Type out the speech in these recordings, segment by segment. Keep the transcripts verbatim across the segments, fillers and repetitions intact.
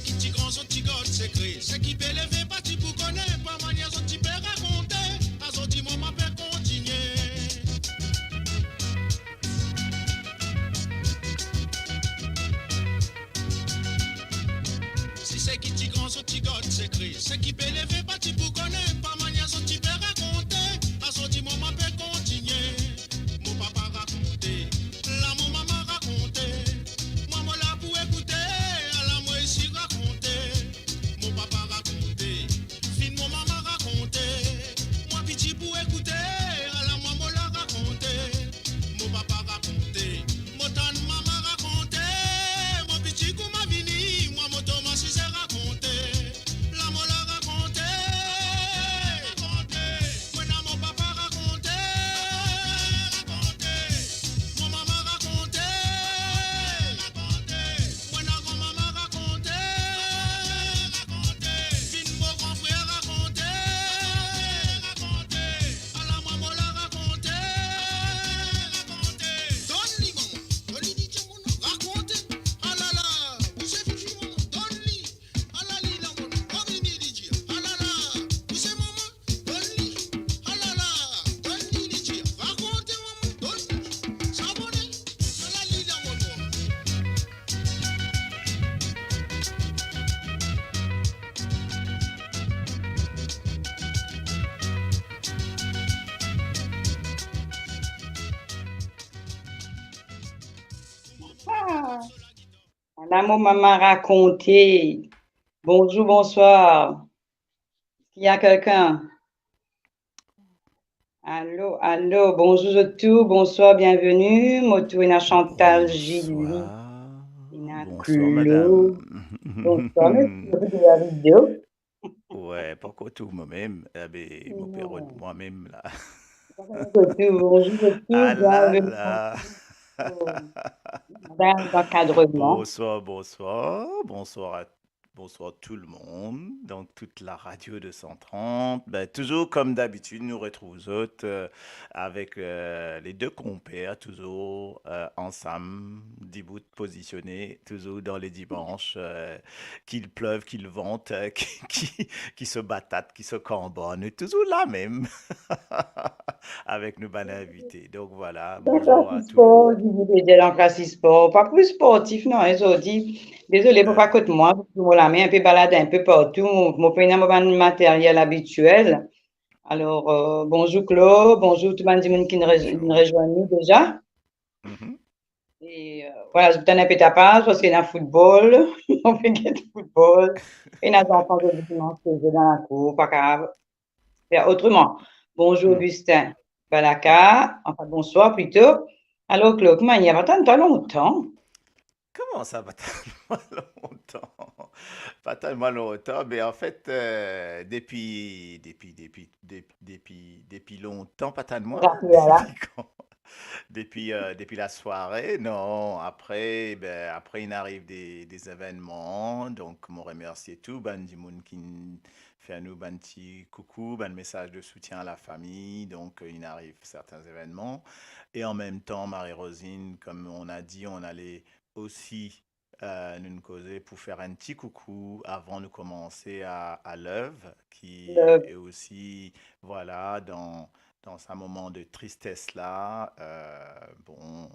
Ki ti gran zot ti gard sekre, seki pe leve pa ti pou kone, pa manier zot ti pe rakonte, azordi mwa mo pe kontinie. Si seki ti gran zot ti gard sekre, seki pe leve pa ti pou kone, pa manier zot ti pe rakonte, azordi mwa mo pe kontinie. Mo papa rakonte, la mo mama rakonte, mwa mo la pou ekoute, ala mo isi rakonte. Mo papa rakonte, fin mo mama rakonte, mwa piti pou ekoute, ala mwa mo la rakonte. Mo papa rakonte, mo tann mama rakonte, mo piti kouma vini, mwa mo Thomas Size rakonte, la mo la rakonte, rakonte. Mo ena mo papa rakonte, rakonte. Mo mama rakonte, rakonte. Mo ena granmama rakonte, rakonte. Fin mo gran frer rakonte, rakonte. Ala mwa mo la rakonte, rakonte. Donn li, mama. Donn li, li dir mo non. Rakonte. Alala, bouze fifi, mama. Donn li. Ala li la, mama. Donn li, li dir. Alala, bouze, mama. Donn li. Alala, donn li, li dir. Rakonte, mama. Donn li. Sa bone. Ala li la, mama. Ah, ala mo mama rakonte. Bonzour, bonswar. Eski ena kikenn? Alo, alo, bonzour zot tou, bonswar, bienveni. Mo tou ena Chantal, Julie, ena Claude. Bonsoir, madame. Bonswar, mesie, zot ena video. Wi, pankor tou mwa mem. Abe, mo pe rod mwa mem la. Pankor tou, bonzour zot tou, bienveni. Madame lankadreman. Bonsoir, bonsoir. Bonsoir à, bonsoir tout le monde. Donc, toute la radio deux cent trente. Ben, toujours comme d'habitude, nous retrouvons autres, euh, avec, euh, les deux compères, toujours, euh, ensemble, debout, positionnés, toujours dans les dimanches, euh, qu'il pleuve, qu'il vente, euh, qui, qui, qui se batat, ki so kanbonn, nou touzour la mem avek nou bann invite. Donk, vwala, bonzour a tou. Spor, Didi Bedel an Klasi Spor. Pa pli sportif, non, hein, zordi. Dezole, mo pa kot mwa, mo lame inpe, balad inpe partou. Mo, mo pena mo bann materyel abitiel. Alor, euh, bonzour Claude, bonzour tou bann dimoun ki re-, rezwenn nou deza. Mhm. E, euh, vwala, zot tann inpe tapaz, parski ena foutbol, mo pe get foutbol. Ena zanfan zordi dimans, zwe dan lakour, pa kapav fer otreman. Bonzour, hmm, Augustin Balaka, anfin, bonswar plito. Alor, Claude, kouma, pa tann twa lontan? Kouma sa, pa tann mwa lontan? Pa tann mwa lontan, me anfet, euh, depi, depi, depi, depi, depi, depi lontan, pa tann mwa. Depi kan? Depi, euh, depi lasware, non. Apre, be, apre, inn ariv de, de zevennman. Donk, mo remersie tou bann dimoun ki fer nou bann ti koukou, bann mesaz de soutien a lafami. Donk, euh, inn ariv serten zevennman. E an mem tan, Marie-Rosine, comme on a dit, on allait aussi euh, nou'nn koze pou fer enn ti koukou avan nou komanse a, a Love, ki, Love, e osi, vwala, dan, dan sa moman de tristes la, euh, bon,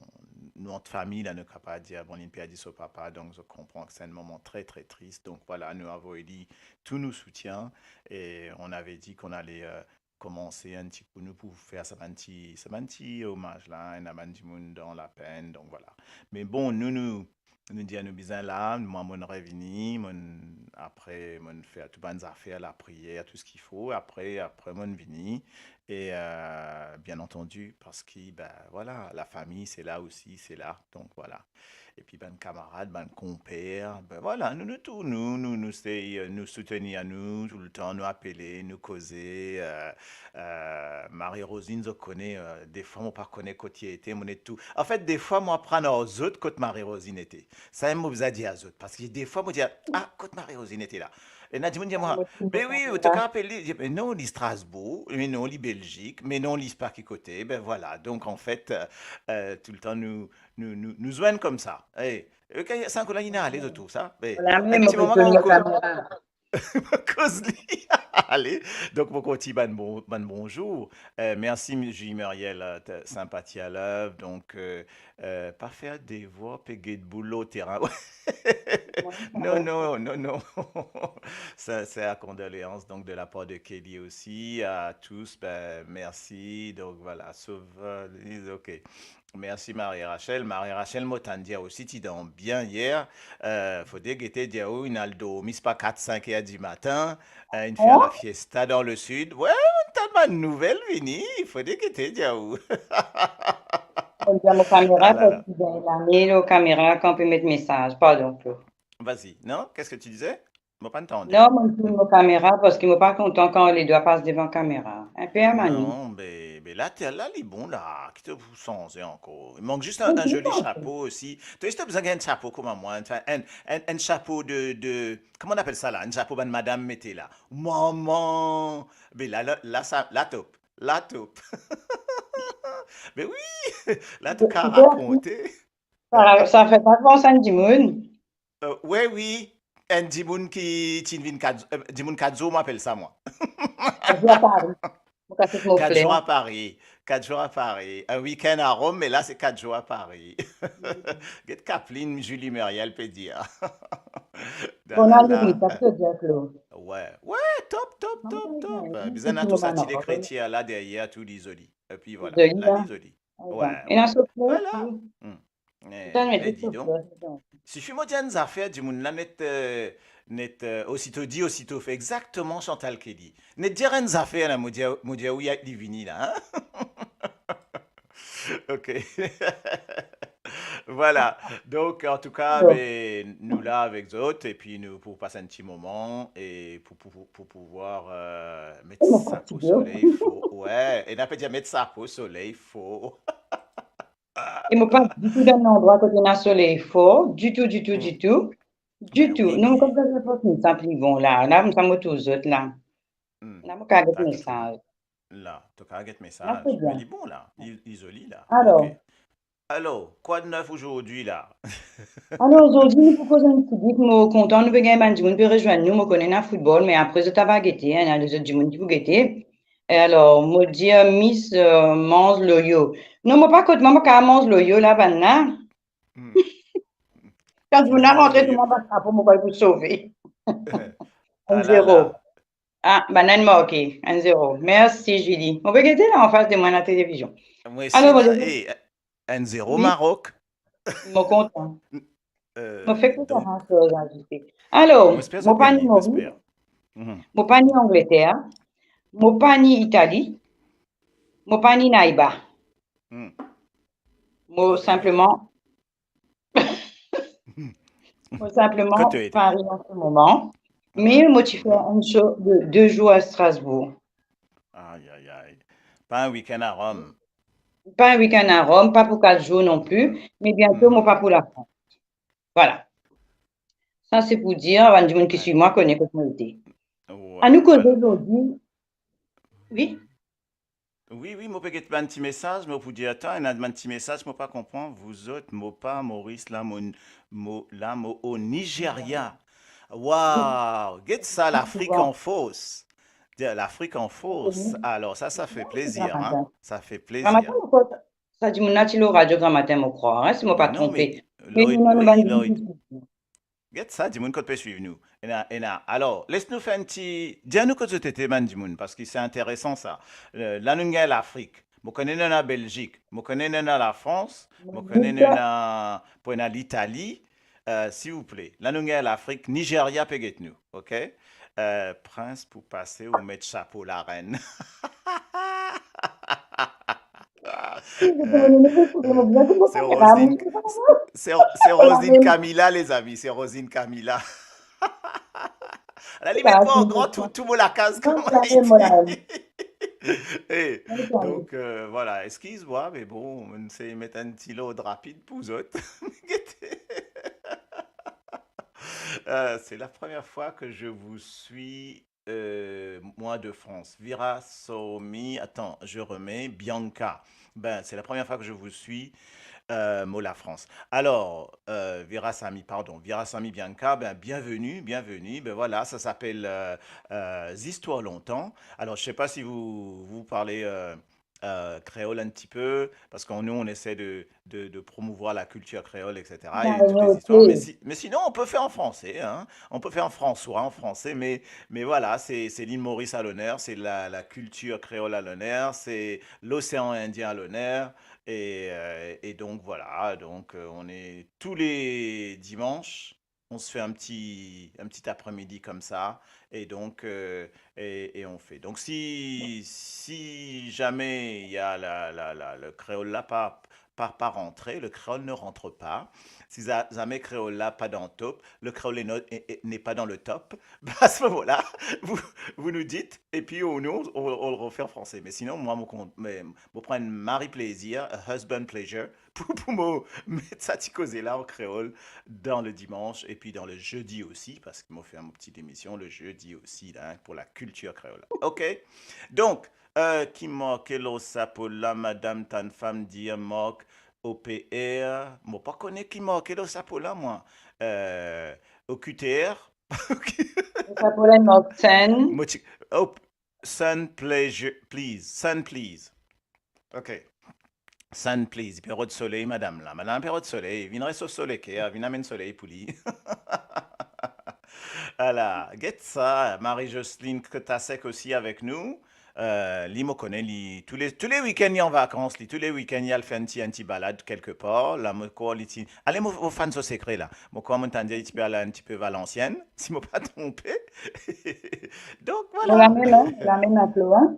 nou ant fami la, nou kapav dir, bon, linn perdi so papa, donk zot konpran ki se enn moman tre, tre tris. Donk, vwala, nou avoy li tou nou soutien, e on avait dit qu'on allait, euh, komanse enn ti kou nou pou fer sa bann ti, sa bann ti omaz la, ena bann dimoun dan lapenn, donk vwala. Me bon, nou, nou, nou dir nou bizin la, mwa, mo'nn revini, mo'nn, apre, mo'nn fer tou bann zafer, lapriyer, tou seki fo, apre, apre, mo'nn vini, e, euh, bien antandi, parski, be, vwala, lafami, se la osi, se la, donk vwala. Epi bann kamarad, bann konper, be vwala, nou, nou tou, nou, nou, nou sey, euh, nou soutenir nou toultan, nou apele, nou koze, euh, euh, Marie-Rosine, zot kone, euh, defwa mo pa kone kot li ete, mo net tou. Anfet, defwa mo aprann ar zot kot Marie-Rosine ete. Samem mo bizin dir a zot, parski defwa mo dir, ah, kot Marie-Rosine ete la? Ena dimoun dir mwa, "Be wi, ou to kapav apel li." Li dir, "Me non, li Strasbourg, me non, li Belzik, me non, li pa ki kote." Ben vwala, donk anfet, eh, eh, toultan nou, nou, nou, nou zwenn koumsa. Eh, ok, sa ankor la, ena ale zot tou, sa. Be, enn ti moman, mo koz li. Ale, donk mo kontign bann bon, bann bonzour. Eh, mersi, Julie Muriel, eh, t-, Sympathia Love. Donk, eh, eh, pa fer devwar, pe get boul lor terin. Non, non, non, non. Sincères condoléances, donc, de la part de Kelly aussi, à tous, ben, merci. Donc, voilà, sauve, euh, ok. Mersi, Marie Rachel. Marie Rachel, mo tann dir ou si ti dan bien yer. Eh, fode gete dir ou, inn al dormi, se pa kat, sink er dimatin. Eh, inn fer lafiesta dan le sid. Wi, inn tann bann nouvel vini. Fode gete dir ou. Mo dir mo kamera, parski gagn lame lor kamera kan pe met mesaz. Pardon, Flo. Vas-y. Non, qu'est-ce que tu disais? Mo pa tande. Non, mo dir mo kamera, parski mo pa kontan kan ledwa pas devan kamera. Inpe amani. Non, be, be la, tel la, li bon la. Ki to pou sanze ankor? Il manque juste un, un joli chapeau aussi. To, to bizin gagn enn chapeau kouma mwa, enn, enn, enn chapeau de, de, comment on appelle ça là? Enn chapeau bann madam mete la. Mama! Be la, la, la, sa, la top. La top. Be wi! La, to kapav rakonte. Sa, sa fer pa pans enn dimoun. Eh, wi, wi. Enn dimoun ki ti vinn kat, eh, dimoun kat zour, mo apel sa, mwa. Kat zour a Paris. Mo kaset mo fler. Kat zour a Paris. Kat zour a Paris. Un week-end à Rome, me la, se kat zour a Paris. Get Kaplin, Julie Muriel pe dir. Bon, la, la, la. Wi, wi, top, top, top, top. Bizin ena tou sa ti lekritir la deryer, tou li zoli. Epi vwala, la, li zoli. Wi. Ena so fler tou. Vwala. Hmm. Eh, eh, dis donc. Sifi mo dir enn zafer, dimoun la net, eh, net, eh, osito di, osito fer. Exactement, Chantal Kelly. Net dir enn zafer la, mo dir, mo dir ou li vini la, hein? Ok. Vwala. Donk, an tou ka, be, nou la avek zot, epi nou pou pas enn ti moman, e pou, pou, pou, pou pouvwar, eh, met sa po soley fo. Wi, ena pe dir met sa po soley fo. E mo pa ditou dan landrwa kot ena soley for, ditou, ditou, ditou. Ditou. Non, kouma sa pli bon la. La, mo touzour la. La, mo kapav get mesaz. La, to kapav get mesaz. Me li bon la. Li, li zoli la. Alor. Ok. Alor, quoi de neuf aujourd'hui la? Alor, zordi, nou pou koz enn ti bit, mo kontan nou pe gagn bann dimoun pe rezwenn nou, mo kone ena foutbol, me apre zot ava gete, ena lezot dimoun ki pou gete. E alor, mo dir, Miss, eh, manz loyo. Non, mo pa kot mwa, mo kapav manz loyo la, bann la. Kan dimoun la rantre, tou mwa, mo pa pou, mo pa pou sove. Enn zero. Ah, bann la inn marke, enn zero. Mersi, Julie. Mo pe gete la, anfas de mwa, ena televizion. Alor, mo dir, eh, enn zero, Marok. Mo kontan. Mo fer konferans, eh, azoute. Alor, mo pa ni Moris, mo pa ni Angleter, mo pa ni Itali, mo pa ni Naiba. Mo sinpleman, mo sinpleman Paris an se moman, me mo ti fer enn show de de zour a Strasbourg. Ay, ay, ay. Pa enn week-end a Rom. Pa enn week-end a Rom, pa pou kat zour non pli, me biento mo pa pou Lafrans. Vwala. Sa se pou dir, bann dimoun ki swiv mwa kone kot mo ete. Anou koze zordi. Wi? Wi, wi, mo pe get bann ti mesaz, mo pou dir, atann, ena bann ti mesaz mo pa konpran. Vous autres, mo pa Moris, la mo, mo, la mo o Nigeria. Waw, get sa, Lafrik an fors. Lafrik an fors. Alor sa, sa fer plezir, hein. Sa fer plezir. Sa dimoun la ti lor radio gramatin, mo krwar, hein, si mo pa tronpe. Me, me, me, get sa, dimoun kot pe swiv nou. Ena, ena. Alor, les nou fer enn ti, dir nou kot zot ete, bann dimoun, parski se interesan sa. Eh, la nou gagn Lafrik. Mo kone nou ena Belzik. Mo kone nou ena Lafrans. Mo kone nou ena, pou ena Litali. Eh, silvouple. La nou gagn Lafrik. Nigeria pe get nou, ok? Eh, prins pou pase ou met sapo larenn. Eh, se Roselyne, se, se Roselyne Camila, lezami, se Roselyne Camila. La, li met mwa an gran tou, tou mo lakaz kouma li dir. Eh, donk, eh, vwala, eskiz mwa, me bon, mo sey met enn ti lord rapid pou zot. Euh, c'est la première fois que je vous suis, euh, moi de France. Vira Somi, attends, je remets, Bianca. Ben, c'est la première fois que je vous suis, euh, mo la France. Alors, euh, Vira Sami, pardon, Vira Sami Bianca, ben, bienvenue, bienvenue. Ben voilà, ça s'appelle, euh, euh, Histoires longtemps. Alors, je sais pas si vous, vous parlez, euh, euh, créole un petit peu, parce qu'on nous, on essaie de, de, de promouvoir la culture créole, et cetera, et toutes les histoires. Mais si- mais sinon, on peut faire en français, hein. On peut faire en françois, en français, mais, mais voilà, c'est, c'est l'île Maurice à l'honneur, c'est la, la culture créole à l'honneur, c'est l'océan Indien à l'honneur, et, euh, et donc voilà, donc euh, on est tous les dimanches, on se fait un petit, un petit après-midi comme ça, et donc, euh, et, et on fait. Donc si, si jamais il y a la, la, la, le créole là pas, pas, pas rentré, le créole ne rentre pas. Si za- jamais créole là pas dans top, le créole est no- est- est- n'est pas dans le top, ben à ce moment-là, vous, vous nous dites, et puis on, nous, on, on le refait en français. Mais sinon, moi, mon, con- mais, mon prend un mari plaisir, a husband pleasure, pour, pour mo met sa ti koze la an kreol dan le dimanche et puis dans le jeudi aussi, parce que mo fer mo ti émission le jeudi aussi la, hein, pour la culture créole. Ok? Donc, euh, ki marke lor sapo la, madam, tann fam dir mark O P R. Mo pa kone ki marke lor sapo la, mwa. Euh, O Q T R. Sapo la, mark ten. Mo ti, oh, Sun pleasure, please. Sun, please. Ok. Sun, please. Li pe rod soley, madam la. Madam la pe rod soley. Vinn resof so leker, vinn amenn soley pou li. Ala, get sa. Marie-Jocelyne Kotasek aussi avec nous. Euh, li, mo kone li, tous les, tous les week-ends, li an vakans, li. Tous les week-ends, li al fer enn ti, enn ti balad quelque part. La, mo krwar li ti, ale, mo, mo fann so sekre la. Mo krwar mo tann dir li ti pe al enn ti pe Valenciennes, si mo pa tronpe. Donc, voilà. Lamem, hein, lamem, hein, Flo, hein.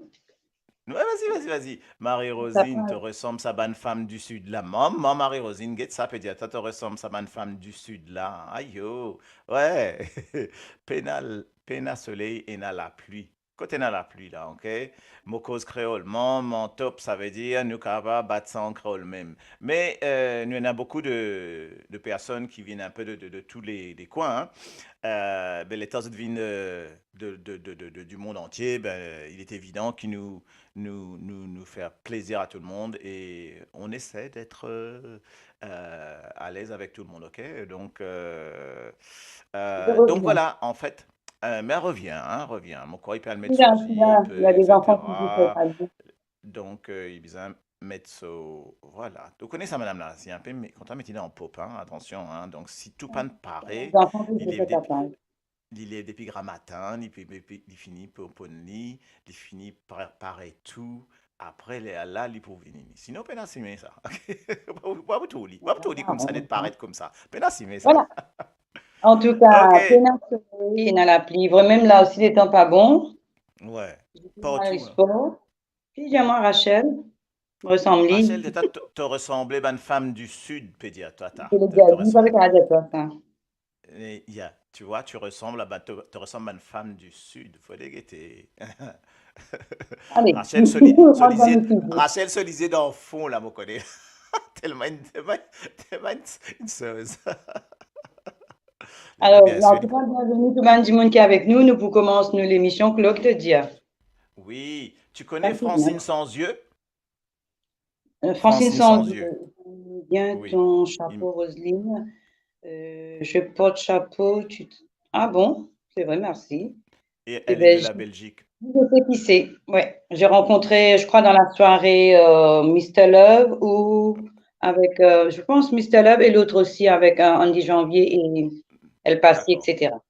Ouais, vas-y, vas-y, vas-y. Marie-Rosine, to resanm sa bann fam di Sid la. Mama, Marie-Rosine, get sa, pe dir twa, to resanm sa bann fam di Sid la. Ayo. Ouais. Pena, pena soley, ena lapli. Kot ena lapli la, ok? Mo koz kreol, mama, top, savedir nou kapav bat sa an kreol mem. Me, euh, nou ena boukou de, de personn ki vinn inpe de, de, de tou le, le kwin, hein. Euh, be, letan zot vinn, euh, de, de, de, de, de, du monde entier, ben, il est évident que nous, nous, nous, nous faire plaisir à tout le monde et on essaie d'être, euh, euh, à l'aise avec tout le monde, ok? Donc, euh, euh, donc voilà, en fait, euh, mais revien, hein, revien. Mo krwar li pe al met so zi, li pe, et cetera. Donc, euh, li bizin met so, voilà. Ou kone sa madam la, si inpe, me kontan met li dan pop, hein, atansion, hein. Donc, si tou pann pare, li lev depi, li lev depi gramatin, li pe, pe, pe, li fini pou, pou li, li fini prepare tou. Apre, lerla, li pou vini. Sinon, pena sime sa. Wa pou trouv li, wa pou trouv li koumsa, net paret koumsa. Pena sime sa. Voilà. En tout cas, ok. Pena soley, ena lapli. Vremem la osi, letan pa bon. Ouais. Partou, hein. Spor. Ki dir mwa, Rachel? Resanm li. Rachel, to, to, to resanble bann fam di Sid, pe dir twa, ta. Je le dis à lui, pa pe dir twa sa. Eh, ya, tu vois, tu ressembles à, ba, to, to resanm bann fam di Sid. Fode gete. Allez. Rachel so li-, so lizie, Rachel so lizie dan fon la, mo kone. Telman, telman, telman enn, enn soz. Alors, bien sûr, en tout cas, bienvenue tout bann dimoun ki avek nou. Nou pou koumans nou lemision, Claude, to dir. Oui, tu connais Francine Sanzieu? Euh, Francine Sanzieu. Bien ton chapeau, Roselyne. Euh, je porte chapeau, tu t-, ah bon, c'est vrai, merci. Et elle est de la Belgique. Je sais qui c'est. Ouais, j'ai rencontré, je crois, dans la soirée, euh, Mister Love ou avec, euh, je pense, Mister Love et l'autre aussi avec, euh, Andy Janvier et El Passy, et cetera.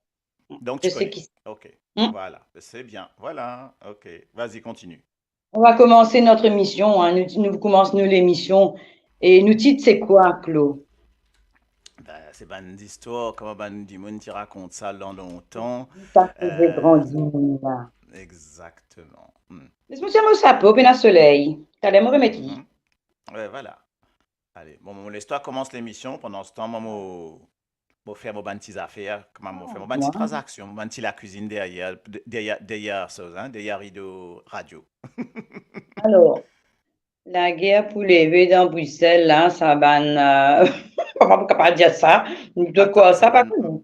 Donc, tu connais. Je sais qui c'est. Ok. Hmm. Voilà, c'est bien. Voilà, ok. Vas-y, continue. On va commencer notre émission, hein. Nou, nou koumans nou lemision. E nou tit se kwa, Claude? Ben, se bann zistwar, kouma bann dimoun ti rakont sa dan lontan. Sa ki finn grandi, la. Exactement. Hmm. Les mo tir mo sapo, pena soley. Taler mo remet li. Mhm. Ouais, voilà. Ale, bon, mo les twa koumans lemision, pandan se tan, mwa, mo, mo fer mo bann ti zafer, kouma mo fer mo bann ti tranzaksion, mo bann ti lakwizinn deryer, de-, deryer, deryer soz, hein, deryer rido radio. Alors, lager pou leve dan Brisel la, sa bann, euh, pa, pa kapav dir sa, de kwa sa, pa kone.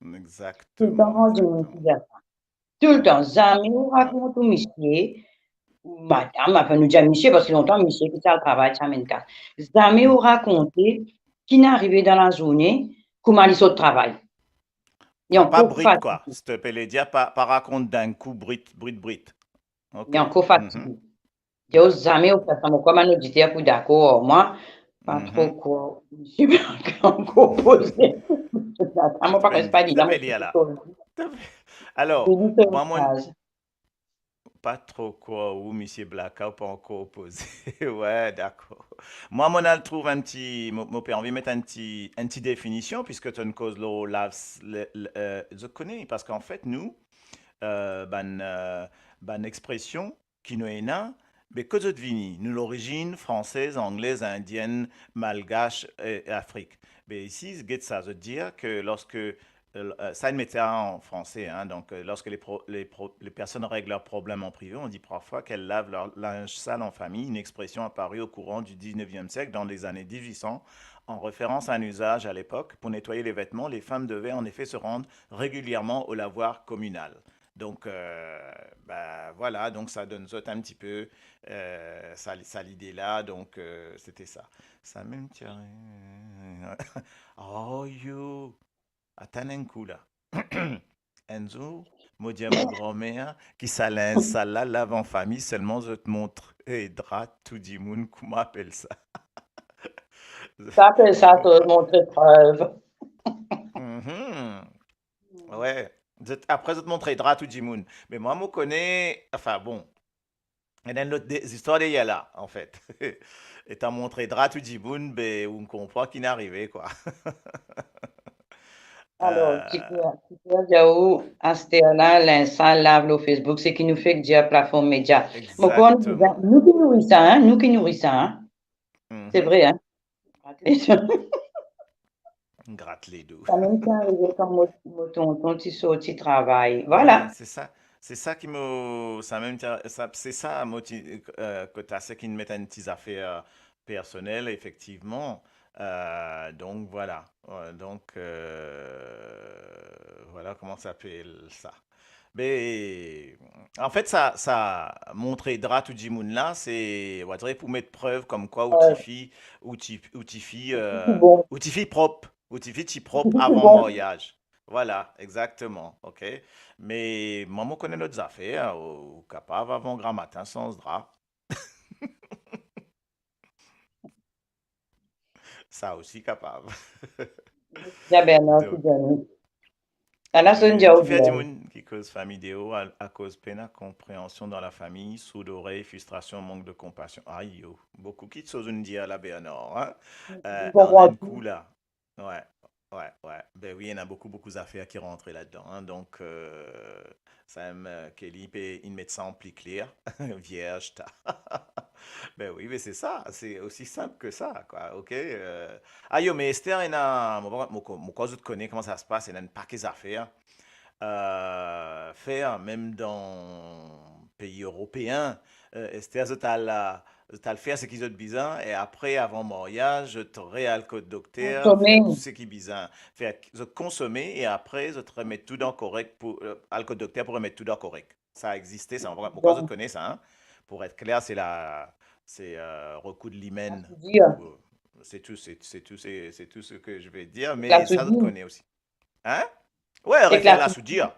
Toultan, exactement, toultan. Toultan, zame ou rakont ou misie, ou madam, anfin, nou dir misie, parski lontan misie ki ti al travay, ti amenn kas. Zame ou rakonte ki inn arive dan lazourne, kouma li sort travay. Li ankor fatige. Brit, kwa. Silteple, dir pa, pa rakont dinn kou brit, brit, brit. Ok. Li ankor fatige. Dir zame ou fer sa, mo krwar bann oditer pou dakor ar mwa, pa tro krwar misie Blackout ankor poze. Mo pa konn, pa li la, mo pa konn. Alor, mwa, mo pa tro krwar ou misie Blackout pa ankor poze. Wi, dakor. Mwa, mo al trouv enn ti, mo, mo pe anvi met enn ti, enn ti definision, piski to'nn koz lor lav, le, le, eh, zot kone, parski anfet, nou, eh, bann, eh, bann expresion ki nou ena, be kot zot vini? Nou lorizinn fransez, anglez, indienn, malgas, eh, Afrik. Be isi, get sa, zot dir ke lorske, eh, sa, inn met sa an franse, hein, donc, euh, lorsque les pro-, les pro-, les personnes règlent leurs problèmes en privé, on dit parfois qu'elles lavent leur linge sale en famille, une expression apparue au courant du dix-neuvième siècle dans les années dix-huit cents, en référence à un usage à l'époque. Pour nettoyer les vêtements, les femmes devaient en effet se rendre régulièrement au lavoir communal. Donc, euh, bah, voilà, donc ça donne zot un petit peu, euh, sa, sa lide la, donc, euh, c'était ça. Sa mem ti, oh yo, atann enn kou la. Enn zour, mo dir mo granmer ki sa linz sal la lav an fami, selman zot montre dra tou dimoun, kouma apel sa? Sa apel sa, zot montre prev. Mhm. Wi. Zot, apre zot montre dra tou dimoun. Me mwa, mo kone, anfin, bon, ena enn lot de-, zistwar deryer la, anfet. Letan montre dra tou dimoun, be, ou konpran ki inn arive, kwa. Alor, euh, ti pe, ti pe dir ou, aster la, linz sal lav lor Facebook, seki nou fek dir platform media. Mo krwar nou bizin, nou ki nouri sa, hein, nou ki nouri sa, hein. Mhm. Se vre, hein. Grat ledo. Sa mem ti arive kan mo, mo tonton ti sorti travay. Vwala. Wi, se sa. Se sa ki mo, sa mem ti, sa, se sa mo ti, euh, kot ase ki met enn ti zafer, euh, personel, efektivman. Euh, donk, vwala. Euh, donk, euh, vwala kouma sa apel sa. Be, anfet, sa, sa montre dra tou dimoun la, se, on va dire, pou met prev komkwa ou tifi, ou ti, ou tifi, euh, ou tifi prop, ou tifi ti prop avan maryaz. Vwala, exakteman, ok? Me mwa, mo kone lot zafer, ou, ou kapav avan gramatin sanz dra. Sa osi kapav. Donk, Bernard ki donn. Ala, so, e, dir ou kifer dimoun ki koz fami dehor a, akoz pena konpreansion dan lafami, sourdorey, fristrasion, mank de konpasion. Ayo, boukou kitsoz ou'nn dir la, Bernard, hein? Enn kou la. Wi, wi, wi. Ben wi, ena boukou, boukou zafer ki rantre ladan, hein. Donk, euh, sa mem, euh, Kelly pe, inn met sa an pli kler. Vierz, ta. Ben wi, me se sa, se osi sinp ki sa, kwa, ok? Euh, ayo, me Esther, ena, mo, mo, mo, mo krwar zot kone kouma sa se pas, ena enn pake zafer, euh, fer, mem dan pei eropeen, euh, Esther, zot al, zot al fer seki zot bizin, e apre, avan maryaz, zot re al kot dokter, fer tou seki bizin. Fer, zot konsome, e apre, zot remet tou dan korek pou, euh, al kot dokter pou remet tou dan korek. Sa existe, sa, mo, mo krwar zot kone sa, hein. Pou et kler, se la, se, euh, rekoud limenn. Se tou, se, se tou, se, se tou seki mo pe dir, me sa, zot kone osi. Hein? Wi, refer lasoudir.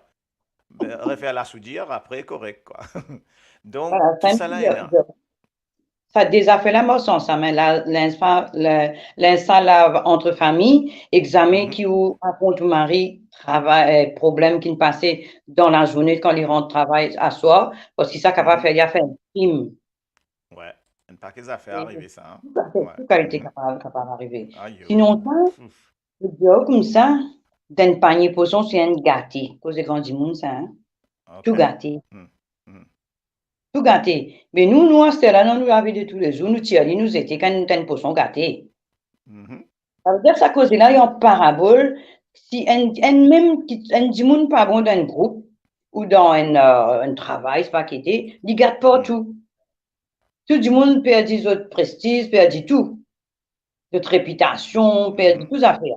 Ben, refer lasoudir, apre korek, kwa. Donk, vwala, tou sa la, ena. Sa de zafer la, mo santi sa, me la, linz sal, le, linz sal lav ant fami, ek zame ki ou rakont ou mari travay, eh, problem ki'nn pase dan lazourne kan li rant travay aswar, parski sa kapav fer li al fer enn krim. Wi, enn pake zafer arive sa, hein. Tou kalite, tou kalite kapav, kapav arive. Sinon sa, mo dir ou koumsa, dan enn panie poson, se enn gate. Koze gran dimoun sa, hein. Tou gate. Tou gate. Me nou, nou, aster la, dan nou lavi de toulezour, nou tir li, nou zete, kan nou tann poson gate. Savedir sa koze la, li an parabol, si enn, enn mem ki, enn dimoun pa bon dan enn group, ou dan enn, euh, enn travay, se pa ki ete, li gate partou. Tou dimoun perdi zot prestiz, perdi tou. Zot repitasion, perdi tou zafer.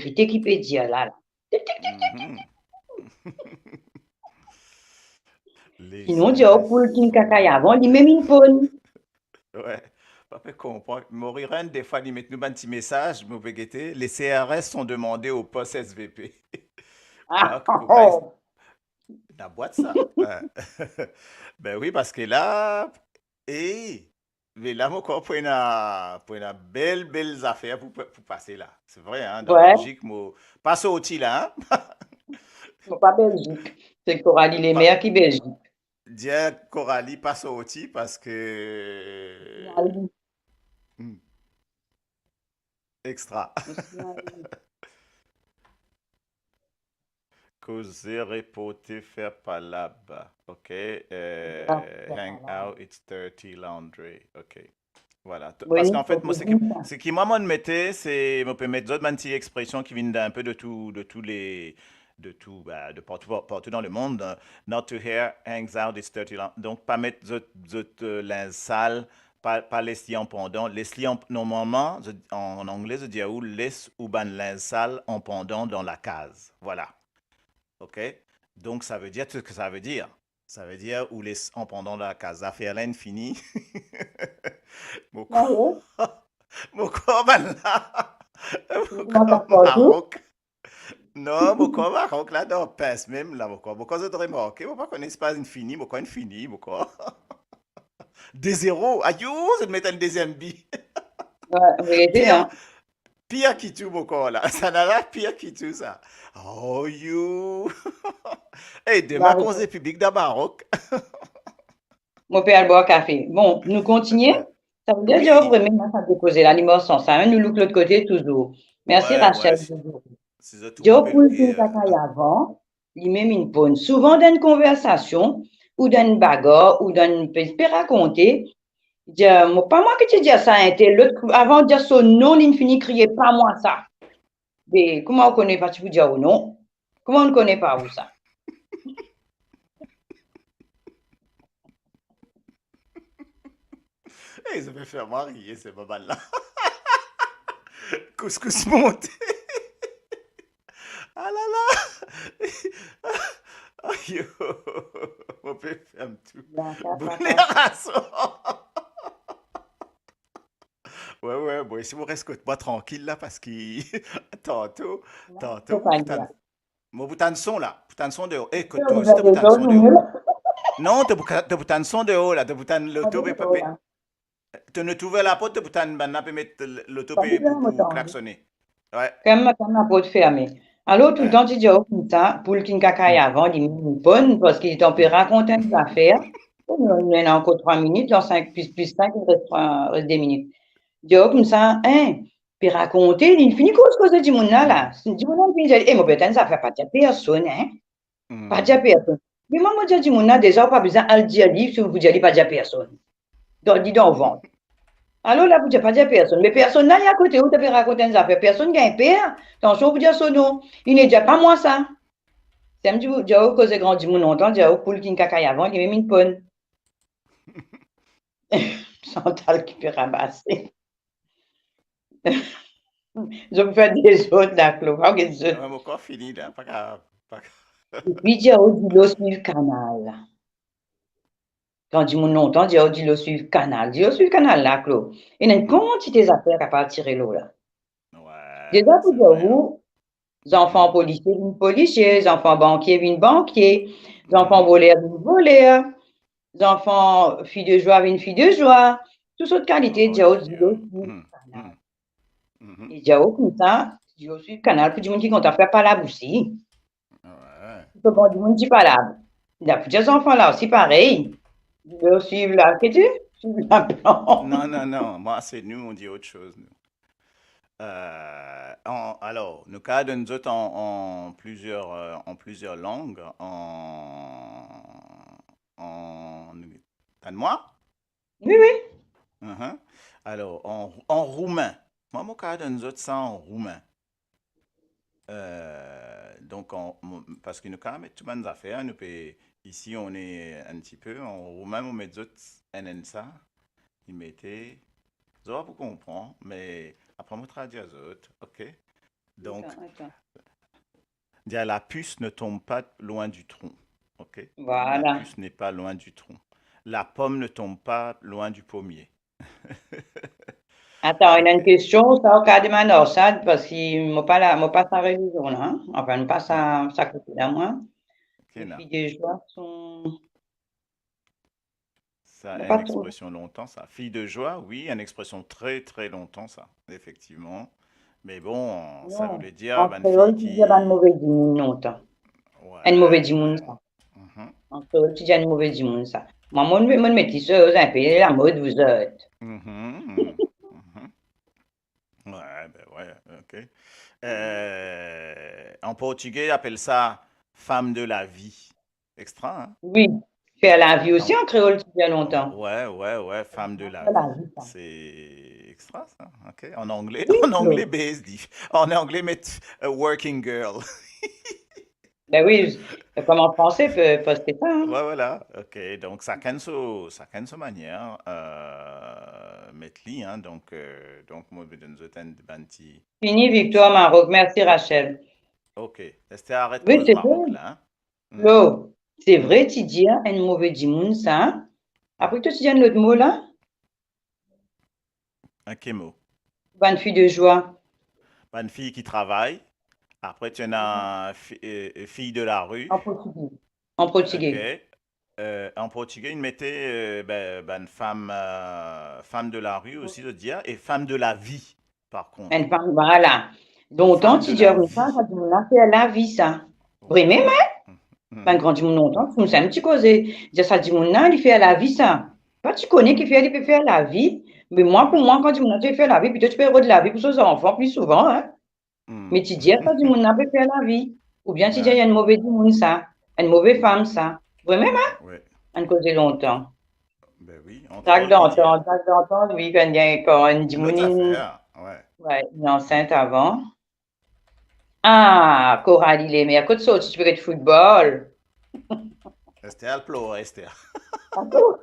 verite ki pe dir la, la. Tik, tik, tik, tik, tik. Mhm. Sinon, dir ou poul kinn kakay avan, limem inn ponn. Wi, pa pe konpran. Mo rire enn defwa, li met nou bann ti mesaz, mo pe gete, les C R S sont demandés au poste S V P. Ah, ah, oh. Na bwat sa. Wi. Ben wi, parski la, e, me la mo krwar pou ena, pou ena bel, bel zafer pou, pou, pou pase la. Se vre, hein, dan Belzik, mo pa sorti la, hein. Mo pa Belzik. Se Coralie Lemaire ki Belzik. Dir Coralie pa sorti parski Coralie. Hmm. Extra. Koze, reporte, fer palab. Ok. Euh, hang out, it's dirty laundry. Ok. Voilà. Parski anfet, mo, seki, seki mwa, mo mete, se, mo pe met zot bann ti expresion ki vinn dan inpe de tou, de tou le, de tou, ba, de partou, par-, partou dan lemond, hein. Not to wear, hangs out, it's dirty laundry. Donk, pa met zot, zot, euh, linz sal, pa, pa les li an pandan, les li an, normalman, zot, an, an angle, zot dir ou les ou bann linz sal an pandan dan lakaz. Voilà. Ok? Donk, sa ve dir, tou seki sa ve dir. Sa ve dir ou les an pandan dan lakaz. Zafer la inn fini. Mo krwar, mo krwar bann la, mo krwar Marok. Non, mo krwar Marok la dan pins mem la, mo krwar. Mo krwar zot remarke, mo pa kone, se pa inn fini, mo krwar inn fini, mo krwar. De zero. Ayo, zot met enn deziem bi. Wi, verite, pir, hein. Pir ki tou, mo krwar la. Sa la, pir ki tou sa. Oh, you. Ey, demin koze piblik dan Marok. Mo pe al bwar kafe. Bon, nou kontinie. Sa ve dir, wi, dir ou vremem, sa pe koze la, li mars ansanm, nou louk lot kote touzour. Mersi, wi, Rachel, wi, touzour. Si zot dir ou trouve poul kinn kakay avan, limem inn ponn. Souvan dan enn konversasion, ou dan enn bagar, ou dan enn pe, pe rakonte, dir, mo, pa mwa ki ti dir sa, entel, lot, avan dir so nom, linn fini kriye, pa mwa sa. Be, kouma ou kone pa ti pou dir ou nom? Kouma ou kone pa ou sa? Ey, zot pe fer mwa riye, se pa mal la. Kouscous monte. Ah la la. Ayo, mo pe ferm tou. Bonner aswar. Wi, wi, bon, isi mo res kot mwa trankil la, parski tanto, tanto, mo pou tann, mo pou tann son la, pou tann son deor. E, kot twa osi, to pou tann son deor. Non, to pou ka-, to pou tann son deor la, to pou tann loto, pe, pe, to nou ouver laport, to pou tann bann la pe met l-, loto pe pou, pou klaksone. Wi. Kan mo, kan laport ferme. Alor, toultan ti dir ou koumsa, poul kinn kakay avan, limem inn ponn, parski letan pe rakont enn zafer, nou, nou ena ankor trwa minit, dan sink, plis, plis sink, res trwa, res de minit. Dir ou koumsa, en, pe rakonte, linn fini koz, koze dimoun la, la. Dimoun la fini dir, e, mo pe tann zafer, pa dir personn, en. Hmm. Pa dir personn. Me mwa, mo dir dimoun la, deza, ou pa bizin al dir li, si ou pou dir li pa dir personn. Dan, li dan vant. Alor la, pou dir pa dir personn. Me personn la, li akote ou, to pe rakont enn zafer. Personn gagn per, atansion, ou pou dir so nom. Li inn dir, pa mwa sa. Sa mo dir ou, dir ou koze gran dimoun lontan, dir ou poul kinn kakay avan, limem inn ponn. Chantal ki pe ramase. Zot pou fer dezord la, Klo, pa get zot. Non, mo krwar fini la, pa ka, pa ka. Epi dir ou dilo swiv kanal. Kan dimoun lontan dir ou dilo swiv kanal. Dilo swiv kanal la, Klo. Ena enn kantite zafer kapav tire lor la. Wi, deza pou dir ou, zanfan polisie vinn polisie, zanfan bankie vinn bankie, zanfan voler vinn voler, zanfan fi de zwa vinn fi de zwa, tou sort kalite, dir ou dilo swiv kanal. E dir ou koumsa, dilo swiv kanal pou dimoun ki kontan fer palab osi. Wi. Pou bann dimoun ki palab. Li pou dir zanfan la osi parey. Li osi la, ke ti? Swiv laplant. Non, non, non. Moi, c'est nous, on dit autre chose, nous. Euh, en- alors, nou kav donn zot en, en plusieurs, euh, en plusieurs langues, en, en danois? Wi, wi. Mhm. Alors, en, en roumain. Moi, mo kav donn zot sa en roumain. Euh, donc, en, mo- parce que nou kav met tou bann zafer, nou pe, ici, on est un petit peu, en roumain, mo met zot enn enn sa, li mete, zot pa pou konpran, me apre mo tradir zot, ok? Donc, atann, atann. Dire, la puce ne tombe pas loin du tronc, ok? Voilà. La puce n'est pas loin du tronc. La pomme ne tombe pas loin du pommier. Atann, ena enn kestion, sa ou kav demann ar sa, parski mo pa la, mo pa sa relizion la, hein? Enfin, mo pa sa, sa kote la, mwa. Ok, non. Filles de joie sont... Sa, enn expression lontan, sa. Fille de joie, oui, enn expression très, très lontan, sa, effectivement. Mais bon, ça voulait dire, an kreol, ti dir bann move dimoun lontan. Ouais. Enn move dimoun, sa. Mhm. An kreol, ti dir enn move dimoun, sa. Mwa, mo, mo met li so, enn pe lamod, vous autres. Mhm, mhm, mhm. Ouais, ben ouais, ok. Euh, en portugais, ils appellent ça femme de la vie. Extra, hein? Wi, fer lavi osi an kreol ti dir lontan. Ouais, ouais, ouais, femme de la vie. Fer lavi, sa. C'est extra, ça. Ok. En anglais, en anglais, base, dit. En anglais, met a working girl. Ben wi, comme en français, pe- parce que ça, hein. Ouais, voilà. Ok. Donc, chacun so, chacun so manière, euh, met li, hein. Donc, euh, donc, moi, je donne zot enn bann ti... Fini, victoire Maroc. Merci, Rachel. Ok. Esther, arrête de causer Maroc, là, hein. Flo, c'est vrai, ti dir enn move dimoun, sa. Apre, to ti dir enn lot mo la? Enn ki mo? Bann filles de joie. Bann fiy ki travay. Apre, ti ena fi- euh, euh, fille de la rue. An portugais. An portugais. Ok. Euh, en portugais, ils mettaient, euh, ben, bann femme, euh, femme de la rue aussi, je veux dire, et femme de la vie, par contre. Enn fam, vwala. Lontan, ti dir koumsa, sa dimoun la fer lavi, sa. Vre mem, hein? Bann gran dimoun lontan, koumsa, ti koze, dir sa dimoun la, li fer lavi, sa. Pa ti kone kifer li pe fer lavi, me mwa, pou mwa, kan dimoun la ti fer lavi, plito ti pe rod lavi pou so zanfan pli souvan, hein. Me ti dir sa dimoun la pe fer lavi, oubien ti dir enn move dimoun, sa, enn move fam, sa. Vre mem, hein? Wi. Enn koze lontan. Ben wi, Zak Dantan, Zak Dantan, wi, kan li gagn kan enn dimoun, lot zafer, wi. Wi, li ansint avan. Ah, Coralie Lemaire, kot sorti, ti pe get football? Esther al plore, Esther. Atann.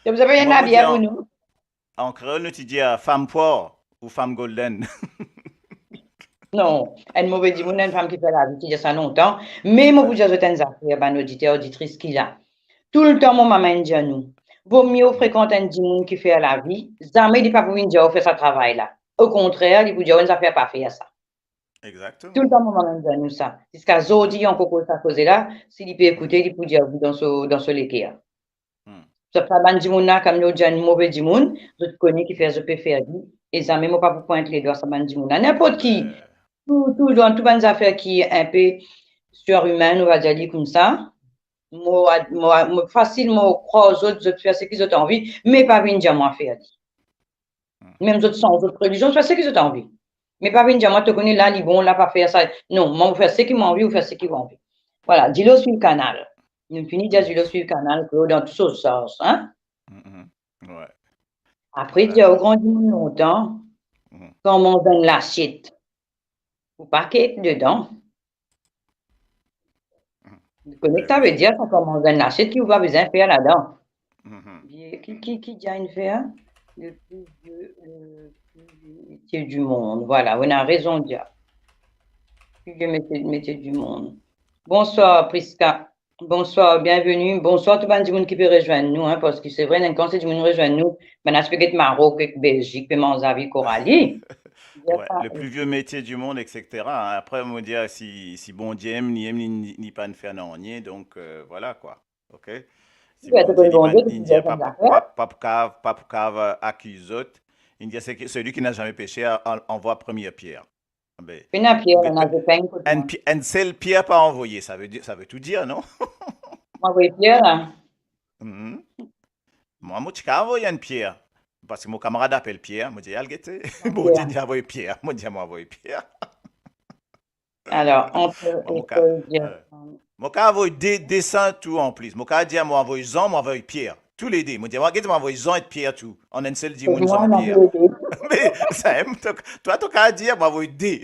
Zot pa ena labir pou nou? An kreol, nou ti dir, ah, fam pwar ou fam golden. Non, enn move dimoun, enn fam ki fer lavi, ti dir sa lontan. Me mo pou dir zot enn zafer, bann oditer, oditris ki la. Toultan mo mama inn dir nou, vomie ou frekant enn dimoun ki fer lavi, zame li pa pou vinn dir ou fer sa travay la. Okontrer, li pou dir ou enn zafer pa fer sa. Exactement. Toultan mo mama inn dir nou sa. Ziska zordi, ankor koz sa koze la, si li pe ekoute, li pou dir ou dan so, dan so leker. Sa pa bann dimoun la, kan nou dir enn move dimoun, zot kone kifer zot pe fer li, e zame mo pa pou pwint ledwa sa bann dimoun la. Ninport ki, tou, tou, dan tou bann zafer ki enpe sirime, nou va dir li koumsa, mo, mo, mo, fasil mo krwar zot, zot fer seki zot anvi, me pa vinn dir mwa fer li. Mem zot san, zot relizion, fer seki zot anvi. Me pa vinn dir mwa, to kone la, li bon, la, pa fer sa. Non, mwa, ou fer seki mo anvi, ou fer seki ou anvi. Vwala, dilo swiv kanal. Nou fini dir dilo swiv kanal, Claude, dan tou so sans, hein? Apre, dir ou gran dimoun lontan, kan manz enn lasiet, ou pa ket dedan. Ou kone ki sa ve dir, sa kouma enn lasiet ki ou pa bizin fer ladan. Ki, ki, ki dir inn fer? Le plus vieux, le plus vieux métier du monde. Vwala, ou ena rezon dir. Plus vieux métier, métier du monde. Bonsoir, Prisca. Bonsoir, bienvenue. Bonsoir tou bann dimoun ki pe rezwenn nou, hein, parski se vre, enn kan se dimoun rezwenn nou, bann la ti pe get Marok ek Belzik, pe manz lavi Coralie. Ouais, le plus vieux métier du monde, et cetera, hein. Apre, mo dir, si, si Bondie inn, li inn, li, li pa'nn fer nanye, donk, euh, vwala, kwa. Ok? Si Bondie, li pa'nn, li dir pa, pa, pa, pa pou kav, pa pou kav, euh, akiz zot. Li dir, c'est que celui qui n'a jamais péché a, a, envoie première pierre. Ben, pena pier, ena zot pena kote. Enn pi-, enn sel pier pa anvoye, sa ve dir, sa ve tou dir, non? Mo avoy Pierre la. Mhm. Mwa, mo ti kav avoy enn Pierre. Parski mo kamarad apel Pierre, mo dir, "Al gete." Pierre. Bondie inn avoy Pierre. Mo dir, "Mo avoy Pierre." Alor, ant... Mo, mo ka, Nicole, euh, mo kav avoy de, de sa tou anplis. Mo kav dir, "Mo avoy Jean, mo avoy Pierre." Toulede. Mo dir, "Mo gete, mo avoy Jean ek Pierre tou. An enn sel dimoun, Jean ek Pierre." Me sa, to, twa, to kav dir, "Mo avoy de."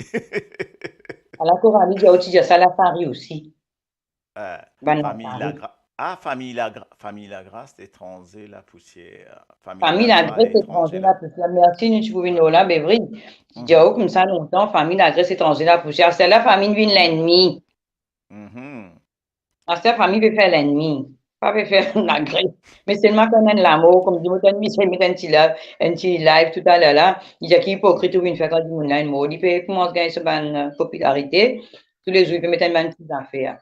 Ala, Coralie, ou ti dir sa, Lasari osi. Euh, bann Fami Lasari. Lagra-, ah, Fami Lagra-, Fami Lagras, Etranze Lapousier. Fami Lagras, Etranze Lapousier. Mersi, nou ti pou vinn la, be vre. Ti dir ou koumsa lontan, Fami Lagras, Etranze Lapousier. Aster la, Fami vinn lennmi. Mhm. Aster, Fami pe fer lennmi. Pa pe fer Lagras. Me selman kan enn lamor, kouma dir, mo tann Michel met enn ti live, enn ti live toutaler la, li dir ki ipokrit ou vinn fer kan dimoun la inn mor. Li pe koumans gagn so bann, euh, popilarite. Toulezour, li pe met enn bann ti zafer.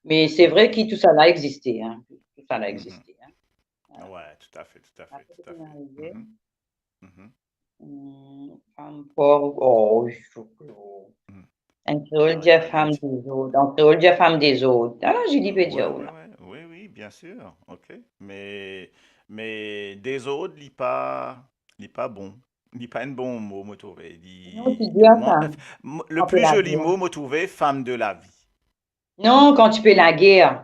Me se vre ki tousala existe, hein. Tousala existe, hein. Voilà. Ouais, tout à fait, tout à fait, tout à fait. Apre, ki finn arive? Mhm. Mhm. Hmm, fam pov, oh, wi, zoklo. Mhm. An kreol, dir fam dezord. An kreol, dir fam dezord. Ala, Julie pe dir ou la. Ouais, ouais, ouais. Oui, oui, bien sûr. Ok. Me, me dezord, li pa, li pa bon. Li pa enn bon mo, mo trouve. Li, non, ti dir sa. Mwa, mo, le pli zoli mo, mo trouve, femme de la vie. Non, kan ti pe lager.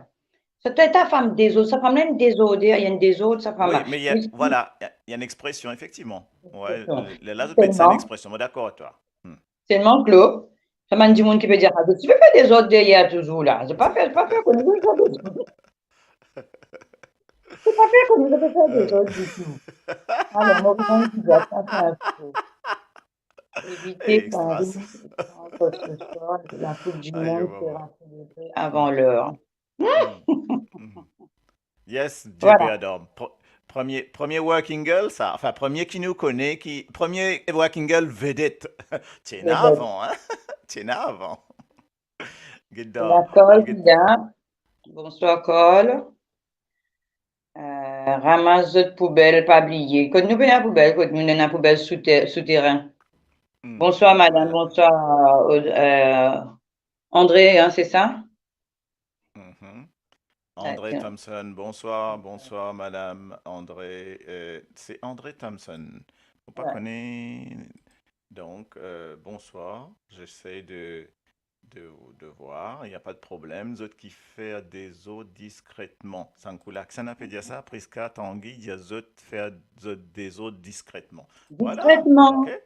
Sa ti enn fam dezord, sa fam la enn dezord, li enn dezord, sa fam la. Oui, mais il y a, voilà, il y a, il y a une expression, effectivement. Ouais, expression. Le, la, zot met sa enn expression, mo dakor ek twa. Hmm. Selman, Claude, sa bann dimoun ki pe dir sa, zot ti pe fer dezord deryer touzour la. Zot pa fer, pa fer kone zot fer dezord. Zot pa fer kone zot pe fer dezord ditou. Alor, mo reponn ki zot, sa se enn fo. Evite Paris, Paris, ce soir, la Coupe du Monde sera célébrée avant l'heure. Hmm. Yes, voilà. J P Adam. Pr-, premie, premie working girl, sa. Anfin, premie ki nou kone, ki, premie working girl vedette. Ti ena avan, hein? Ti ena avan. Get down. Get down. Bonsoir, Col. Euh, ramas zot poubel, pa bliye. Kot nou pena poubel, kot nou ena poubel sou te-, souterin. Hmm. Bonsoir, madame. Bonsoir, euh, André, hein, c'est ça? Mhm. André Thompson, bonsoir, bonsoir, madame André. Euh, c'est André Thompson. Mo pa kone. Donc, euh, bonsoir. J'essaie de de, de voir, il y a pas de problème. Zot ki fer dezord diskretman. Sankou la, kisannla pe dir sa? Prisca Tanguy dir zot fer zot dezord diskretman. Voilà, diskretman. Ok.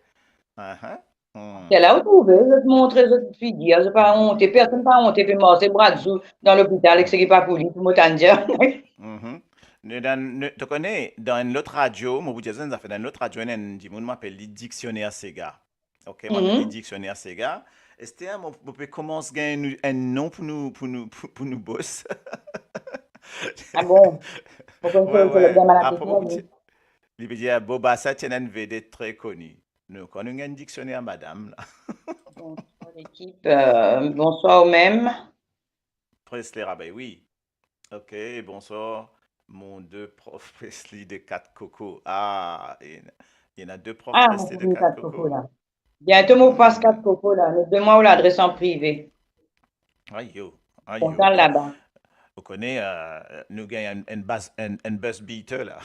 Ahan. Hmm. Se la ou trouve, zot montre zot figir, zot pa onte, personn pa onte pe marse bra dezou dan lopital, ek seki pa pou li, pou mo tann dir. Mhm. Nou dan, nou, to kone, dan enn lot radio, mo pou dir zot enn zafer, dan enn lot radio, ena enn dimoun, mo apel li Diksioner Sega. Ok, mo apel li Diksioner Sega. Ester, mo, mo pe koumans gagn nou, enn nom pou nou, pou nou, pou, pou nou bos. Ah bon? Mo konn... Ouais, ouais. Apre, li pe dir, Bobassa ti ena enn vedet tre koni. Nou, kan nou gagn diksioner madam la. Bonsoir lekip, euh, bonsoir ou mem. Presley Rabey, oui. Ok, bonsoir, mon de prof Presley de Kat Koko. Ah, ena, ena de prof Presley de Kat Koko la. Biento mo pas Kat Koko la, me donn mwa ou ladres an prive. Ayo, ayo. Kontan laba. Ou kone, euh, nou gagn enn, enn bas, enn, enn buzz beater la.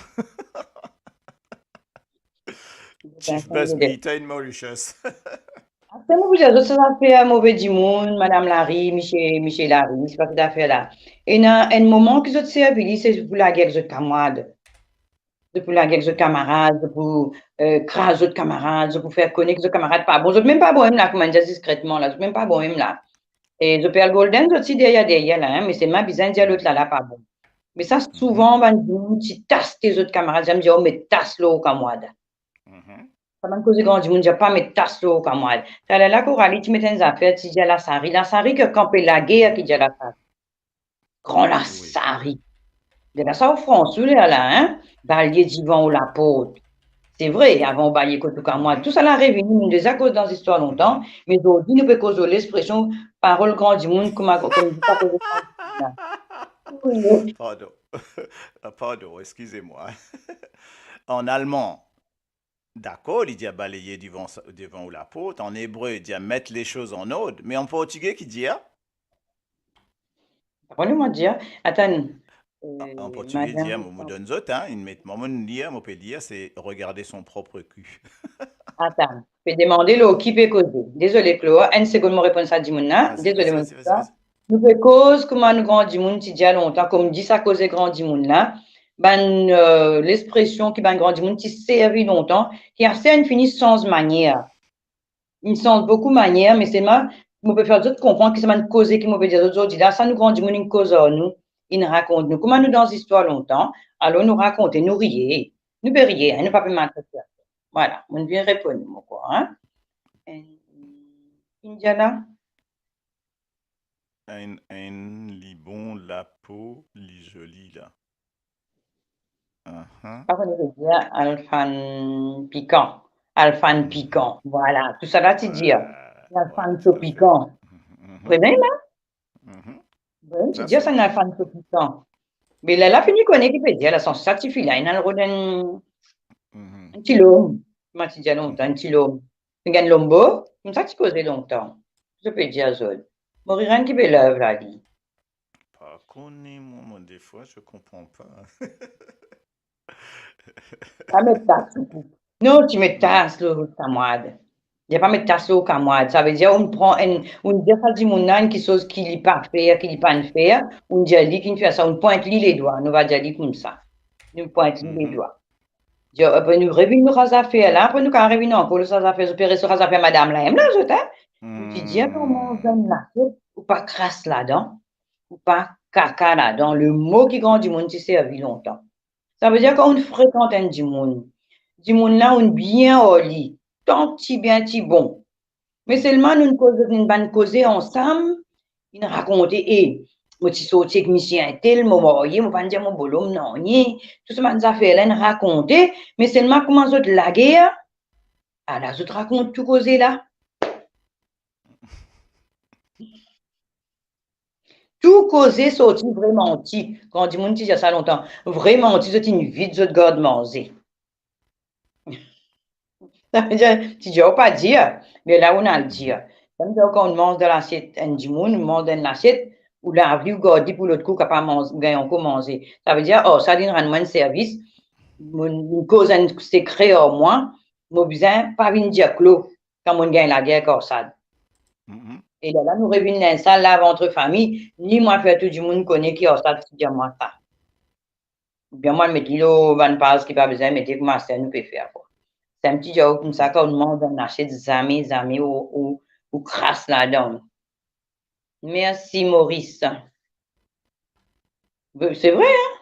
Chief buzz beater in Mauritius. Apre, mo pou dir zot, sa zafer move dimoun, madam Larry, misie, misie Larry, se pa zot zafer la. Ena enn moman ki zot servi li, se pou lager ek zot kamarad. Zot pou lager ek zot kamarad, zot pou, euh, kraz zot kamarad, zot pou fer kone ki zot kamarad pa bon. Zot mem pa bwar mem la, kouma dir diskretman la, zot mem pa bwar mem la. E zot pe al golden, zot ti deryer, deryer la, hein, me selman bizin dir lot la, la pa bon. Me sa, souvan, bann dimoun ti taste zot kamarad, zame dir, "Oh, met tas lor kamarad." Mhm. Sa bann koze gran dimoun dir, "Pa met tas lor kamarad." Taler la, Coralie ti met enn zafer, ti dir Lasari. Lasari, ki kan pe lager ki dir Lasari. Gran Lasari. Wi. Dir la sa ou Frans ou lerla, hein? Balye divan ou laport. Se vre, avan ou balye kot ou kamarad. Tousala revini, nou deza koz dan zistwar lontan, me zordi nou pe koz lor lespresion parol gran dimoun, kouma, kouma, kouma, kouma, kouma. Pardon. Pardon, excusez-moi. En allemand, dakor, li dir baleye divan sa, divan ou laport. An ebre, li dir mettre les choses en ordre. Me an portige, ki dir? Parol, mo dir, atann, An, an portigé, dir, mo, mo donn zot, hein, inn met, mo, mo lir, mo pe lir, c'est regarder son propre cul. Atann, pe demande lor ki pe koze. Dezole, Claude, enn segonn, mo reponn sa dimoun la. Ah, dezole, vas-y, mo vas-y, vas-y, vas-y. Nou pe koz kouma nou gran dimoun ti dir lontan, kouma dir sa koze gran dimoun la, bann, euh, lespresion ki bann gran dimoun ti servi lontan, ki aster inn fini sanz manier. Inn sanz boukou manier, me selman mo pe fer zot konpran ki sa bann koze ki mo pe dir zot zordi la, sa nou gran dimoun inn koz ar nou, inn rakont nou. Kouma nou dan zistwar lontan, alor nou rakonte, nou riye. Nou pe riye, hein, nou pa pe maltret personn. Vwala, mo vinn reponn ou, mo krwar, hein. Enn, Indiana? Enn, enn, li bon, lapo, li zoli la. Ahan. Sa kone vedir al fann pikan. Al fann pikan. Vwala, tou sa la ti dir. Ah, al fann so pikan. Mhm. Konpran la? Mhm. Wi, ti dir sa, al fann so pikan. Me la, la fini kone ki pe dir la, san sa tifi la, inn al rod enn, enn ti lom. Kouma ti dir lontan, enn ti lom. Inn gagn lombo, koumsa ti koze lontan. Sa pe dir zot. Mo rirenn ki pe lev la, li. Pa kone, mwa, mwa, defwa, je comprends pas. Pa met tas lor ou. Non, ti met tas lor kamwad. Li pa met tas lor kamwad. Sa vedir, ou pran enn, ou dir sa dimoun la enn kiksoz ki li pa fer, ki li pa'nn fer, ou dir li ki'nn fer sa, ou pwint li ledwa, nou va dir li koumsa. Nou pwint li ledwa. Dir, apre nou revinn lor sa zafer la, apre nou kapav revinn ankor lor sa zafer, zot pe res lor sa zafer madam la, mem la, zot, hein? Ou ti dir, kan ou manz dan enn lasiet, ou pa kras ladan, ou pa kaka ladan, lemo ki gran dimoun ti servi lontan. Sa vedir, kan ou frekant enn dimoun, dimoun la, ou bien ar li, tan ti bien, ti bon. Me selman nou koz, nou bann koze ansam, inn rakonte, e, mo ti sorti ek misie intel, mo marye, mo pa'nn dir mo bolom nanye, tou sa bann zafer la, inn rakonte, me selman kouma zot lager, ala zot rakont tou koze la. Tou koze sorti vre manti. Gran dimoun ti dir sa lontan. Vre manti, zot inn vid zot gard manze. Sa vedir, ti dir ou pa dir, me la ou inn al dir. Sa vedir, kan ou manz dan lasiet enn dimoun, ou manz dan enn lasiet, ou lav li, ou gard li pou lot kou, kapav manz, gagn ankor manze. Sa vedir, oh, sa linn rann mwa enn servis, mo, mo koz enn sekre ar mwa, mo bizin pa vinn dir Claude kan mo gagn lager ek Arsad. Mhm. E lerla nou revinn dan sa lav antre fami, ni mwa fer tou dimoun kone ki Arsad ti dir mwa sa. Oubien mwa met li lor bann paz ki pa bizin mete, kouma sa nou pe fer, kwa. Sa mo ti dir ou koumsa, kan ou manz dan lasiet, zame, zame ou, ou, ou kras ladan. Mersi, Maurice. Be, se vre, hein?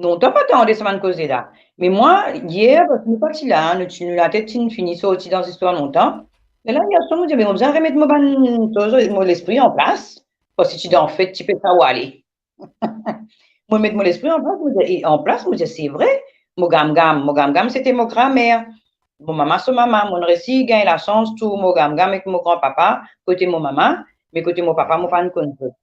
Lontan pa tande sa bann koze la. Me mwa, yer, parski nou pa ti la, nou ti, nou latet ti fini sorti dan zistwar lontan. E la, yer swar, mo dir, be, mo bizin remet mo bann, mo lespri an plas. Parski ti dan fet, ti pe sa ou ale. Mo met mo lespri an plas, mo dir, e an plas, mo dir, se vre, mo gamgam, mo gamgam, sete mo gramer. Mo mama so mama, mo resi gagn lasans trouv mo gamgam ek mo granpapa, kote mo mama, me kote mo papa, mo pa'nn konn zot.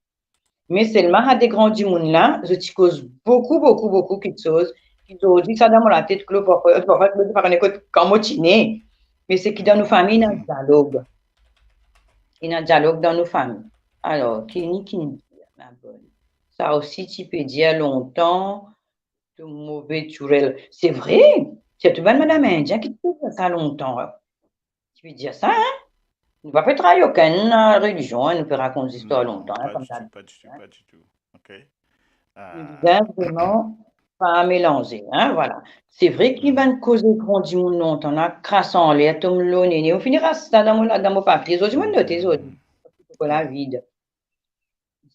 Me selman sa de gran dimoun la, zot ti koz boukou, boukou, boukou kiksoz, ki zordi sa dan mo latet, Claude, parfwa, parfwa, Claude, pa kone kot, kan mo ti ne. Me se ki dan nou fami, ena dialog. Ena dialog dan nou fami. Alor, Kenny, Kenny, labonn. Sa osi ti pe dir lontan, to move churel. Se vre, sirtou bann madam indien ki ti pe dir sa lontan. Ti pe dir sa, hein? Nou pa pe trayi okenn, euh, relizion, hein, nou pe rakont zistwar lontan, hein, koumsa. Non, pa ditou, pa ditou, pa ditou. Ok. Nou bizin vreman pa melanze, hein, vwala. Se vre ki bann koze gran dimoun lontan la, kras anler, tom lor nene, ou fini ras sa dan mo, dan mo papie, zordi mo note, zordi. Kola vid.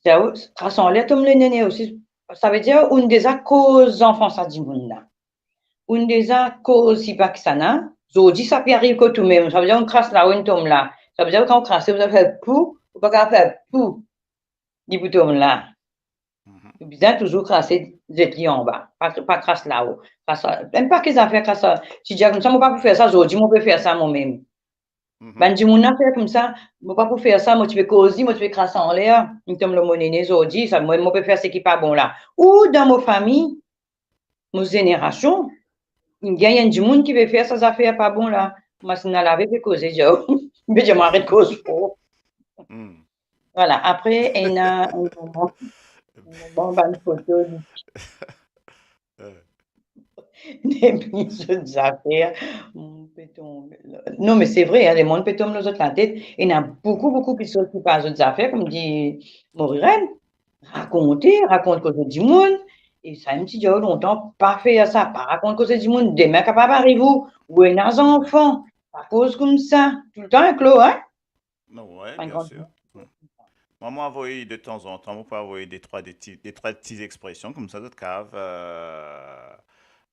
Sa, kras anler, tom lor nene osi, sa vedir ou deza koz zanfan sa dimoun la. Ou deza koz sipa kisannla, zordi sa pe ariv kot ou mem, sa vedir ou kras la, ou tom la. Sa vedir kan ou krase, ou fer pou, ou pa kapav fer pou. Li pou tom la. Mhm. Ou bizin touzour krase, zet li anba. Pa, pa kras lao. Kras, enn pake zafer, kras, ti dir koumsa, mo pa pou fer sa, zordi mo pe fer sa mo mem. Mhm. Bann dimoun la fer koumsa, mo pa pou fer sa, mo ti pe koz li, mo ti pe kras anler, li tom lor mo nene zordi, sa, mo, mo pe fer seki pa bon la. Ou dan mo fami, mo zenerasion, inn gagn enn dimoun ki pe fer sa zafer pa bon la. Mo ti ena lave pe koze, dir, pe dir mo aret koz for. Hmm. Vwala, apre, ena enn moman. Mo bann foto, depi zot zafer, mo pe tonbe. Non, me se vre, hein, lemonn pe tom lor zot latet. Ena boukou, boukou kiksoz ki pa zot zafer, kouma dir Morirèn. Rakonte, rakont koze dimoun. E sa, mo ti dir lontan, pa fer sa, pa rakont koze dimoun. Demin kapav ariv ou, ou ena zanfan, pa koz koumsa. Toultan enn klo, hein? Non, ouais, bien sûr. Moi, moi, envoyer de temps en temps, moi, pour envoyer des trois, des petits, des trois petites expressions comme ça, zot kapav, euh,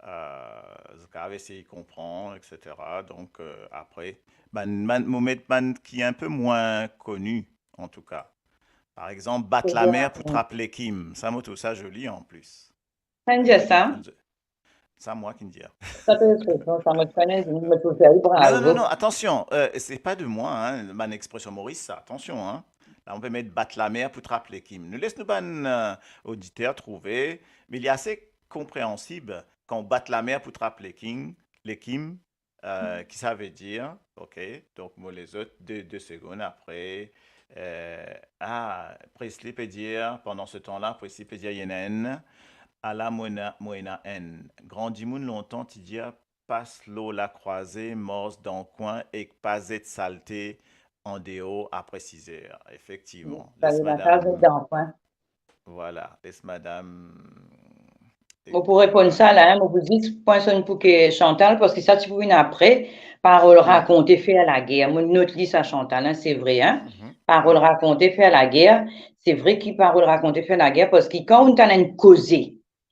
euh, zot kapav essayer comprendre, et cetera. Donc, euh, après, bann, bann, mo met bann ki un peu moins connu, en tout cas. Par exemple, bat la mer pour trap lekim. Ça, moi, je trouve ça joli en plus. Sa, mo ki dir. Sa to expression, sa mo kone, mo trouve sa, bravo. Non, non, non, non, attention, euh, c'est pas de moi, hein, bann expression Moris sa, attention, hein. La, on peut mettre bat la mer pour trap lekim. Nou les nou bann, euh, auditeur trouve, me li ase konpreansib kan bat la mer pour trap lekim, lekim, euh, ki sa ve dir, ok, donk mo les autres, deux, deux secondes après, euh, ah, Presley pe dir, pendant ce temps-là, Presley pe dir, ena enn, ala mo ena, mo ena enn. Gran dimoun lontan ti dir, pas lor lakrwaze, mars dan kwin ek pa zet salte andeor apre siz er. Effectivement. Les madame, voilà, les madame. Mo pou reponn sa la, hein, mo pou zis pran sonn pou ke Chantal, parski sa ti pou vinn apre, parol rakonte, fer lager. Mo not li sa, Chantal, hein, se vre, hein. Parol rakonte, fer lager, se vre ki parol rakonte, fer lager, parski kan ou tann enn koze,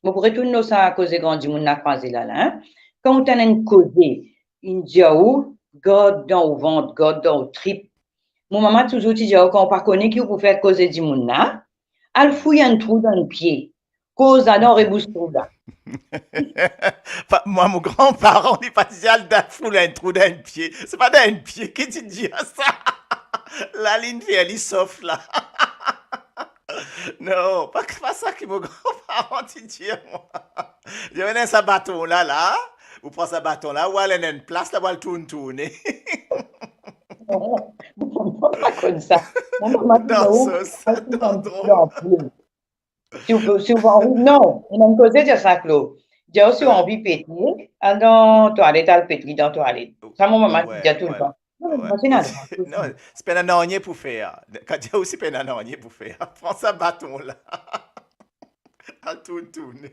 mo pou retourn lor sa koze gran dimoun lakrwaze la, la, hein. Kan ou tann enn koze, inn dir ou, gard dan ou vant, gard dan ou trip. Mo mama touzour ti dir ou, kan ou pa kone ki ou pou fer koze dimoun la, al fouy enn trou dan enn pie. Koz ladan, rebous trou la. Pa, mwa, mo granparan, li pa ti dir al da-, fouy enn trou dan enn pie. Se pa dan enn pie ki ti dir sa. La, linn fer li sof la. Non, pa, pa sa ki mo granparan ti dir mwa. Li dir, ena sa baton la, la, ou pran sa baton la, ou al enn plas la, ou al tourn tourne. Non, mo pa konn sa. Mo pa konn sa. Non, sa, sa, non, non. Si ou, si ou anvi, non, ena enn koze dir sa, Klo. Dir ou, si ou anvi pet li, al dan twalet, al pet li dan twalet. Sa mo mama ti dir toultan. Non, non, non, non, non, non, non, se pena nanye pou fer. Kan dir ou, se pena nanye pou fer. Pran sa baton la. Al tourn tourne.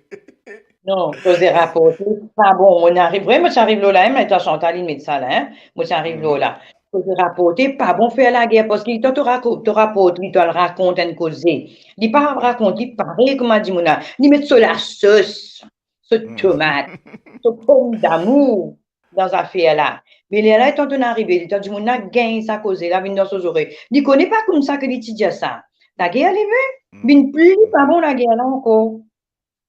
Non, koze raporte, pa bon. Mo ariv, vre, mo ti ariv lor la, hein, me ta Chantal, li met sa la, hein. Mo ti ariv lor la. Koze raporte, pa bon fer lager, parski kan to rako-, to raport li, to al rakont enn koze. Li pa rakont li parey kouma dimoun la. Li met so lasos, so tomat, so pomdamour dan zafer la. Me lerla, letan to'nn arive, letan dimoun la gagn sa koze la, vinn dan so zorey. Li kone pa koumsa ki li ti dir sa. Lager leve, vinn pli pa bon lager la ankor.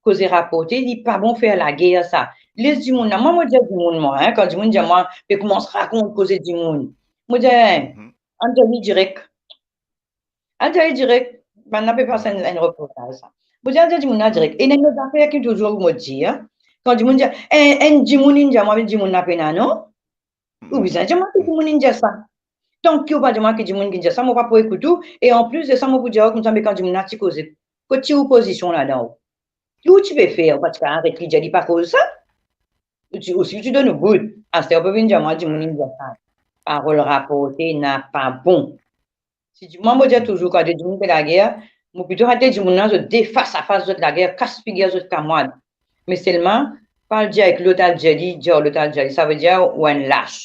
Koze raporte, li pa bon fer lager sa. Les dimoun la, mwa, mo dir dimoun, mwa, hein, kan dimoun dir mwa, pe koumans rakont koze dimoun. Mo dir, hein, ann dir li direk. Ann dir li direk, bann la pe pas enn, enn reportaz sa. Mo dir, ann dir dimoun la direk. Ena enn lot zafer ki touzour mo dir, kan dimoun dir, enn, enn dimoun inn dir mwa, me dimoun la pena non. Ou bizin dir mwa ki dimoun inn dir sa. Tanki ou pa dir mwa ki dimoun ki dir sa, mo pa pou ekout ou. E anplis de sa, mo pou dir ou koumsa, me kan dimoun la ti koze, kot ti ou pozision ladan ou? Ki ou ti pe fer? Ou pa ti kapav aret li, dir li pa koz sa? Ou ti, ou si ou ti donn ou bout, aster ou pe vinn dir mwa dimoun inn dir sa. Parol raporte napa bon. Si di-, mwa, mo dir touzour, kan de dimoun pe lager, mo plito al dir dimoun la, zot de fas a fas, zot lager, kas figir zot kamwad. Me selman, pa al dir ek lot, al dir li, dir lot, al dir li, savedir ou enn las.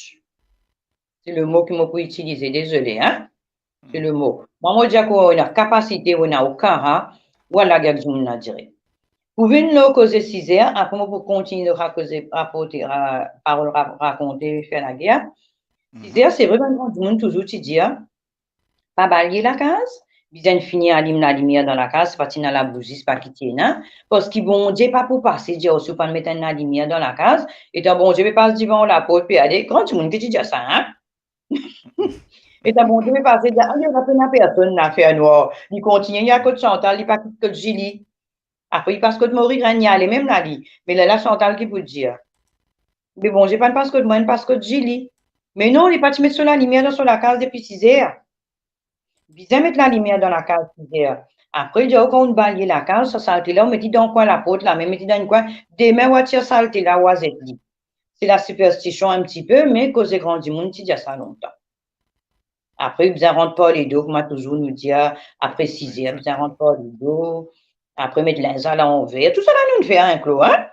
Se le mo ki mo pou itilize, dezole, hein? Se le mo. Mwa, mo dir ki ou ena kapasite, ou ena ou kara, ou al lager dimoun la direk. Pou vinn lor koze Sizer, apre mo pou kontign lor sa koze raporte, ra-, parol ra-, rakonte, fer lager. Sizer, se vre, bann gran dimoun touzour ti dir, pa balye lakaz, bizin fini alim lalimier dan lakaz, si pa ti ena labouzi, pa kite ena, parski Bondie pa pou pase, dir ou si ou pa met enn lalimier dan lakaz, eta Bondie pe pas divan laport, pe ale, gran dimoun ki ti dir sa, hein? Eta Bondie pe pase, dir, ale, la pena personn la, fer nwar. Li kontigne, li al kot Chantal, li pa kit kot Zili. Apre, li pas kot Mori Grenn, li ale mem la li. Me lerla Chantal ki pou dir? Me Bondie pa'nn pas kot mwa, li pas kot Zili. Me non, li pa ti met so lalimier dan so lakaz depi Sizer. Bizin met lalimier dan lakaz Sizer. Apre, li dir, kan ou balie lakaz, sa salte la, ou met li dan kwin laport la, me met li dan enn kwin, demin ou a tir salte la, ou a zet li. Se lasiperstision enn tipe, me koze gran dimoun ti dir sa lontan. Apre, bizin rant par ledo, kouma touzour nou dir, apre siz er, bizin rant par ledo. Apre, met linz alanver. Tou sa la nou fer, hein, Clo, hein?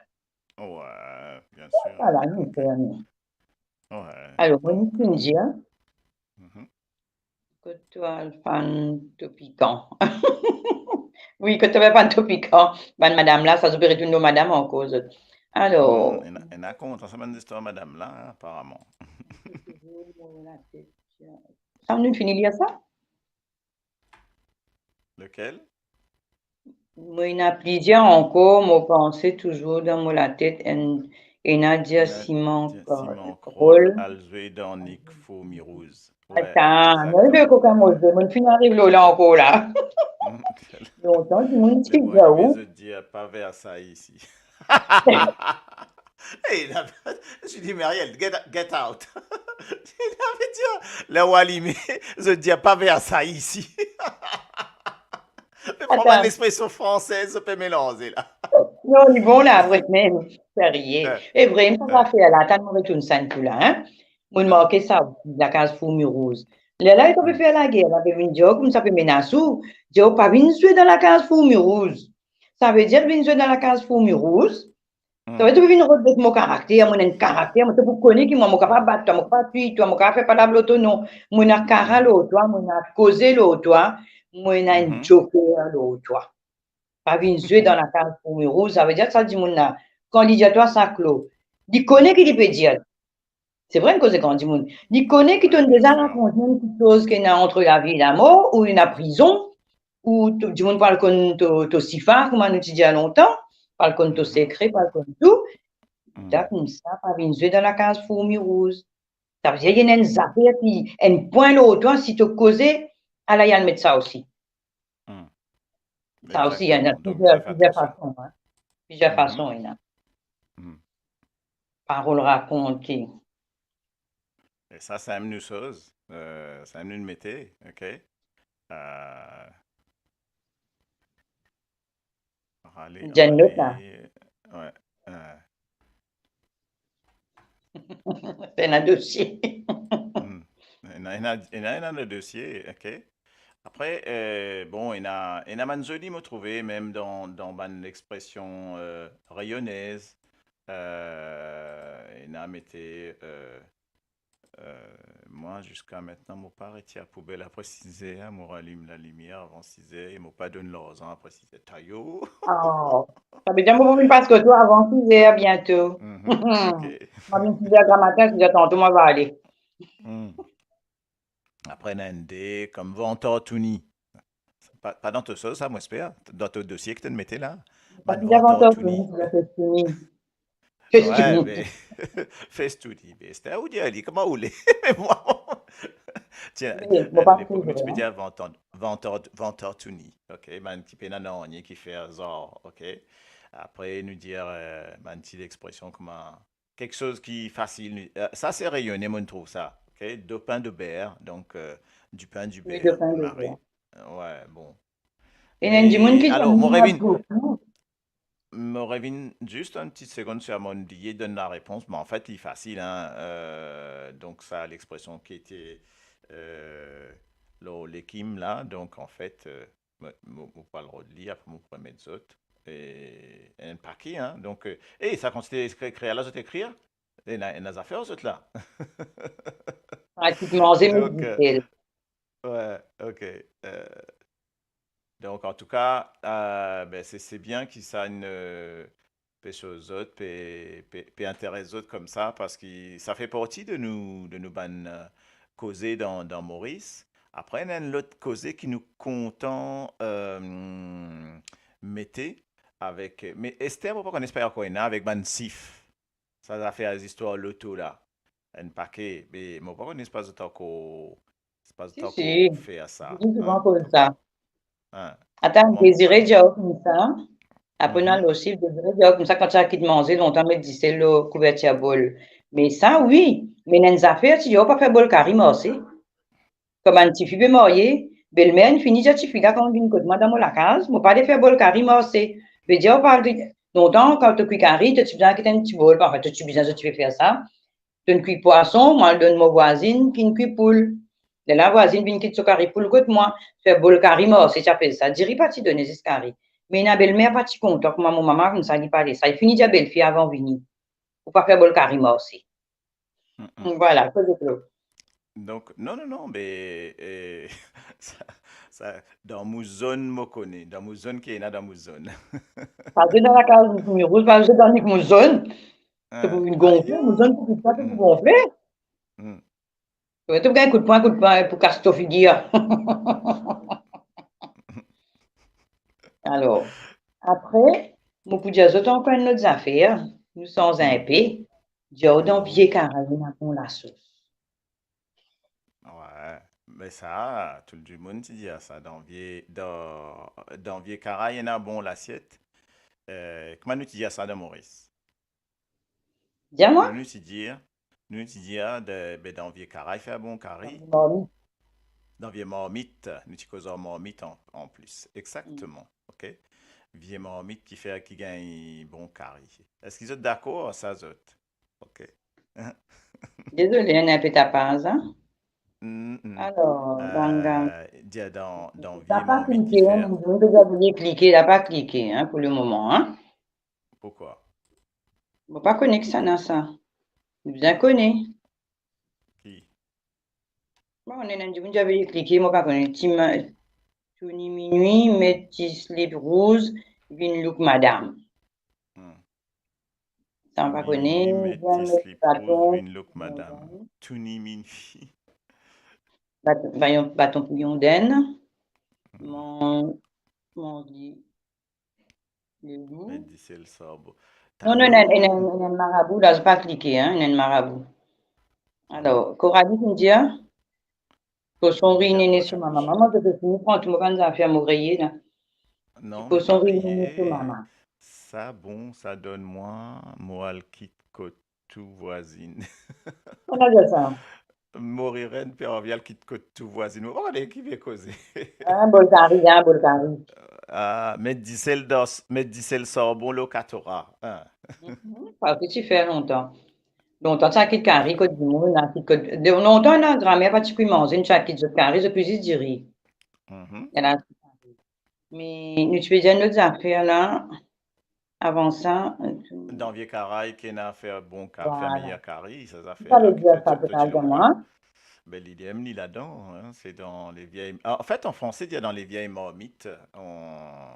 Wi, bien sir. Sa la nou fer, nou. Wi. Alor, mo finn dir, hein? Mhm. Kot to al fann to pikan. Wi, kot to al fann to pikan. Bann madam la, sa zot pe retourn lor madam ankor, zot. Alor. Hmm, ena, ena kontan sa bann zistwar madam la, aparaman. Sa, nou fini lir sa? Lekel? Mo ena plizier ankor, mo panse touzour dan mo latet, enn, ena dir Ena Siman dir Siman Krol, Krol, al zwe dan Nik Fourmi Rouz. Wi, atann, sa mo pe kontan mo zwe, mo finn ariv lor la ankor la. Mm. Lontan dimoun ti dir ou. Zot dir, pa ver sa isi. Hey, la, je dis, Marielle, get, get out. Li ave dir, ler ou alime, zot dir, pa ver sa isi. Pe pran bann expresion franse, zot pe melanze la. Non, li bon la, vre mem, serie. Wi. E vre, sa zafer la, atann mo retourn sa enn kou la, hein. Mo marke sa, lakaz Fourmi Rouz. Lerla, li pe fer lager, la pe vinn dir ou koumsa, pe menas ou, dir ou pa vinn zwe dan lakaz Fourmi Rouz. Savedir vinn zwe dan lakaz Fourmi Rouz, savedir to vinn rod mo karakter, mo ena enn karakter, mo, to pou kone ki mwa, mo kapav bat twa, mo kapav tiy twa, mo kapav fer palab lor to non, mo ena karin lor twa, mo ena koze lor twa, mo ena enn joker lor twa. Pa vinn zwe dan lakaz Fourmi Rouz, savedir sa dimoun la, kan li dir twa sa, Clo, li kone ki li pe dir. Se vre, enn koze gran dimoun. Li kone ki to deza rakont li enn kiksoz ki ena ant lavi e lamor, ou ena prizon, ou to, dimoun pou al konn to, to sifa, kouma nou ti dir lontan, pou al konn to sekre, pou al konn tou. Sa koumsa, pa vinn zwe dan lakaz Fourmi Rouz. Savedir, ena enn zafer ki, enn pwin lor twa, si to koze, ala, li al met sa osi. Hmm. Sa osi, ena plizier, plizier fason, hein. Plizier fason, ena. Hmm. Parol rakont ki. E sa, sa enn nou soz, euh, sa enn nou mete, ok? Euh, rale, Jenn lot la. Rale, wi, euh. Ena dosie. Hmm. Ena, ena, ena, ena le dosie, ok. Apre, euh, bon, ena, ena bann zoli mo trouve, mem dan, dan bann expresion, euh, reyonez, euh, ena mete, euh, euh, mwa, ziska mintnan, mo pa retir poubel apre siz er, mo alim lalimier avan siz er, e mo pa donn larzan apre siz er. Tayo. Oh. Savedir mo pou vinn pas kot ou avan siz er biento. Mhm, ok. Mo vinn siz er gramatin, siz er tanto, mo va ale. Hmm. Apre, ena enn de, kom vantar touni. Pa, pa dan to soz sa, mo esper. Dan to dosie ki to'nn mete la. Bann vantar touni. Vantar touni, siz er fes touni. Fes touni. Wi, me fes touni, me Esther, ou dir li kouma ou le. Me mwa, tiens, wi, mo pa trouve, ti pe dir vantar, vantar, vantar touni. Ok, bann ki pena nanye ki fer zar, ok. Apre, nou dir, euh, bann ti expresion kouma kiksoz ki fasil. Euh, sa se reyone, mo trouv sa. Ok, dopin dober, donk, euh, dipin diber, wi, dopin dober. Wi, bon. Ena enn dimoun ki... Alor, mo revinn, mo revinn zis enn ti segonn sir, mo bliye donn larepons, me anfet, li fasil, hein. Euh, donk, sa, lexpresion ki ete, euh, lor lekim la, donk, anfet, euh, mo, mo, mo pou al rod li, apre mo pou remet zot. E enn pake, hein. Donk, euh, e sa kantite ekri, ekrir la, zot ekrir? Ena, ena zafer, zot la. Pratikman, ze... Donk, euh, wi, ok. Euh, donk, antouka, euh, ben, se, se bien ki sa inn, euh, pe soz zot, pe, pe, pe interes zot koumsa, parski sa fer parti de nou, de nou bann, euh, koze dan, dan Moris. Apre, ena enn lot koze ki nou kontan, euh, mete avek, me Esther, mo pa kone si pa ankor ena, avek bann sif. Sa zafer zistwar loto la. Enn pake, me mo pa kone si pa zot ankor, si pa zot ankor fer sa. Si, si. Li dir souvan koz sa. Hein. Atann, Dezire dir koumsa. Apre nou al lor sif, Dezire dir koumsa, kan ti al kit manze, lontan met disel lor kouvertir bol. Me sa, wi. Me ena enn zafer, ti dir pa fer bol kari marse. Kouma enn tifi pe marye, Belmer inn fini dir tifi la, kan vinn kot mwa dan mo lakaz, mo pa le fer bol kari marse. Vedir, ou pa, lontan, kan to kwi kari, to ti bizin get enn ti bol, anfin, to ti bizin, to ti pe fer sa. To'nn kwi pwason, mo al donn mo vwazinn ki'nn kwi poul. Lerla vwazinn vinn kit so kari poul kot mwa, fer bol kari marse, ti apel sa. Diri pa ti done, zis kari. Me ena belmer pa ti kontan, kouma mo mama koumsa li pale sa. Li fini dir belfi avan vini, ou pa fer bol kari marse. Mm, mm. Vwala, koze klo. Donk, non, non, non, me, eh, sa, sa, dan mo zone, mo kone. Dan mo zone, ki ena dan mo zone. Pa zwe dan lakaz mo rouz, pa zwe dan nek mo zone. To pou vinn gonfle, mo zone pou kit sa, to pou gonfle. Mm. Wi, to pou gagn kout pwin, kout pwin pou kas to figir. Alor, apre, mo pou dir zot ankor enn lot zafer, nou sanz inpe, dir dan vie karay ena bon lasos. Wi, me sa, tou dimoun ti dir sa, dan vie, dan, dan vie karay ena bon lasiet. Eh, kouma nou ti dir sa dan Moris? Dir mwa? Nou, nou ti dir, nou ti dir de, be, dan vie karay fer bon kari. Dan vie marmit. Dan vie marmit, nou ti koz ar marmit an, an plis. Exakteman, ok? Vie marmit ki fer ki gagn bon kari. Eski zot dakor ar sa, zot? Ok. Dezole, ena inpe tapaz, a? Mm, mm. Alor, gang, gang. Eh, dir dan, dan vie marmit ki fer. Mo bizin klike, la pa klike, a, pou lemoman, a. Pourkwa? Mo pa kone kisannla sa. Mo bizin kone. Ki? Bon, ena enn dimoun ti ave klike, mo pa kone. Ti ma-, Touni Minwi, met ti slip rouz, vinn look madam. Hmm. Sa, mo pa kone. Minwi, met ti slip rouz, vinn look madam. Touni Minwi. Bat-, baton, baton pou Yonden. Hmm. Mon, mon di, Lelou. Met disel sarbon. Non, non, ena, ena, ena enn marabou la, zot pa klike, hein, ena enn marabou. Alor, Coralie finn dir, koson riye nene so mama. Mama, to fini pran tou mo bann zafer, mo reye la. Non, koson riye nene so mama. Sa bon, sa donn mwa, mo al kit kot tou vwazinn. Kouma dir sa? Mo rire, enn pe anvi al kit kot tou vwazinn. Mo pa kone ki pe koze. Ah, bol kari, ah, bol kari. Ah, met disel dan, met disel sarbon lor katora, hein. Mhm, parski ti fer lontan. Lontan, ti al kit kari kot dimoun, la, kit kot, de, lontan, la, gramer pa ti pou manze, nou ti al kit zot kari, zot pou zis diri. Mhm. Ena, me nou ti pe dir enn lot zafer la, avan sa, euh, dan vie karay ki ena fer bon ka-, fer meyer kari, sa zafer la, ki fer zot, zot ti oule. Be, lide mem li ladan, hein, se dan le vie, an fet, an franse, dir dan le vie marmit, on,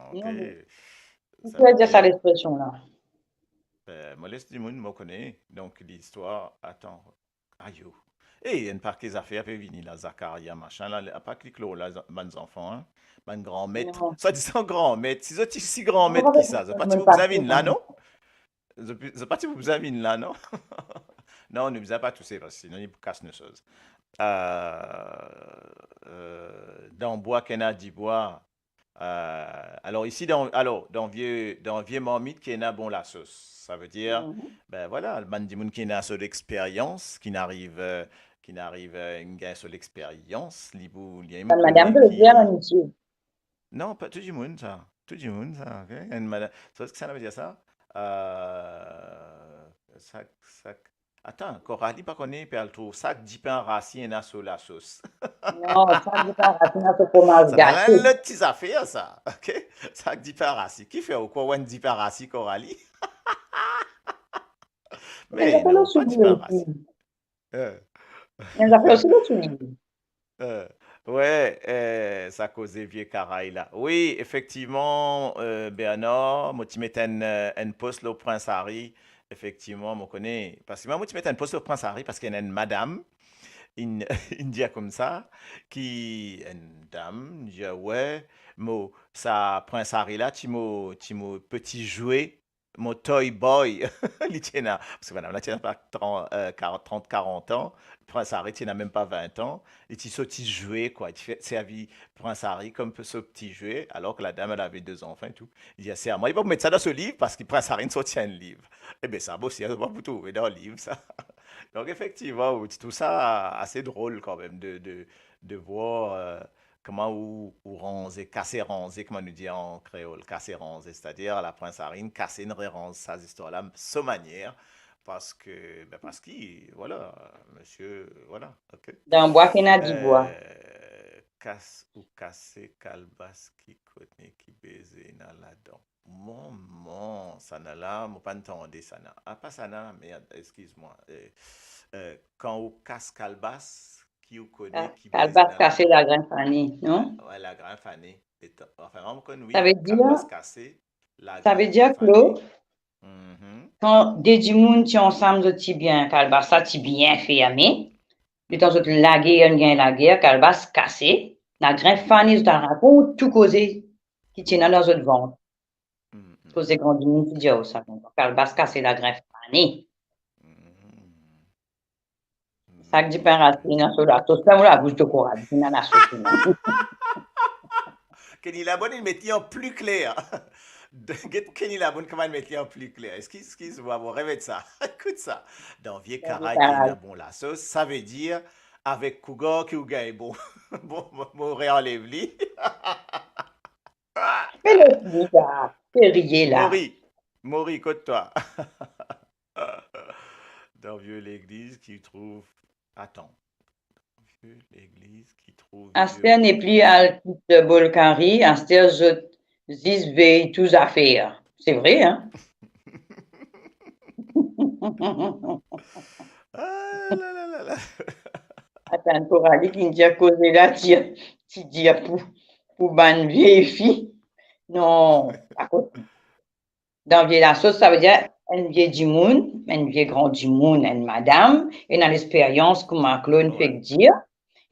non, ok, me sa ve dir sa, lexpresion la. Be, mo les dimoun, mo kone, donk, listwar, atann, Ayo. Eh, enn pake zafer pe vini la, Zakaria, machin la, pa klik lor la, bann zanfan, hein. Bann granmet. Non. Swadizan granmet. Si zot ti si granmet ki sa, zot pa ti pou bizin vinn la, non? Zot, zot pa ti pou bizin vinn la, non? Non, nou bizin pa touse, parski sinon li pou kas nou soz. Euh, euh, dan bwa ki ena dibwa, Euh, alor isi, dan, alor, dan vie, dan vie marmit ki ena bon lasos. Sa ve dir, mhm, be, vwala, bann dimoun ki ena so lexperyans, ki'nn ariv, euh, ki'nn ariv, euh, inn gagn so lexperyans, li pou, li, bann madam, to ve dir bann misie? Non, pa tou dimoun sa. Tou dimoun sa, ok? Enn madam, sa, sa, sa ve dir sa? Euh, sa, sa, Atann, Coralie pa kone pe al trouv sak dipin rasi ena so lasos. Non, sak dipin rasi ena so fromaz gate. Sa, sa enn lot ti zafer sa, ok? Sak dipin rasi. Kifer ou krwar enn dipin rasi, Coralie? Me non, pa dipin rasi. Eh. Enn zafer osi, non, ti Eh, we, eh, sa koze vie karay la. Wi, efektivman, eh, Bernard, mo ti met enn, eh, enn post lor Prince Harry. Efektivman, mo kone, parski mwa, mo ti met enn post lor Prince Harry, parski ena enn madam, inn, inn dir koumsa, ki, enn dam, inn dir, we, mo, sa Prince Harry la, ti mo, ti mo peti zwe, mo toy boy, li ti ena, parski madam la ti ena pa tran-, eh, kar-, trant, karant an, Prince Harry ti ena mem pa vint an, li ti so ti zwe, kwa, li ti fer, servi Prince Harry kom so ti zwe, alor ki ladam, elle avait deux enfants et tout. Li dir, "Serman, li pa pou met sa dan so liv, parski Prince Harry inn sorti enn liv." Ebe, sa, bon, si, pa pou trouve dan liv, sa. Donk, efektivman, ti trouv sa ase drol kanmem de, de, de vwar, eh, kouma ou, ou ranze, kase ranze, kouma nou dir an kreol, kase ranze, setadir Lapwint Sarinn kase, inn reranz sa zistwar la so manier, parski, be, parski, vwala, misie, vwala, ok. Dan bwa ki ena dibwa. Eh, kas, ou kase kalbas ki kone ki beze ena ladan. Momon, sannla, mo pa'nn tande sannla. Apa sannla, merd, eskiz mwa. Eh, eh, kan ou kas kalbas, ki ou kone ki beze ena ladan. Kalbas kase, lagrin fane, non? Wi, lagrin fane. Eta, anfin, mwa mo konn, wi, kalbas kase, lagrin fane. Savedir, Claude, kan de dimoun ti ansam, zot ti bien, kalbas la ti bien ferme, letan zot lager, inn gagn lager, kalbas kase, lagrin fane, zot al rakont tou koze ki ti ena dan zot vant. Koze gran dimoun ti dir ou sa, kalbas kase, lagrin fane. Sak dipin rase ena so lasos la, mo labous to kourad, ena lasos ena. Kenny Labonne, inn met li an pli kler. Get Kenny Labonne kouma inn met li an pli kler. Eskiz, eskiz mwa, bon, remet sa. Ekout sa. Dan vie karay ki ena bon lasos, savedir avek kougar ki ou gagn bon, bon, mo, mo reanlev li. Me les li la, serye la. Mori, Mori, kot twa? Dan vie legliz ki trouv, atan. Vie legliz ki trouv... Aster nepli al kit bol kari, aster zot zis vey tou zafer. Se vre, hein? Ah, la, la, la, la. Atann, Coralie ki dir koze la, ti, ti dir pou, pou bann vie fi. Non, akoz dan vie lasos, savedir enn vie dimoun, enn vie gran dimoun, enn madam, ena lexperyans kouma Claude fek dir,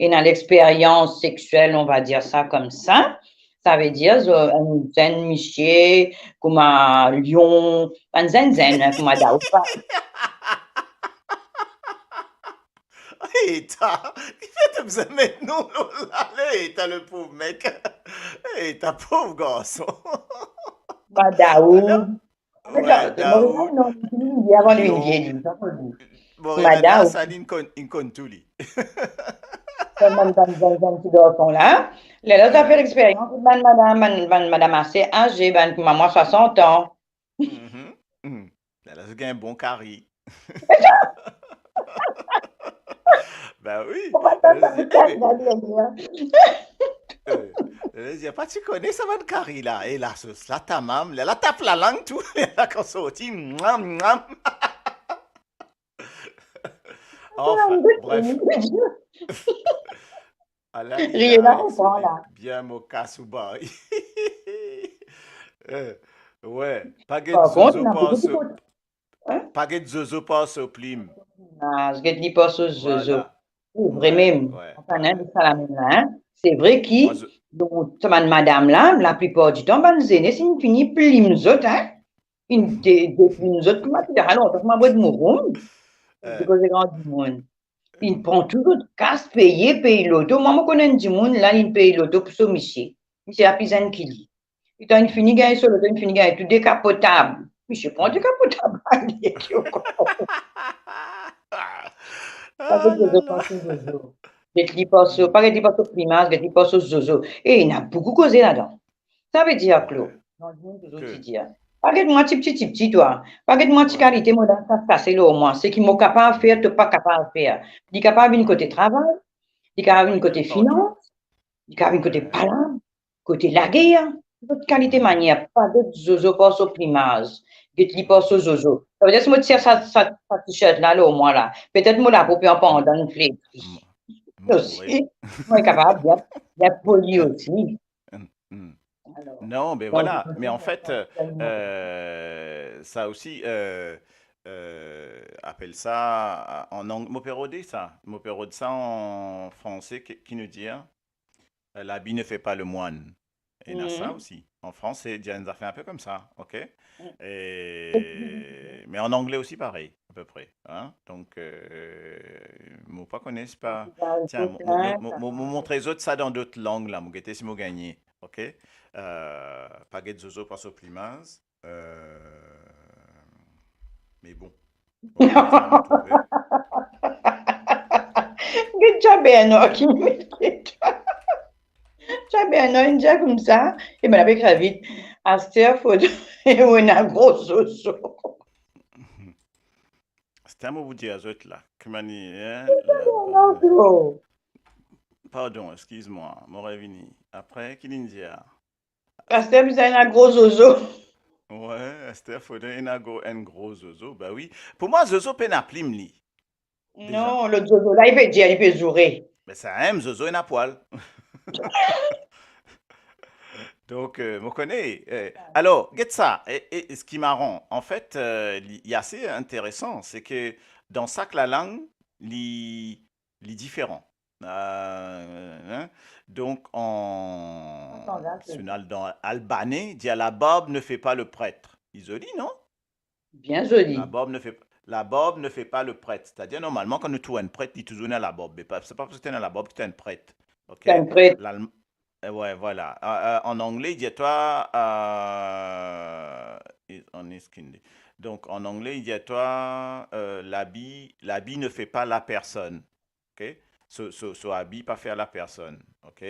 ena lexperyans sexiel, on va dire sa koumsa. Savedir, zo-, enn zenn misie, kouma Lion, bann zenn zenn, hein, kouma Daouda. Eta, kifer to bizin met non lor la, le, eta, le pov mek. Eta, pov garson. Madaou. Madaou. Madaou. Madaou. Madaou. Madaou. Sa, li, inn konn, inn konn tou li. Sa, bann, bann, bann, bann ti garson la. Lerla, zot fer lexperyans, bann madam, bann, bann madam ase aze, bann kouma mwa, swasant an. Mhm. Mhm. Lerla, zot gagn bon kari. Ben wi. Lerla, zot dir, eh, eh, lerla, zot dir, pa ti kone sa bann kari la, e lasos la tamam, lerla tap lalang tou, lerla kan sorti, mwam, mwam. Anfin, bref. Ala, riye la, konpran la. Bien mo kas ou bay. Eh, wi, pa get zozo par so, pa get zozo par so plim. Ah, get li par so zozo. Vwala. Se vre mem. Wi, wi. Anfin, hein, sa la mem la, hein. Se vre ki, donk, sa bann madam la, laplipar ditan, bann zenes, inn fini plim zot, hein. Inn de-, deplim zot, kouma ti dir, alor, kouma bwet mo rom, eh, koze gran dimoun. Inn pran tou zot kas, peye, pey loto. Mwa, mo konn enn dimoun, la, linn pey loto pou so misie. Misie la pli zenn ki li. Letan inn fini gagn so loto, inn fini gagn tou, dekapot tab. Misie pran dekapot tab, ale, ki ou konpran. Pa get zozo par so zozo. Get li par so, pa get li par so plimaz, get li par so zozo. E ena boukou koze ladan. Savedir, Claude, gran dimoun, zozo ti dir, pa get mwa tipti, tipti, twa. Pa get mwa ti kalite mo dan sa kase lor mwa. Seki mo kapav fer, to pa kapav fer. Li kapav vinn kote travay, li kapav vinn kote finans, li kapav vinn kote palab, kote lager. Lot kalite manier, pa get zozo par so plimaz, get li par so zozo. Savedir, si mo tir sa, sa, sa t-shirt la lor mwa la, petet mo lapo pe anpandan fletri. Osi, mo kapav bien, bien poli osi. Mm, mm. Alor, non, be donk, vwala. Me anfet, euh, sa osi, euh, euh, apel sa, an ang-, mo pe rode sa, mo pe rod sa an franse, ki, ki nou dir, euh, l'habit ne fait pas le moine. Ena sa osi. An franse, dir enn zafer inpe koumsa, ok? Mm. E, me an angle osi parey, apepre, hein? Donk, euh, mo pa kone, se pa, tiens, mo, mo, mo, mo, mo montre zot sa dan dot lang la, mo gete si mo gagne, ok? Euh, pa get zozo par so plimaz, euh, me bon. Bon, sa, mo trouve. Get sa Bernard ki met twa. Non, inn dir koumsa, e bann la pe kravit. Aster fode ou ena gro zozo. Aster mo pou dir zot la, koumani, hein, Non, non, non. Pardon, excuse-moi, mo revini. Apre, ki linn dir? Aster bizin ena gro zozo. Ouais, aster fode ena gro, enn gro zozo, ba wi. Pou mwa, zozo pena plim li. Deza. Non, lot zozo la, li pe dir, li pe zoure. Me samem, zozo ena pwal. Donk, euh, mo kone. Euh, alor, get sa, e, e, e seki maran, anfet, euh, li, li ase interesan, se ke dan sak lalang, li, li diferan. Euh, hein? Donk, an, Atann, la, si nou al dan albanais, dir la barbe ne fait pas le prêtre. Li zoli, non? Bien zoli. La barbe ne fait, la barbe ne fait pas le prêtre. C'est-à-dire, normalman, kan nou trouv enn pret, li touzour ena labarb. Me pa, se pa parski to ena labarb ki to enn pret. Ok? Enn pret. L'Alm-, eh ouais, voilà. Euh, euh, en anglais, il dit à toi, euh, is-, en iskindi. Donc, en anglais, il dit à toi, euh, l'habit, l'habit ne fait pas la personne. Ok? So, so, so abi pa fer lapersonn. Ok?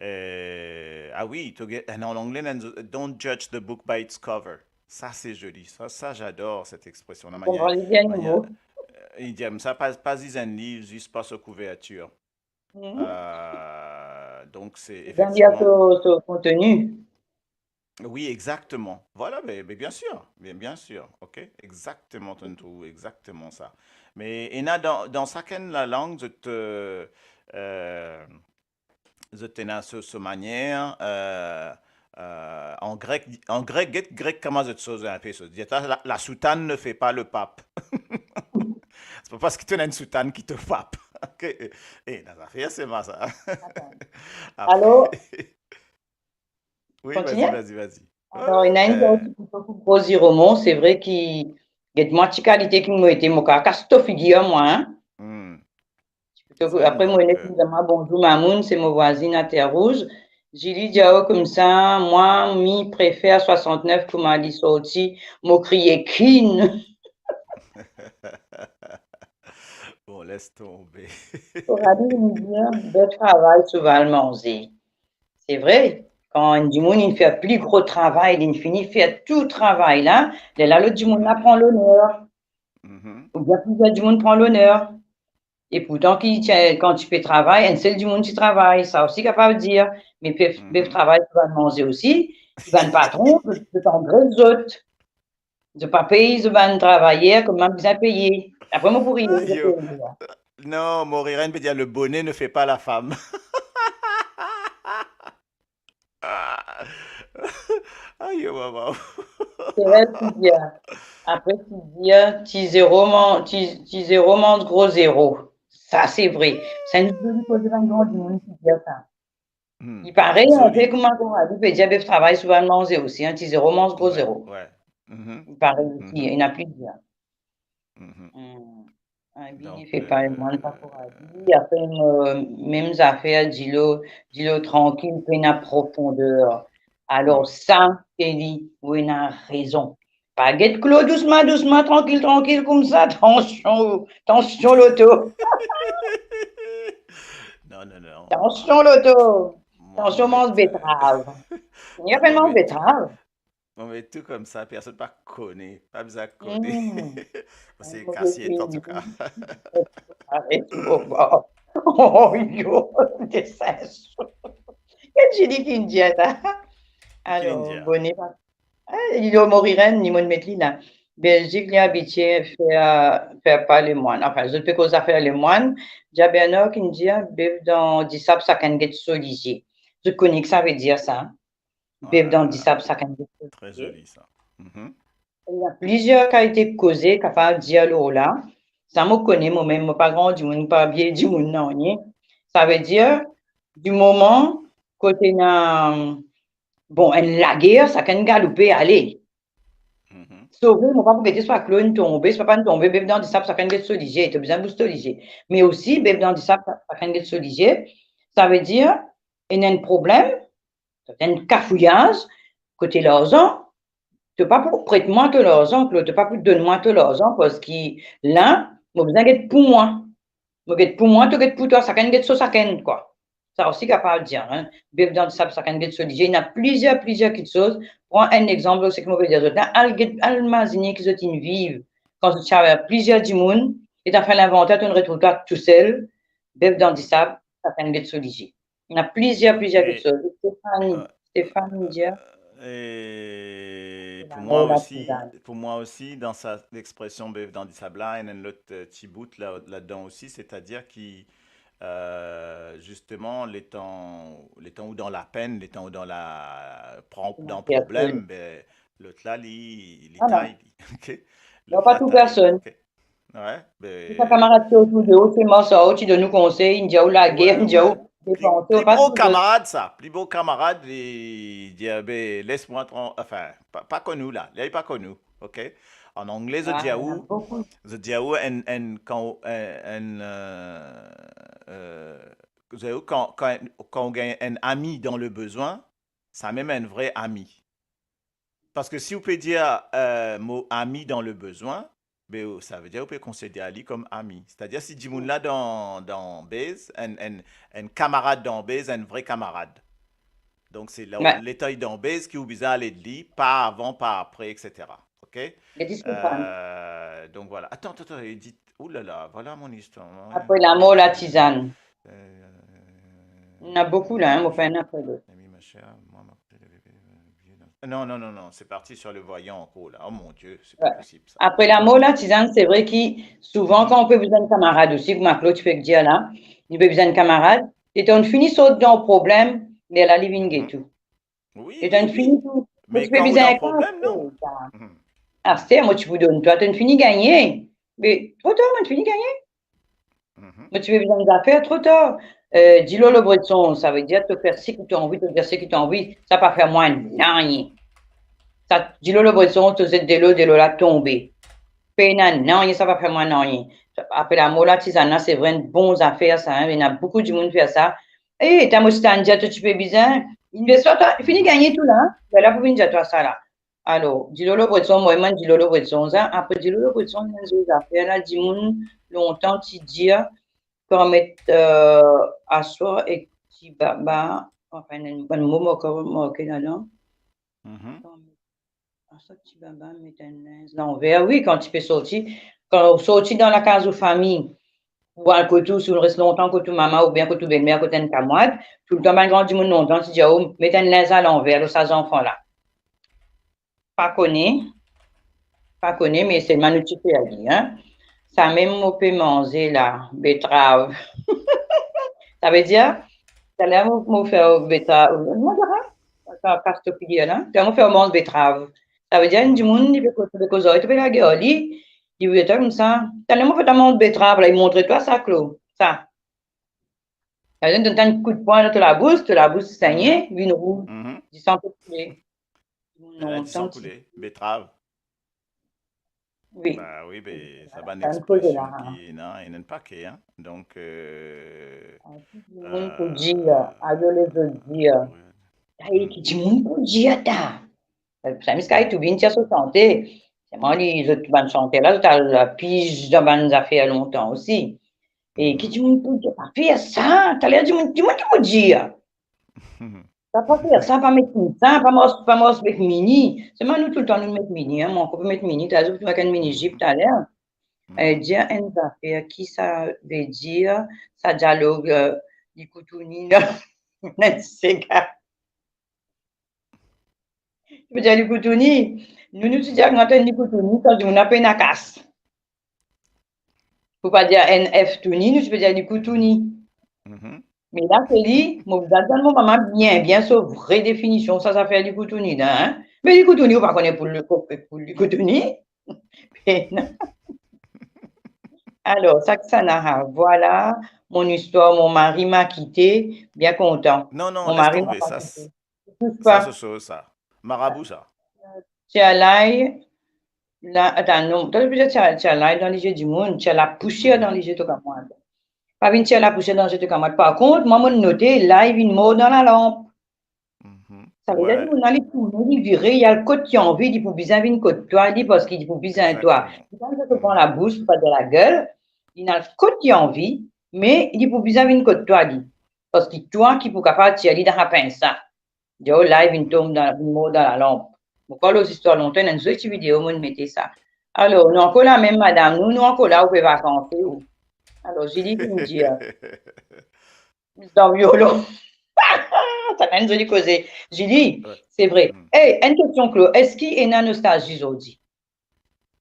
Euh, ah wi, to get, en anglais, ena, don't judge the book by its cover. Sa, se zoli. Sa, sa, j'adore cette expression. La manière, Konpran li bien manière, mo. Euh, li dir sa, pa, pa ziz enn liv zis par so kouvertir. Mhm. Euh, donc, c'est Bizin lir effectivement so, so konteni. Oui, exactement. Voilà, mais, mais bien sûr, bien, bien sûr, ok? Exactement, to trouv exactement sa. Me ena dan, dan sakenn lalang, zot, euh, euh, zot ena so, so manier, euh, euh, an grek, an grek, get grek kouma zot soz inpe soz. Dir, la, la soutane ne fait pas le pape. Se pa parski to ena enn soutane ki to pap. Ok? Eh, dan zafer, se ma sa. Atann. Apre, Alor, oui, kontinie. Vas-y, vas-y, vas-y. Ouais, Alor, ena enn euh, ti pito pou koz Roman, se vre ki, get mwa ti kalite ki mo ete, mo kapav kas to figir mwa, hein. Hmm. Donk, Sa, apre, mo donk, ena euh, ki dir mwa bonzour, mamoun, se mo vwazinn a Terre Rouge. Julie Diao koumsa, mwa, mi prefer swasannnef kouma li sorti, mo kriye kin. Bon, les tonbe. Coralie, li dir, bef travay, souvan al manze. Se vre, kan enn dimoun, li fer pli gro travay, li fini fer tou travay la, lerla lot dimoun la Mhm, pran loner, mhm. oubien plizier dimoun pran loner. E pourtan, ki ti, kan ti pe travay, enn sel dimoun ti travay, sa osi kapav dir. Me bef, bef Mhm. travay, souvan al manze osi, bann patron, zot, zot angres zot. Zot pa pey zot bann travayer kouma bizin peye. Apre, mo pou riye, zot Ayo. peye la. Non, Morirène pe dir, le bonnet ne fait pas la femme. Ayo, mama. Terèz ki dir. Apre, ki dir, ti zero man-, ti, ti zero manz gro zero. Sa, se vre. Sa enn zoli koze, bann gran dimoun ki dir sa. Hmm. Li parey inpe Zoli. kouma Coralie pe dir, bef travay, souvan al manze osi, hein, ti zero manz gro Ouais, zero. ouais. Mhm, Li parey osi, mhm, ena plizier. mhm. Hmm. Abi, li Donk, fer pa mwa, li pa euh, pou abi. Apre, euh, mem zafer, dilo, dilo trankil, pena profonder. Alor, hmm. sa, se li, ou ena rezon. Pa get Claude dousman, dousman, trankil, trankil, koumsa, tansion, tansion loto. Non, non, non. Tansion loto. Mwa, Tansion mo manz met, euh, betrav. Ni apel mo manz met tou, betrav. mo met tou koumsa, personn pa kone, pa bizin kone. Hmm. Se Mo kasiet, met antouka. Aret, bobo. Oh, yo, desin. Get Julie ki dir sa. Ki linn Alor, dir? Bonne pa-, eh, li lor Morirène, ni mo'nn met li la. Belzik, li abitie fer, fer pa lemwann. Anfin, zot pe koz zafer lemwann. Dia Bernard ki dir, bef dan disab, sakenn get so lizie. Zot kone ki savedir sa? Bef dan disab, sakenn get so lizie. Oh là là. Très joli, ça. Mhm. Ena plizier kalite koze kapav dir lor la. Sa mo kone momem, mo pa gran dimoun, pa vie dimoun, nanye. Savedir, di moman kot ena, bon, enn lager, sakenn galoupe ale. Mhm. Sove, mo pa pou gete swa klonn tonbe, swa pann tonbe, bef dan disab, sakenn get so lizie, to bizin bous to lizie. Me osi, bef dan disab, sakenn get so lizie, savedir, ena enn problem, to ena enn kafouyaz, kote larzan, to pa pou pret mwa to larzan, Claude, to pa pou donn mwa to larzan, parski la, mo bizin get pou mwa. Mo get pou mwa, to get pou twa, sakenn get so sakenn, kwa. Sa osi kapav dir, hein. Bef dan disab, sakenn get so lizie. Ena plizier, plizier kiksoz. Pran enn exanp, seki mo pe dir zot la, al get, al mazine ki zot inn viv. Kan zot ti aver plizier dimoun, e ta fer linvanter, to'nn retrouv twa tousel, bef dan disab, sakenn get so lizie. Ena plizier, plizier kiksoz. Stéphanie, Stéphanie, dir. Et pour moi aussi, pour moi aussi, dans sa, l'expression bef dan disab la, ena enn lot, euh, ti bout la, là-dedans aussi, c'est-à-dire ki, euh, justement, letan, letan ou dan lapenn, letan ou dan la, pran, dan problem, ben, lot la, li, li tay li, ok? Non, pa tou personn. Ouais, be... Sa kamarad ki otour de ou, se mwa sa, ou ti donn ou konsey, inn dir ou lage, inn dir ou depanse, pli gro kamarad sa, pli gro kamarad, li dir, be, les mwa tran-, anfin, pa, pa konn ou la, li pa konn ou, ok? An angle, zot dir ou, zot dir ou enn, enn, kan, enn, enn, euh, euh, zot dir ou kan, kan, kan ou gagn enn ami dan le bezwin, sa mem enn vre ami. Parski si ou pe dir, euh, mo ami dan le bezwin, be, ou, sa ve dir ou pe konsider li kom ami. Setadir si dimoun la dan, dan bez, enn, enn, enn kamarad dan bez, enn vre kamarad. Donk se la, letan li dan bez ki ou bizin al ed li, pa avan, pa apre, et cetera. Ok? Euh, donk vwala. Atann, atann, atann, Edith. Oulala, vwala mon istwar. Apre lamor, latizann. Ena boukou la, hein, mo fer enn apre lot. Non, non, non, non, c'est parti sur le voyant encore là. Oh mon Dieu, c'est pas possible ça. Apre lamor, latizann, se vre ki souvan kan ou pe bizin enn kamarad osi, kouma Claude ti pe dir la, li pe bizin enn kamarad, letan ou fini sort dan problem, lerla li vinn get ou. Oui, letan ou fini, me kan ou dan problem, non? Aster, mo ti pou donn twa, to fini gagne. Me tro tar, mo fini gagne. Mo ti pe bizin zafer, tro tar. Euh, dilo lor bred son, sa ve dir to fer seki to anvi, to dir seki to anvi, sa pa fer mwa nanye. Sa, dilo lor bred son, to zet delo, delo la tonbe. Pena nanye, sa pa fer mwa nanye. Apre lamor, latizann la, se vre enn bon zafer sa, hein. Ena boukou dimoun fer sa. E, ta mo ti tann dir to ti pe bizin, inn les twa, twa fini gagne tou la, hein. Lerla pou vinn dir twa sa la. Alor, dilo lor bred son, mwa, mwa, dilo lor bred son sa. Apre dilo lor bred son, enn lot zafer la, dimoun lontan ti dir, kan met, euh, aswar ek ti baba, anfin, enn, enn mo ankor marke ladan. Kan met, aswar ek ti baba, met enn linz lanver. Wi, kan ti pe sorti, kan ou sorti dan lakaz ou fami, ou al kot ou, si ou res lontan kot ou mama oubien kot ou belmer, kot enn kamwad, toultan bann gran dimoun lontan ti dir ou, met enn linz alanver lor sa zanfan la. Pa kone, pa kone, me selman nou ti fer li, hein. Sa mem mo pe manze la, betrav. Sa ve dir, taler mo, mo fer betrav, mo dir, sa kas to figir la, taler mo fer manz betrav. Sa ve dir, enn dimoun, li pe koz, pe koz ar li, to pe lage ar li, li pe dir twa koumsa, taler mo fer twa manz betrav la, li montre twa sa, Klo, sa. Sa ve dir, donn twa enn kout pwin dan to labous, to labous segne, vinn rouz, disan pe koule. Disan koule, betrav. Wi. Ba wi, be, sa bann expresion ki, non, ena enn pake, hein. Donk, euh, dimoun pou dir, ayo lezot dir. Ay, ki dimoun pou dir ta? Sami Sky tou bien ti a so sante. Selman li, zot bann santer la, zot al piz dan bann zafer lontan osi. E ki dimoun pou dir, pa fer sa, taler dimoun, dimoun ki pou dir. Sa pa fer sa, pa met sa, pa mars, pa mars ek mini. Selman nou toultan nou met mini, hein. Mwa ankor pou met mini, taler zot pou met enn mini zip taler. Eh, dir enn zafer, ki sa ve dir, sa dialog, euh, likoutouni la? Enn sega. Ti pe dir likoutouni. Nou, nou ti dir, kan nou tann likoutouni, sa dimoun la pena kas. Pou pa dir enn F touni, nou ti pe dir likoutouni. Me la, se li, mo bizin tann mo mama bien, bien so vre definision sa zafer likoutouni la, hein. Me likoutouni, ou pa kone pou li, pou likoutouni. Pena. Alor, sa ki sa la, vwala, mon istwar, mon mari m'a kite, bien kontan. Non, non, mon les mari tombe, m'a sa, pas c'est- kite. Touche sa, pas. so, so, sa. Marabou, sa. Tir lay la, atann, non, to pe dir tir, tir lay dan lizie dimoun, tir lapousier dan lizie to kamwad. Pa vinn tir lapousier dan lizie to kamwad. Par kont, mwa, mo note, lay vinn mor dan lalanp. Sa ve dir, dimoun la, li tourne, li vire, li al kot li anvi, li pou bizin vinn kot twa, li, parski li pou bizin twa. Li pa bizin pran labous, pou pa dir lagel, li al kot li anvi, me li pou bizin vinn kot twa, li. Parski twa ki pou kapav tir li dan lapins sa. Dir, oh, la, li vinn tom dan, vinn mor dan lalanp. Mo krwar lor zistwar lontan, ena enn zoli ti video, mo'nn mete sa. Alor, nou ankor lamem, madam, nou, nou ankor la, ou pe vakanse, ou. Alor, Julie vinn dir, dan violon. Sa enn zoli koze. Julie, se vre. Ey, enn kestion, Claude, eski ena nostalzi zordi?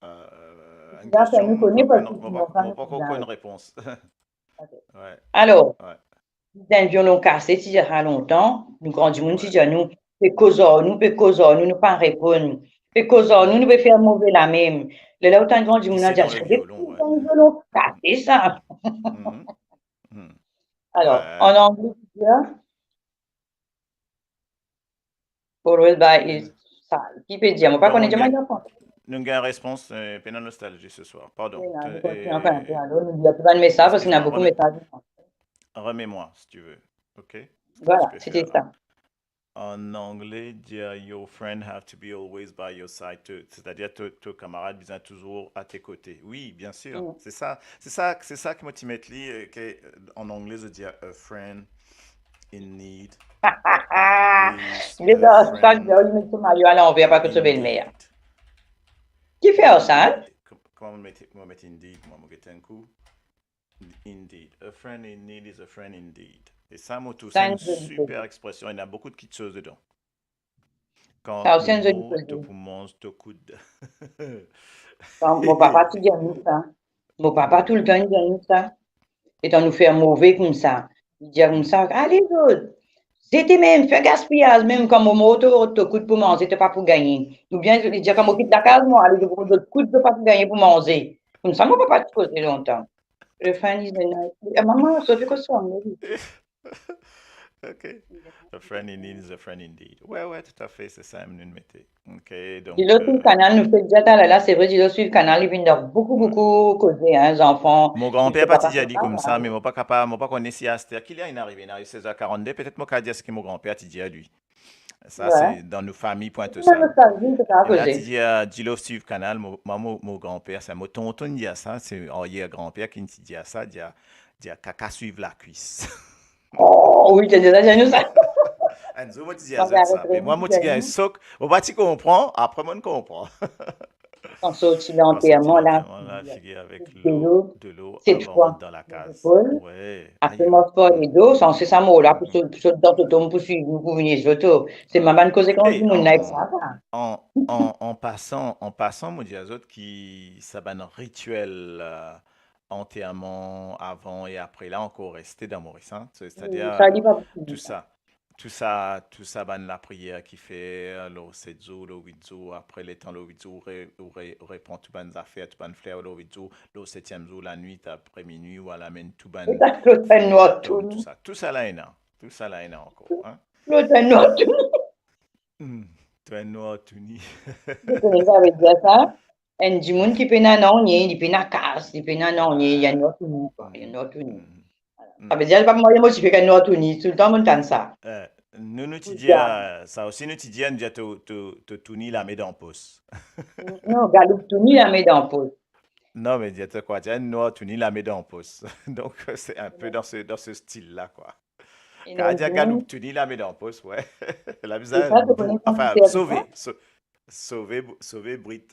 Euh, enn kestion, mo pa, mo pa, mo pa ankor konn repons. Wi. Alor, dan violon kase, ti dir sa lontan, nou gran dimoun ti dir nou, pe koz ar nou, pe koz ar nou, nou pa reponn. Pe koz ar nou, nou pe fer move lamem. Lerla ou tann gran dimoun la dir, dan violon kase sa. Alor, an angle, ti dir, Always by his side. Ki pe dir, mo pa kone, dir mwa, li an franse. Nou gagn repons, euh, pena nostalzi se swar. Pardon. Wi, nou kontinue ankor enn pe, alor, nou lir tou bann mesaz, parski ena boukou mesaz. Remets-moi, si tu veux. OK? Vwala, se ti sa. An angle, dir, your friend have to be always by your side too. C'est-à-dire, to, to kamarad bizin touzour a tes côtés. Wi, bien sir. Se sa, se sa, se sa ki mo ti met li, euh, ke, euh, an angle, zot dir, a friend in need. Li dan sa, li met so mayo alanver, pa kot so belmer. Ki fer sa, hein? Kouma mo met, mo met indeed, mwa, mo get enn kou. Indeed. A friend in need is a friend indeed. E sa, mo trouv sa enn super expression. Ena boukou de kitsoz dedan. Kan to pou manz to koud. Mo papa ti dir nou sa. Mo papa toultan dir nou sa. Letan nou fer move koumsa, li dir koumsa, ale zot, zete mem, fer gaspiyaz mem, kan mo mor to, to koud pou manze, to pa pou gagne. Oubien li dir, kan mo kit lakaz, mo ale, zot koud, to pa pou gagne pou manze. Koumsa mo papa ti koze lontan. Le fin li, mama, so ti koze sa, mama. OK. A friend in need is a friend indeed. Wi, wi, toutafe, se sa mem nou mete. OK, donk, Dilo swiv kanal, nou fer dir talala, se vre, Dilo swiv kanal, li vinn dan boukou, boukou koze, hein, zanfan. Mo granper pa ti dir li koumsa, me mo pa kapav, mo pa kone si aster, ki ler inn arive, inn arive sez er karannde, petet mo kapav dir seki mo granper ti dir li. Sa, se dan nou fami Pointe-aux-Trembles. E la ti dir, Dilo swiv kanal, mo, mo, mo granper, se mo tonton dir sa, se aryer granper ki ti dir sa, dir, dir kaka swiv lakwis. Oh, wi, ti deza dir nou sa. Enn zour, mo ti dir zot sa. Me mwa, mo ti gagn sok, mo pa ti konpran, apre mo'nn konpran. Kan sorti lanterman la, figir avek delo, delo, set fwa dan lakaz. Apre mars par ledo, sanse sa mor la pou sot, pou sot dan to tom, pou swiv nou, pou vini zoto. Se mama bann koze kan dimoun la ek sa. An, an, an pasan, an pasan, mo dir zot ki sa bann ritiel, euh, anterman avan e apre la ankor reste dan Moris, hein. Setadir, tou sa, tou sa, tou sa bann lapriyer ki fer lor set zour, lor wit zour, apre letan lor wit zour, ou re-, ou re-, ou repran tou bann zafer, tou bann fler lor wit zour, lor setiem zour lanwit, apre minwi, ou al amenn tou bann, tou sa, tou sa la ena, tou sa la ena ankor, hein. Lot bann nwar touni. Hmm, tou enn nwar touni. Ou kone sa vedir sa? Enn dimoun ki pena nanye, li pena kas, li pena nanye, li enn nwar touni, li enn nwar touni. Savedir, pa mwayin mo ti pe enn nwar touni, toultan mo'nn tann sa. Eh, nou, nou ti dir, eh, sa osi nou ti dir, nou dir to, to, to touni lame dan pos. Non, galoup touni lame dan pos. Non, me dir to kwa, dir enn nwar touni lame dan pos. Donc, c'est un peu dans ce, dans ce style-là, quoi. Kan dir galoup touni lame dan pos, wi. La bizin, anfin, sove, so-, sove, sove brit.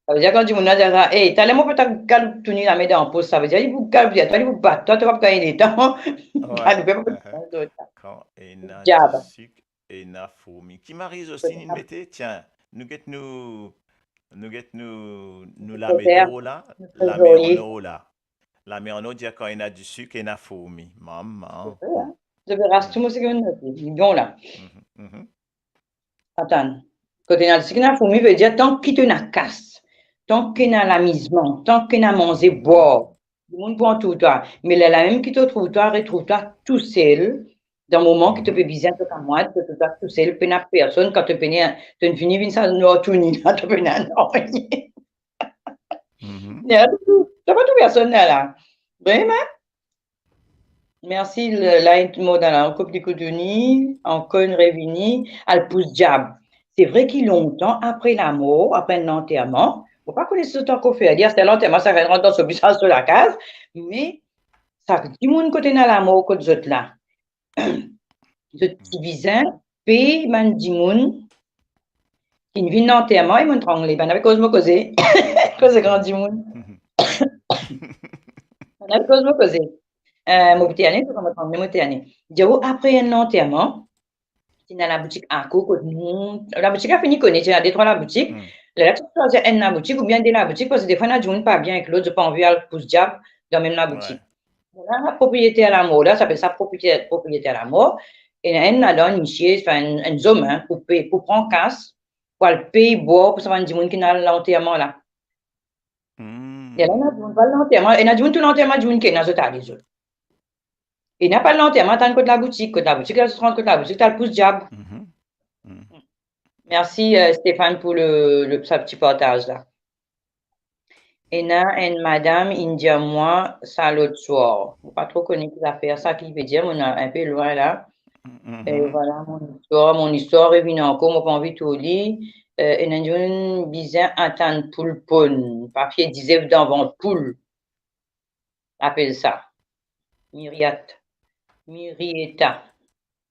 Savedir kan dimoun la dir sa, "Ey, taler mo pou ta galoup touni lame dan pos," savedir li pou galoup deryer twa, li pou bat twa, to pa pou gagn letan. Galoup, pa pou gagn letan. Kan ena disik, ena fourmi. Ki Marie Jocelyne inn mete, tiens, nou get nou, nou get nou, nou lame dor la, lame an or la. Lame an or dir kan ena disik, ena fourmi. Mama. Zot pe ras tou mo seki mo'nn note. Bon la. Atann. Kot ena disik, ena fourmi, vedir tank ki to ena kas, tank ki ena lamizman, tank ki ena manze, bwar, dimoun pou antour twa. Me lerla mem ki to trouv twa, retrouv twa tousel, dan moman ki to pe bizin to kamwad, to trouv twa tousel, pena personn, kan to pena, to fini vinn sa nwar touni la, to pena nanye. Ena tou, to pa trouv personn la, la. Vreman? Mersi, la, la, enn mo dan la, ankor pli kout touni, ankor enn revini, al pous diab. Se vre ki lontan apre lamor, apre enn lanterman, mo pa kone si zot ankor fer li, aster lanterman, sa rant dan so bizin, so lakaz, me sa dimoun kot ena lamor kot zot la, zot ti bizin pey bann dimoun ki vinn lanterman, e mo trangle, bann ave koz mo koze, koze gran dimoun. Bann ave koz mo koze. Eh, mo pou terne, mo trangle, mo terne. Dir ou, apre enn lanterman, ti ena laboutik akour kot nou. Laboutik la fini kone, ti ena de trwa laboutik. Hmm. Lerla ti swazir enn laboutik oubien de laboutik, parski defwa ena dimoun pa bien ek lot, zot pa anvi al pous diab dan mem laboutik. Lerla propriyeter lamor la, sa apel sa propriyeter, propriyeter lamor. Ena enn ladan, enn misie, anfin, enn, enn zom, hein, pou pe, pou pran kas, pou al pey bwar pou sa bann dimoun ki ena lanterman la. Hmm. Lerla ena dimoun pa al lanterman, ena dimoun tou lanterman, dimoun ki ena zot ale zot. Ena pa lanterman, tann kot laboutik, kot laboutik, la zot rant kot laboutik, al pous diab. Mhm. Mhm. Mersi, eh, Stéphane, pou le, le, sa ti partaz la. Ena enn madam inn dir mwa sa lot swar. Mo pa tro kone ki zafer sa ki vedir, mo ena inpe lwin la. Mhm. E vwala mon istwar, mon istwar revinn ankor, mo pa anvi tour li. Eh, ena enn dimoun bizin atann poul ponn, pa fie dizef dan vant poul. Apel sa Miriat, Mirieta,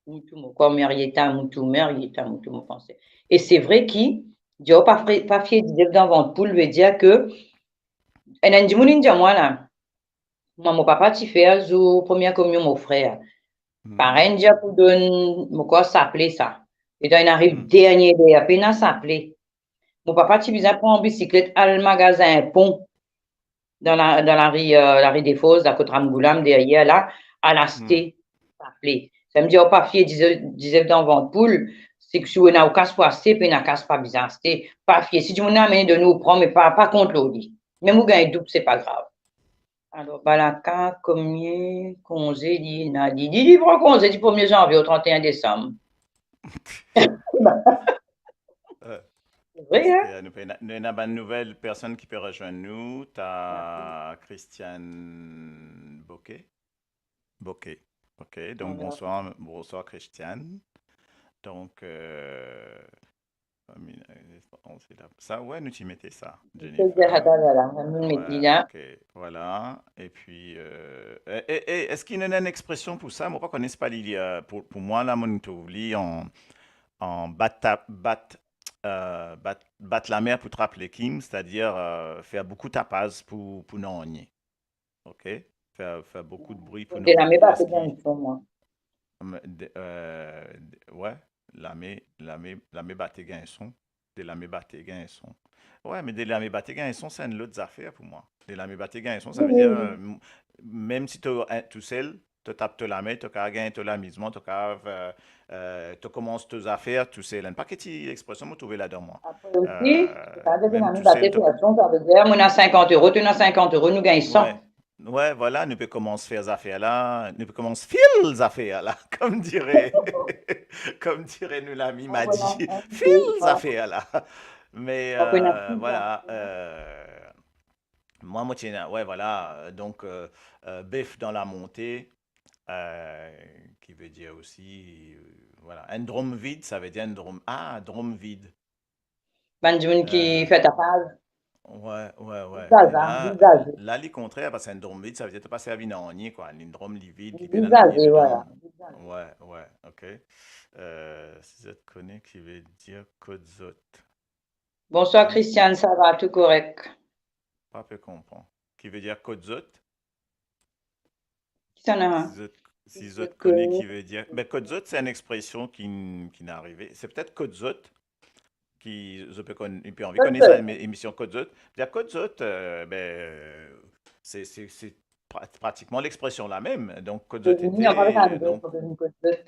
mo tou mo krwar, Mirieta, mo tou, Mirieta, mo tou, mo panse. E se vre ki, dir ou pa fre-, pa fie dizef dan vant poul, vedir ke, ena enn dimoun inn dir mwa la, mwa, mo papa ti fer zour premie kominion mo frer. Hmm. Parey inn dir pou donn, mo krwar saple sa. Letan inn ariv, hmm, dernie ler, pena saple. Mo papa ti bizin pran bisiklet al magazin Pon, dan la, dan lari, eh, lari Defoz, la kot Ramgoolam deryer la, al aste, hmm, saple. Sa vedir, ou pa fie dizef, dizef dan vant poul, se ki si ou ena ou kas pou aste, pena kas pa bizin aste. Pa fie. Si dimoun la amenn donn ou, pran, me pa, pa kont lor li. Mem ou gagn doub, se pa grav. Alor, Balaka, komie konze li ena? Li, li, li pran konze di premie zanvie o trant e enn desam. Eh, vre, hein? Parski, eh, nou pe, nou ena bann nouvel personn ki pe rezwenn nou. Ta Christiane Boquet. Boquet. Ok, donk, bonsoir, bonsoir Christiane. Donk, eh, Amina, eh, sa, ouais, nou ti mete sa, Jennifer. Jennifer Hadad, vwala, nou met li la. Ouais, ok, vwala. Epi, eh, eh, eh, eski nou ena enn expresion pou sa? Mo pa kone, se pa li, eh, pou, pou mwa la, mo trouv li an, an bat ta-, bat, eh, bat, bat lamer pou trap lekim, setadir, eh, fer boukou tapaz pou, pou nanye. Ok? Fer, fer boukou de bri pou... De lame bate gagn son, mwa. Me de, eh, de, ouais, lame, lame, lame bate gagn son. De lame bate gagn son. Ouais, me de lame bate gagn son, se enn lot zafer pou mwa. De lame bate gagn son, sa vedir, eh, m-, mem si to, eh, tousel, to tap to lame, to kav gagn to lamizman, to kav, eh, eh, to koumans to zafer tousel. Enn paket ti expresion mo trouve ladan mwa. Apre osi, eh, to kav de lame bate fer son, sa vedir, mo ena sinkant euro, to ena sinkant euro, nou gagn san. Ouais. Ouais, vwala, nou pe koumans fer zafer la, nou pe koumans fil zafer la, kom dire, kom dire nou lami Madi, fil zafer la. Me, eh, vwala, eh, mwa, mo ti ena, ouais, vwala, donk, eh, eh, bef dan lamonte, eh, ki vedir osi, eh, vwala, enn drom vid, sa vedir enn drom, ah, drom vid. Bann dimoun ki fer tapaz. Ouais, ouais, ouais. Zaza, la, zaza. La, li kontrer, parski enn drom vid, sa vedir to pa servi nanye, kwa. Enn drom li vid, li pena nanye dedan. Zaza, vwala. Ouais, ouais, ok. Eh, si zot kone ki vedir kot zot. Bonsoir, Christiane, sa va, tou korek? Pa pe konpran. Ki vedir kot zot? Kisannla? Si zot, si zot kone ki vedir, be, kot zot, se enn expresion ki, ki'nn arive. Se petet kot zot, ki, zot pe konn, pe anvi kone sa, emi-, emision Kot Zot. Dir kot zot, eh, be, se, se, se pra-, pratikman lexpresion lamem. Donk, kot zot ete, donk,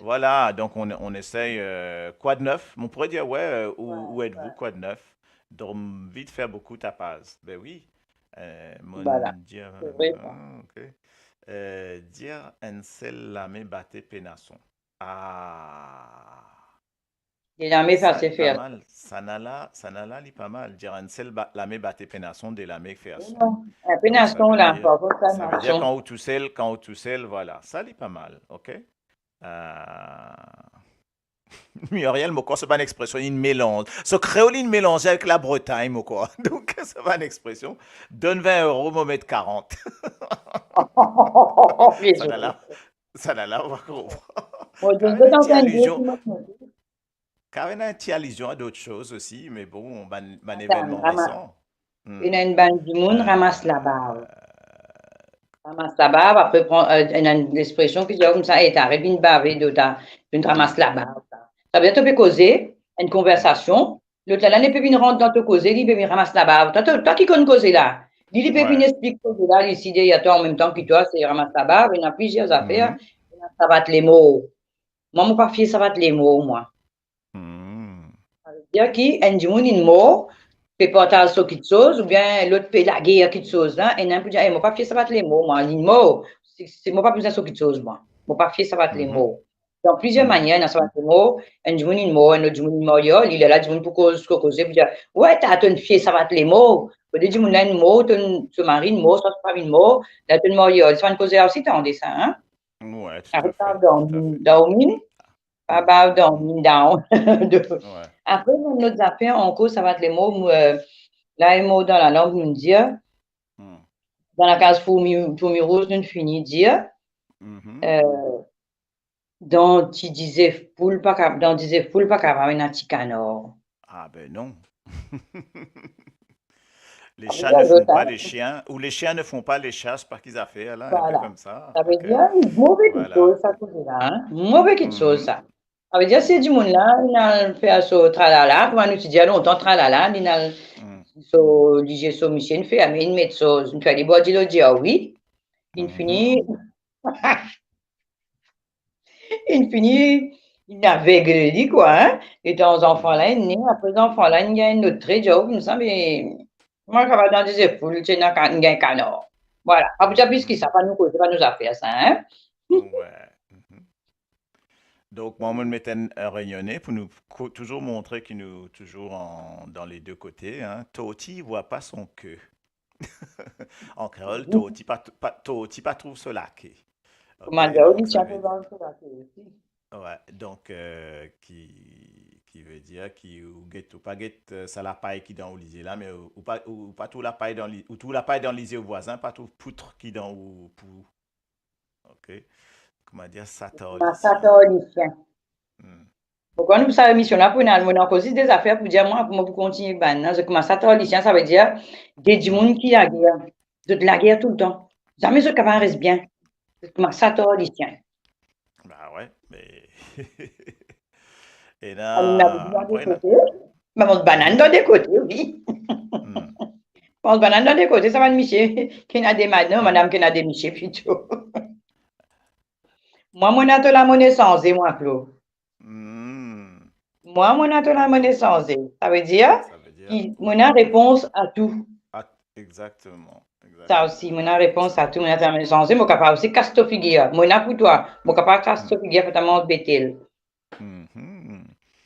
vwala, donk on, on esey, eh, quoi de neuf? Mo pourrait dire, ouais, eh, où, où êtes-vous, quoi de neuf? Drom vid fer boukou tapaz. Be wi. Eh, mo dir, ah, ok. Eh, dir enn sel lame bate pena son. Ah. De lame fer son. Sa, li pa mal. Sanala, sanala, li pa mal. Dir enn sel ba-, lame bate pena son, de lame fer son. Non, eh, pena son la, sa vedir, sa vedir kan ou tousel, kan ou tousel, vwala. Sa, li pa mal, ok? Eh, Muriel, mo krwar so bann expresion, inn melanz. So kreol, inn melanze avek Labretagn, mo krwar. Donk, so bann expresion, donn vin euro, mo met karant. Sanala, sanala, ou va konpran. Mo donn zot antann de ki mo trouve. Karenn, ti alizion a dot soz osi, me bon, bann, bann evenman resan. Ena enn bann dimoun ramas labarb. Ramas labarb, apre pran, eh, ena enn expresion ki dir koumsa, "Eh, ta aret vinn bave, do ta, vinn ramas labarb." Sa vedir to pe koze, enn konversasion, lot la, li pe vinn rant dan to koze, li pe vinn ramas labarb. Twa, twa, twa ki konn koze la. Li, li pe vinn explik koze la, li si deryer twa, anmemtan ki twa, se ramas labarb, ena plizier zafer, ena savat lemor. Mwa, mo pa fie savat lemor, mwa. Savedir ki enn dimoun inn mor, pe partaz so kitsoz, oubien lot pe lager kitsoz la, ena enn pou dir, "Eh, mo pa fie savat lemor, mwa, li mor, si, si, mo pa bizin so kitsoz, mwa. Mo pa fie savat lemor." Dan plizier manier, ena savat lemor, enn dimoun inn mor, enn lot dimoun inn marye, li lerla dimoun pou koz, koz, koze, pou dir, "We, ta tonn fie savat lemor." Pou dir dimoun la inn mor, tonn, so mari inn mor, so fam inn mor, la tonn marye, sa bann koze la osi, tande sa, hein? Wi, toutafe, toutafe. Dormi, pa bav dormi, down. Apre, enn lot zafer ankor, savat lemor, mo, eh, la, lemor dan lalang, mo dir, dan lakaz fourmi, fourmi rouz, nou fini dir, eh, dan ti dizef poul pa ka-, dan dizef poul pa kapav ena ti kanar. Ah ben non. Les chats ne font pas les chiens, ou les chiens ne font pas les chats, pa ki zafer la, enn pe koumsa. Savedir, move kitsoz, sa koze la, hein? Move kitsoz, sa. Savedir, si dimoun la, li al fer so tralala, kouma nou ti dir lontan, tralala, li al so, li dir so misie, inn fer, me inn met so, inn fer li bwar dilo, dir, ah wi, inn fini, inn fini, inn aveg li, kwa, hein. Letan zanfan la inn ne, apre zanfan la inn gagn lot tre, dir, oh, koumsa, me, kouma kapav dan dizef poul, ti ena ka-, inn gagn kanar. Vwala, pa pou dir plis ki sa, pa nou koze, pa nou zafer sa, hein. Wi. Donk, mwa, mo met enn, enn Renyone pou nou ko-, touzour montre ki nou touzour an, dan le de kote, hein. Tortille voit pas son queue. An kreol, torti pa, pa, torti pa trouv so lake. Kouma dir, wi, sa pe trouv so lake osi. Wi, donk, eh, ki, ki ve dir ki ou get, ou pa get, eh, sa lapay ki dan ou lizie la, me ou, ou pa, ou, ou pa trouv lapay dan li-, ou trouv lapay dan lizie ou vwazin, pa trouv poutre ki dan ou pou. Ok. Kouma dir, sa tar li sien. Sa tar li sien. Bon, kan nou sa emision la pou ena, mo ena ankor zis de zafer pou dir, mwa, pou mo pou kontigne bann la, zot koumans sa tar li sien, savedir de dimoun ki lager, zot lager toultan. Zame zot kapav res bien. Zot koumans sa tar li sien. Ba wi, me ena, ena, ena. Manz banann dan de kote, wi. Manz banann dan de kote, sa bann misie ki ena de mad-, non, madam ki ena de misie plito. Mwa, mo ena to la, mo ena sanze, mwa, Claude. Mwa, mo ena to la, mo ena sanze. Savedir ki mo ena repons a tou. Sa osi, mo ena repons a tou, mo ena to la, mo ena sanze, mo kapav osi kas to figir. Mo ena pou twa, mo kapav kas to figir, fataman Betel.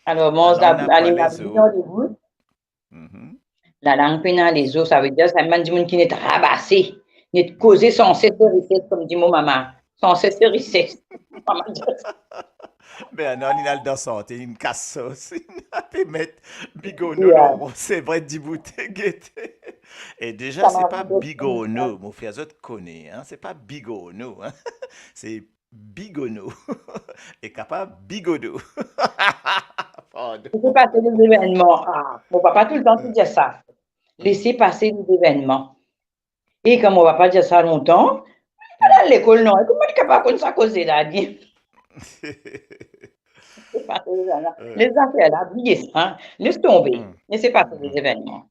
Alor, manz la, alim labri dan legou. Lalang pena lezo, savedir sa bann dimoun ki net rabase, net koze sanses de rises, kouma dir mo mama. Sanses de rises. Mama dir sa. Bernard, li al dan sante, li kas sos, li pe met bigorno lor mo, se vre, dibout, gete. E deza, se pa bigorno, mo fer zot kone, hein, se pa bigorno, hein. Se bigono. E kapav bigodo. Pardon. Li pe pase de zevennman. Ah, mo papa toultan ti dir sa. Lese pase de zevennman. E kan mo papa dir sa lontan, mo pa al lekol non. E kouma li kapav konn sa koze la, li? Lese pase de zevennman. Les zafer la, bliye sa, hein. Les tonbe. Lese pase de zevennman.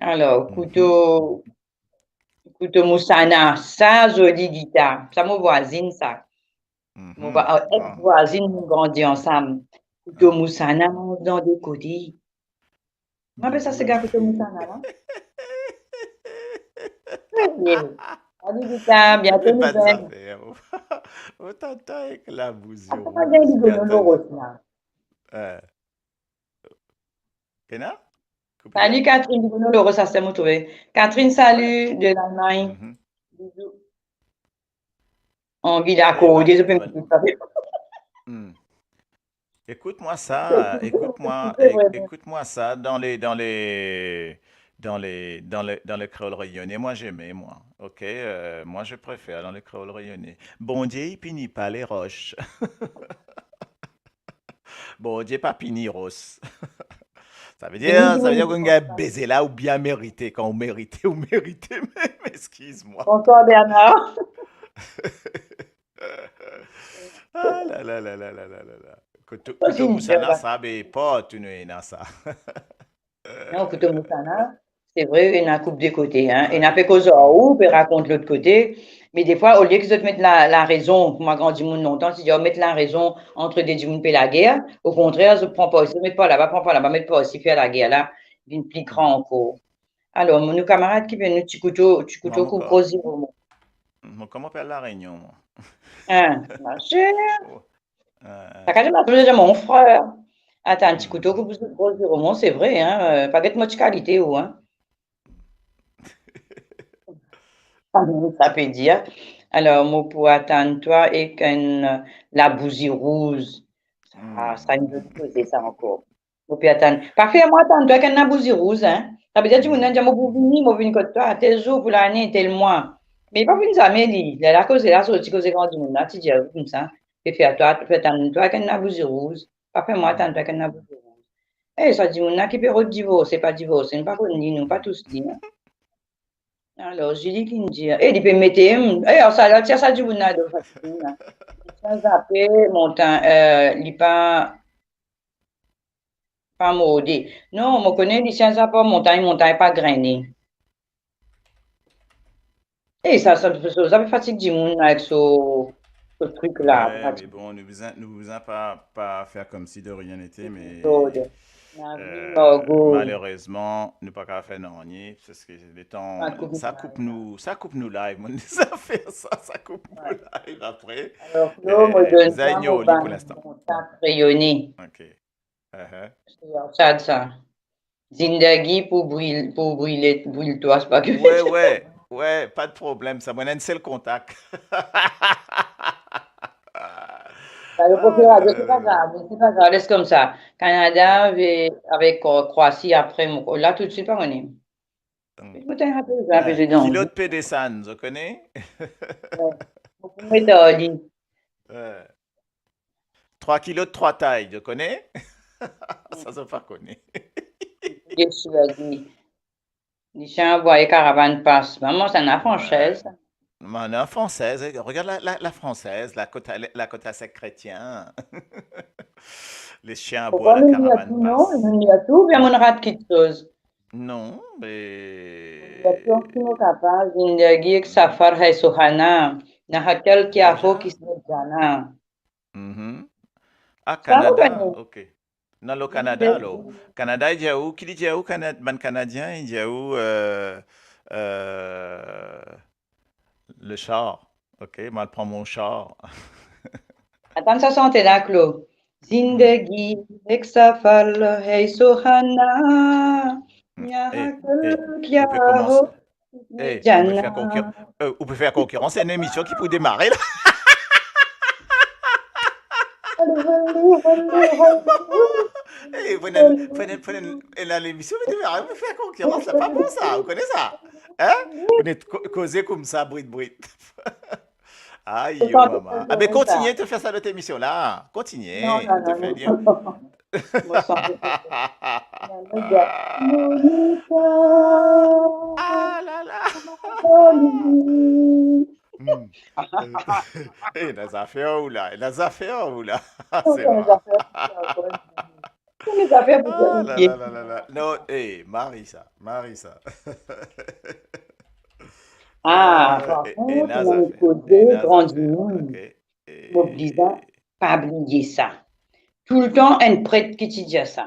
Alor, kouto, kouto mousana, sa zoli gita. Sa mo vwazinn sa. Mo va-, ex vwazinn, nou grandi ansam. Kouto mousana manz dan de kote. Mo apel sa sega kouto mousana la. Tre bien. Salut gita, bientôt nouvelle. Mo tata ek labouzi. Asa pa gagn bigorno lor mo la. Eh. Ena? Salut Catherine, bigorno lor mo, sa se mo trouve. Catherine, salut de l'Allemagne. Bisous. Anvi dakor, Dieu, je peux me... Écoute-moi ça, écoute-moi, écoute-moi ça, dans les, dans les, dans les, dans le, dans le créole réunionnais, moi, j'aimais, moi. Ok, euh, moi, je préfère dans le créole réunionnais. Bondie, il punit pas les roches. Bondie pa pini ros. Savedir, savedir ki ou gagn beze la, ou bien merite. Kan ou merite, ou merite mem, eskiz mwa. Bonsoir, Bernard. Ah la la la la la la la la. Kouto, kouto mousana, sa, be, partou nou ena sa. Non, kouto mousana, se vre, ena koup de kote, hein. Ena pe koz ar ou, pe rakont lot kote. Me defwa, olie ki zot met la, larezon, kouma gran dimoun lontan ti dir, met larezon ant de dimoun pe lager, okontrer, zot pran par isi, met par laba, pran par laba, met par isi, fer lager la vinn pli gran ankor. Alor, mo, nou kamarad ki pe, nou ti kouto, ti kouto koup gro ziromon. Mo, kouma pe al La Réunion, mwa? Hein, ma chère. Oh. Euh, Sa kapav dir, mo frer. Atann, ti kouto koup gro ziromon, se vre, hein, euh, pa get mo ti kalite ou, hein. Sa pe dir. Alor, mo pou atann twa ek enn, euh, labouzi rouz. Sa, sa enn lot koze sa ankor. Mo pe atann. Pa fer mwa atann twa ek enn labouzi rouz, hein. Savedir dimoun la dir mo pou vini, mo vinn kot twa, tel zour pou lane, tel mwa. Me pa vinn zame li. Lerla koze la sorti, koze gran dimoun la ti dir koumsa. Pe fer twa, pe atann twa ek enn labouzi rouz. Pa fer mwa atann twa ek enn labouzi rouz. Eh, sa dimoun la ki pe rod divorse, pa divorse, nou pa konn li, nou pa tous li, non. Alor, Julie ki dir, eh, li pe mete, hmm, eh, sa la, tir sa dimoun la, de fason la. Sa zape, montan, euh, li pa, pa morde. Non, mo kone li, si enn zape ar montagn, montagn pa grene. Eh, sa, sa, sa, sa pe fatig dimoun avek so, so trik la. Ouais, mais bon, nou bizin, nou bizin pa, pa fer koumsi de rien n'était, mais, euh, malerezman, nou pa kapav fer nanye, parski letan sa koup nou, sa koup nou live, mo deza fer sa, sa koup nou live apre. Alor, Flo, mo donn twa mo bann kontak reyone. Ok. Uh-huh. Se Arshad sa. Zindagi pou bril, pou brile, bril twa, se pa ke... Ouais, ouais, ouais, pa de problem, sa, mo ena enn sel kontak. Sa, le profi radio, se pa grav, se pa grav, les koumsa. Kanada, ve-, avek, euh, Kroasi, apre, mo, la, toutswit, pa kone. Hmm. Mo ena enn apel, enn apel, kilot pe desann, zot kone? Ouais. Mo pou met ar li. Ouais. Trwa kilot, trwa tay, zot kone? Sa, zot pa kone. Li sir li. Li sir bwar e karavann pas. Mama, sa ena fransez. Ouais. Mama, fransez, eh, regarde la, la, la française, la côte à, la côte à sec chrétien. Les chiens aboient, la caravane passe. Pourquoi nou lir tou, non? Nou lir tou, oubien mo rat kiksoz? Non, mais... Zindagi ek safar hai suhana, na hakal kya ho kismat jana. Mhm. Ah, Canada, ok. Non, le Canada, alor. Canada, li dir ou, ki li dir ou, Cana-, bann Kanadien, li dir ou, euh, euh, le char. Ok, mo al pran mo char. Atann sa sante la, Claude. Zindagi ek safar hai suhana. Hmm. Eh, eh, ou pe koumans, eh, ou pe fer konkir-, euh, ou pe fer konkirans a enn emision ki pou demare la. Eh, fode, fode, fode, eh, la, lemision, ou pe demare, ou pe fer konkirans, se pa bon sa, ou kone sa? Hein? Ou net ko-, koze koumsa, brit, brit. Ayo, mama. Ah, ben, kontigne, to fer sa lot emision la. Kontigne, to fer li. Ah la la. Hmm. Eh, ena zafer ou la, ena zafer ou la. Se vre. Ena zafer pou... Ah la la la la la. Non, eh, mari sa, mari sa. Ah, par kont, ena zafer, koze gran dimoun. Ok. Mo bizin pa bliye sa. Toultan enn pret ki ti dir sa.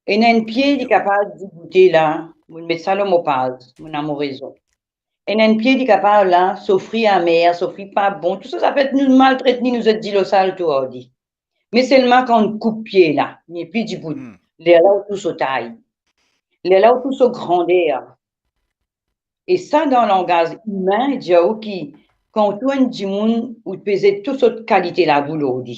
Ena enn pie li kapav diboute la, mo met sa lor mo paz, mo ena mo rezon. Ena enn pie li kapav la, so fri amer, so fri pa bon, tou sa zafer nou maltret li, nou zet dilo sal tou ar li. Me selman kan ou koup pie la, li nepli dibout. Hmm. Lerla ou touy so tay. Lerla ou touy so grander. E sa, dan langaz imin, dir ou ki kan ou trouv enn dimoun, ou pe zet tou sort kalite labou lor li.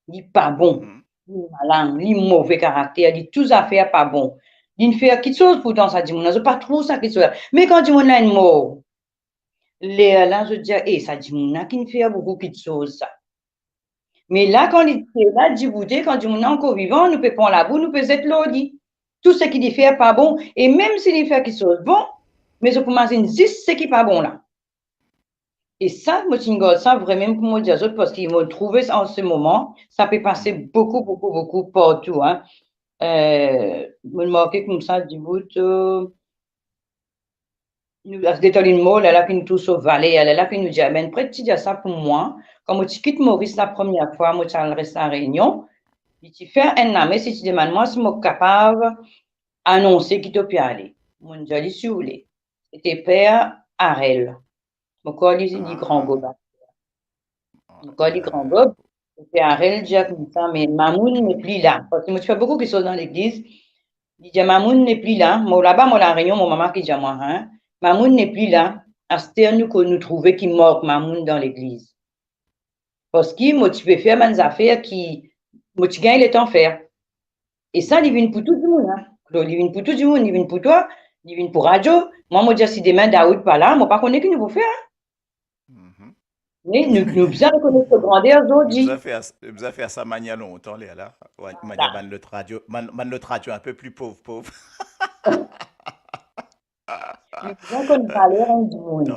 Li pa bon, mhm, li malin, li move karakter, li tou zafer pa bon. Linn fer kitsoz, pourtan sa dimoun la, zot pa trouv sa kitsoz la. Me kan dimoun la inn mor, lerla zot dir, "E, sa dimoun la ki finn fer boukou kitsoz sa." Me la, kan li ti la, diboute, kan dimoun la ankor vivan, nou pe pran labou, nou pe zet lor li. Tou seki li fer pa bon, e mem si li fer kitsoz bon, me zot pou mazinn zis seki pa bon la. E sa, mo ti gard sa vremem pou mo dir zot, parski mo trouve an se moman, sa pe pase boukou, boukou, boukou partou, hein. Euh, mo marke koumsa, dibout, euh, nou, as detan linn mor, lerla ki nou trouv so valer, lerla ki nou dir, be, pret ti dir sa pou mwa, kan mo ti kit Moris lapremier fwa, mo ti al res La Reunion, li ti fer enn lames, li ti demann mwa si mo kapav anonse ki to pe ale. Mo dir li, si ou vle. Sete Per Arel. Mo krwar li, li Gran Gob. Mo krwar li Gran Gob. Per Arel dir koumsa, me Mamoun n'est plus là. Parski mo ti fer boukou kitsoz dan legliz. Li dir, Mamoun n'est plus là. Mo laba, mo La Reunion, mo mama ki dir mwa, hein, Mamoun n'est plus là. Aster nou, nou trouve ki mank Mamoun dan legliz. Parski mo ti pe fer bann zafer ki mo ti gagn letan fer. E sa, li vinn pou tou dimoun, hein. Li vinn pou tou dimoun, li vinn pou twa, li vinn pou radio. Mwa, mo dir, si demin Daoud pa la, mo pa kone ki nou pou fer, hein. Me nou, nou bizin rekonet so grander zordi. Nou bizin fer, nou bizin fer sa manier lontan, lerla. Manier bann lot radio, bann, bann lot radio inpe pli pov, pov. Nou bizin konn valer enn dimoun.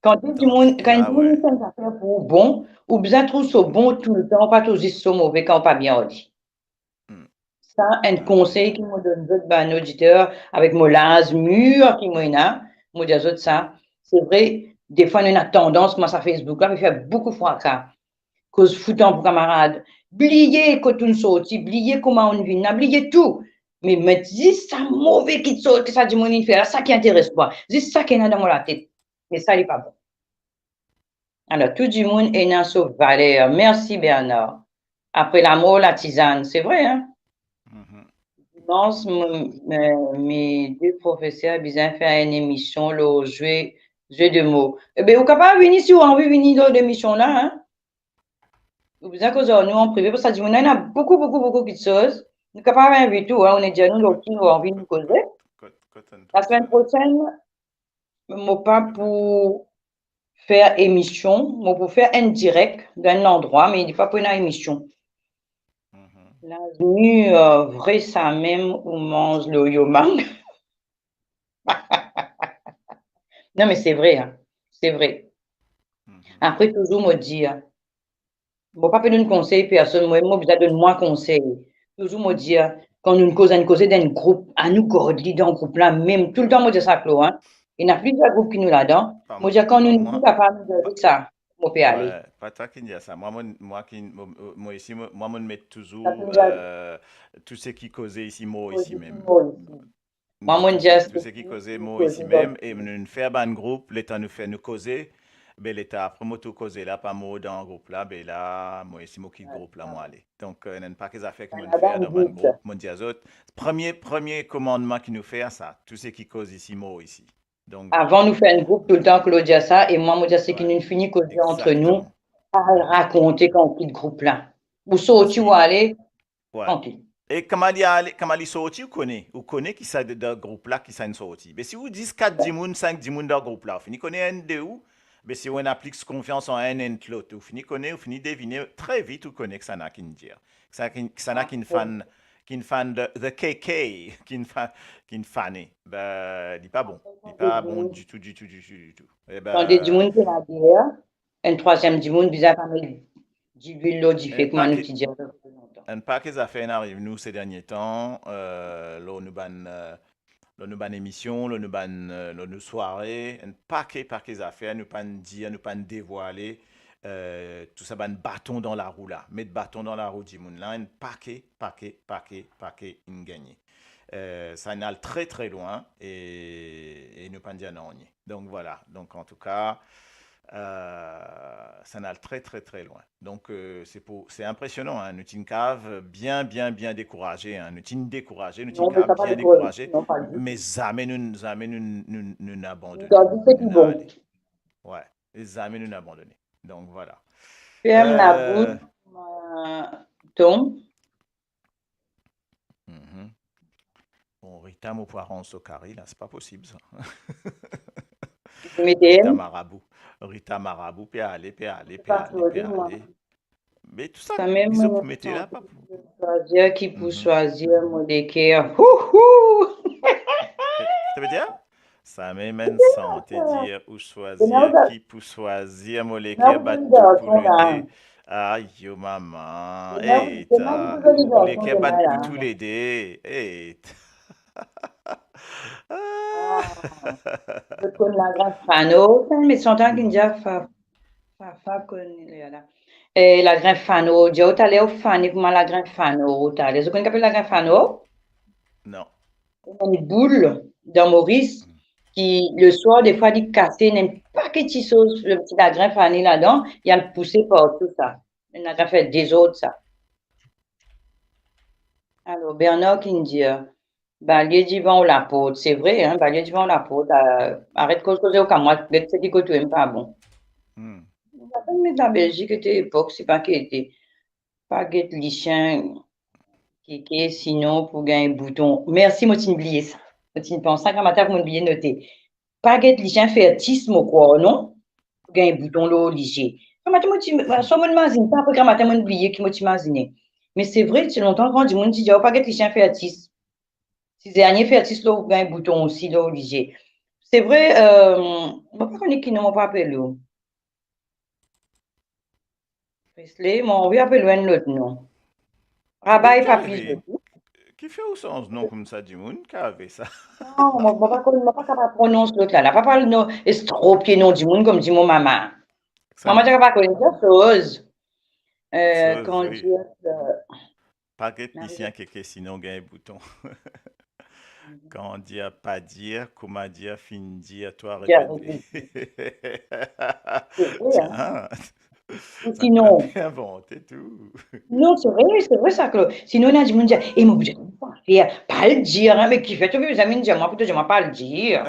Kan enn dimoun, kan enn dimoun fer enn zafer pou ou bon, ou bizin trouv so bon toultan, pa trouv zis so move kan ou pa bien ar li. Sa enn konsey ki mo donn zot, bann oditer, avek mo laz mir ki mo ena, mo dir zot sa. Se vre, defwa nou ena tandans koumsa Facebook la, pe fer boukou fraka. Koz foutan pou kamarad. Bliye kot ou'nn sorti, bliye kouma ou'nn vinn la, bliye tou. Me met zis sa move kitsoz ki sa dimoun inn fer la, sa ki interes mwa. Zis sa ki ena dan mo latet. Me sa, li pa bon. Alor, tou dimoun ena so valer. Mersi, Bernard. Apre lamor, latizann. Se vre, hein? Dimans, mo, me, me de profeser bizin fer enn emision lor zwe, zwe de mo. Ebe, ou kapav vini si ou anvi vini lor lemision la, hein? Ou bizin koz ar nou an prive, parski sa dimoun la ena boukou, boukou, boukou kitsoz. Nou kapav invit ou, hein, ou dir nou lor ki ou anvi nou koze. Kot, kot, kot, kot. Lasemenn prosenn, mo pa pou fer emision, mo pou fer enn direk dan enn landrwa, me li pa pou ena emision. Lazmi, euh, vre samem ou manz loyo mang. Non, me se vre, hein. Se vre. Apre, touzour mo dir, mo pa pe donn konsey personn, mo, mo bizin donn mwa konsey. Touzour mo dir, kan nou koz enn koze dan enn group, anou gard li dan group la mem. Toultan mo dir sa, Flo, hein. Ena plizier group ki nou ladan. Mo dir, kan nou, nou kapav, nou gard sa, mo pe ale. Wi, pa twa ki dir sa. Mwa, mo, mwa ki, mo, mo isi, mo, mwa, mo met touzour, euh, tou seki koze isi, mor isi mem. Mor isi. Mwa, mo dir, tou seki koze, mor isi mem, e nou fer bann group, letan nou fer nou koze, be letan apre mo tou koze la pa mor dan group la, be la, mo isi mo kit group la, mo ale. Donk, euh, ena enn pake zafer ki mo fer dan bann group, mo dir zot, premie, premie komannman ki nou fer sa, tou seki koz isi, mor isi. Donk, avan nou fer enn group, toultan Claudia sa, e mwa, mo dir, seki nou fini koze antre nou, pa rakonte kan ou kit group la. Ou sorti, ou ale, trankil. E kouma li ale, kouma li sorti, ou kone, ou kone kisa de, dan group la, kisa inn sorti. Me si ou zis kat dimoun, sink dimoun dan group la, ou fini kone enn de ou, me si ou ena plis konfians an enn, enn ki lot, ou fini kone, ou fini devine tre vit, ou kone kisannla ki'nn dir. Kisannla ki, kisannla ki'nn fann, ki'nn fann the, the K K, ki'nn fa-, ki'nn fane. Be, li pa bon. Li pa bon ditou, ditou, ditou, ditou. E be, kan de dimoun pe lager, enn trwaziem dimoun bizin pa met dilwil lor dife, kouma nou ti dir lontan. Enn pake zafer inn ariv nou se dernie tan, euh, lor nou bann, euh, lor nou bann emision, lor nou bann, euh, lor nou sware, enn pake, pake zafer, nou pa'nn dir, nou pa'nn devwale, euh, tou sa bann baton dan larou la, met baton dan larou dimoun la, enn pake, pake, pake, pake inn gagne. Euh, sa inn al tre, tre lwin, e, e nou pa'nn dir nanye. Donk, vwala. Donk, antouka, euh, sa inn al tre, tre, tre lwin. Donk, euh, se pou, se inpresionan, hein. Nou ti'nn kav bien, bien, bien dekouraze, hein. Nou ti'nn dekouraze, nou ti'nn kav bien dekouraze, me zame nou, zame nou, nou, nou, nou abandone. Nou ale. Wi, e zame nou abandone. Donk, vwala. Ferm labous, euh, Tom. Mhm. Bon, Rita, mo pou aranz to kari la, se pa posib sa. Mete Rita Marabou. Rita Marabou pe ale, pe ale, pe ale, pe ale. Me tou sa, samem bizin pou mete la, pa pou swazir ki pou swazir mo leker. Hou, hou! Sa ve dir? Samem enn sante dir ou swazir ki pou swazir mo leker bat tou pou lede. Ayo mama, et, mo leker bat pou tou lede, et. Ah. Zot konn Lagrin Fano, me santan ki dir Fa-, Fafa konn li la. Eh, Lagrin Fano, dir ou taler ou fane kouma Lagrin Fano taler. Zot konn ki apel Lagrin Fano? Non. Enn boul dan Moris ki, leswar, defwa, li kase, ena enn pake ti soz, ti lagrin fane ladan, li al pouse partou sa. Ena kafe dezord sa. Alor, Bernard ki'nn dir, balie divan ou laport. Se vre, hein, balie divan ou laport. Ah, aret koz koze ou kamwa, get seki kot ou ena pa bon. Hmm. Mo pa konn met Labelzik ete epok, se pa ki ete. Pa get lisien keke, sinon pou gagn bouton. Mersi, mo ti'nn bliye sa. Mo ti'nn pans sa gramatin, mo ti'nn bliye note. Pa get lisien fertis, mo krwar, non? Pou gagn bouton lor lizie. Gramatin, mo ti, so mo'nn mazinn sa, apre gramatin, mo'nn bliye ki mo ti mazine. Me se vre, ti lontan, gran dimoun ti dir, oh, pa get lisien fertis. Si zernie fertis lor, pou gagn bouton osi lor lizie. Se vre, euh, mo pa kone ki nom mo pou apel ou. Presley, mo anvi apel ou enn lot nom. Rabay Papis. Kifer ou sanz nom koumsa, dimoun? Kave sa. Non, mo, mo pa konn, mo pa kapav pronons lot la. La pa parl non, estropie nom dimoun, kouma dir mo mama. Mama, ti kapav konn sa soz. Euh, soz, kan wi. Dir, euh, pa get lisien keke, sinon gagn bouton. Kan dir pa dir, kouma dir finn dir, twa repete. Se vre, hein? Tian, ou sinon, sa pe invante tou. Non, se vre, se vre sa, Claude. Sinon, ena dimoun dir, "Eh, mo bizin pa fer, pa al dir, hein, me kifer to bizin vinn dir mwa, pou to dir mwa pa al dir?"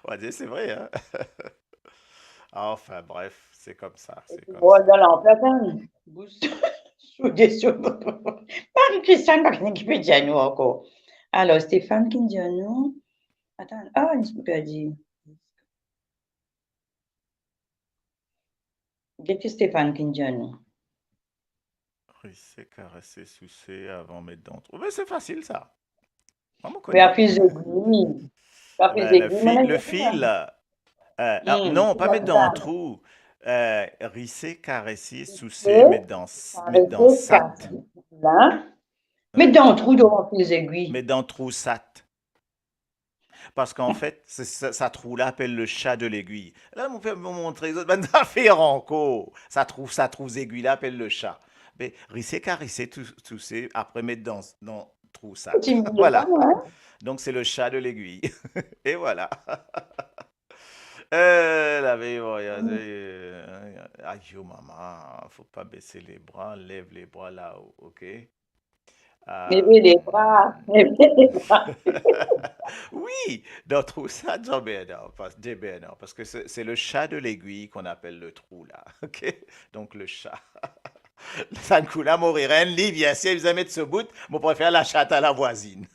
Ou va dir, se vre, hein? Enfin, bref, se koumsa, se koumsa. Bon, dan lanfer, hein? Bous soude, soude. Marie-Christiane, pa kone ki pe dir nou ankor. Alor, Stéphane ki dir nou. Atann, ah, li pe dir. Get ki Stéphane ki'nn dir nou. Rise, karese, souse avan met dan trou. Me se fasil, sa. Mwa, mo kone. Fer fil zegwi. Fer fil zegwi, le fil, le fil. Euh, ah, non, pa met dan trou. Euh, rise, karese, souse, met dan, met dan sat. La. Met dan trou, donk, fer fil zegwi. Met dan trou sat. Parski anfet, se, sa, sa trou la apel le chat de l'aiguille. La, mo fer, mo montre zot bann zafer ankor. Sa trou, sa trou zegwi la apel le chat. Me rise, karese, tou, souse, apre met dan, dan trou sa. Ti mwa, voilà. Donk, se le chat de l'aiguille. E voilà. Eh, lavey marye, eh, ayo mama, fo pa bese lebra, lev lebra lao, ok? Ah. Leve lebra, leve lebra. Wi, dan trou sa, Jean Bernard, pas-, Jean Bernard, parce que c'est, c'est le chat de l'aiguille qu'on appelle le trou là, ok? Donc le chat. Sa kou la, mo rir enn li, bien sir, bizin met so bout, mo prefer la chat à la voisine.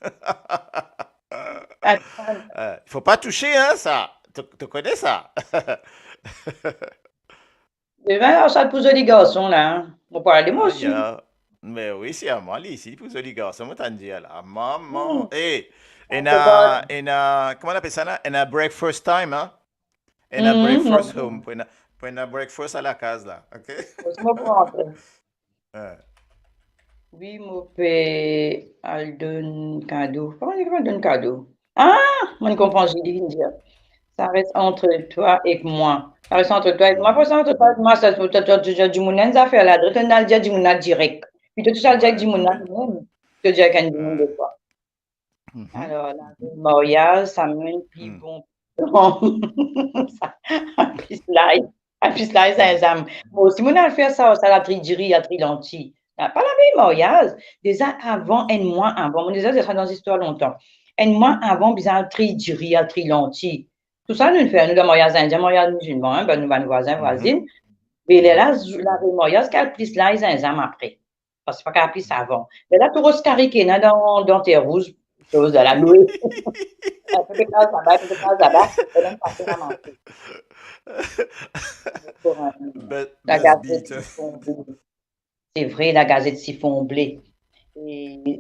Atann. Euh, fo pa touche, hein, sa. To, to kone sa? Demin, sa pou zoli garson la, hein. Mo pou ale, mo osi. Aya. Me wi, si a mwa, li, si pou zoli garson, mo tann dir la. Mama, eh, ena, ena, kouma apel sa la? Ena breakfast time, hein? Ena breakfast home, pou ena, pou ena breakfast a lakaz la, ok? Mo pou antre. Hein. Wi, mo pe al donn kado. Kouma dir, mo pe al donn kado? Ah, mo konpran, Julie vinn dir. Ça reste entre toi et moi. Ça reste entre toi et moi. Pou sa, entre toi et moi, sa, to, to, to, to dir dimoun la enn zafer la, to al dir dimoun la direk. Pi to, to al dir dimoun la mem, to dir enn dimoun defwa. Mhm. Alor, lavey maryaz, samem pli bon. Sa, aplis lay, aplis lay zinzam. Mo osi, mo'nn al fer sa, sa, al triy diri, al triy lanti. Ah, pa lavey maryaz, deza avan, enn mwa avan, mo deza dir sa dan zistwar lontan. Enn mwa avan, bizin al triy diri, al triy lanti. Tou sa nou fer, nou dan maryaz indien, maryaz mizilman, hein, bann nou, bann vwazin, vwazinn. Me lerla, lavey maryaz, kal plis lay zinzam apre. Parski pa kapav pli savan. Me la, tou ros karik ena dan, dan ter rouz, koz dan laloue. Enpe pe kraz laba, enpe pe kraz laba, e la, pa pe ramas. Pour, euh, la gazette Sifon Ble. C'est vrai, la gazette Sifon Ble. E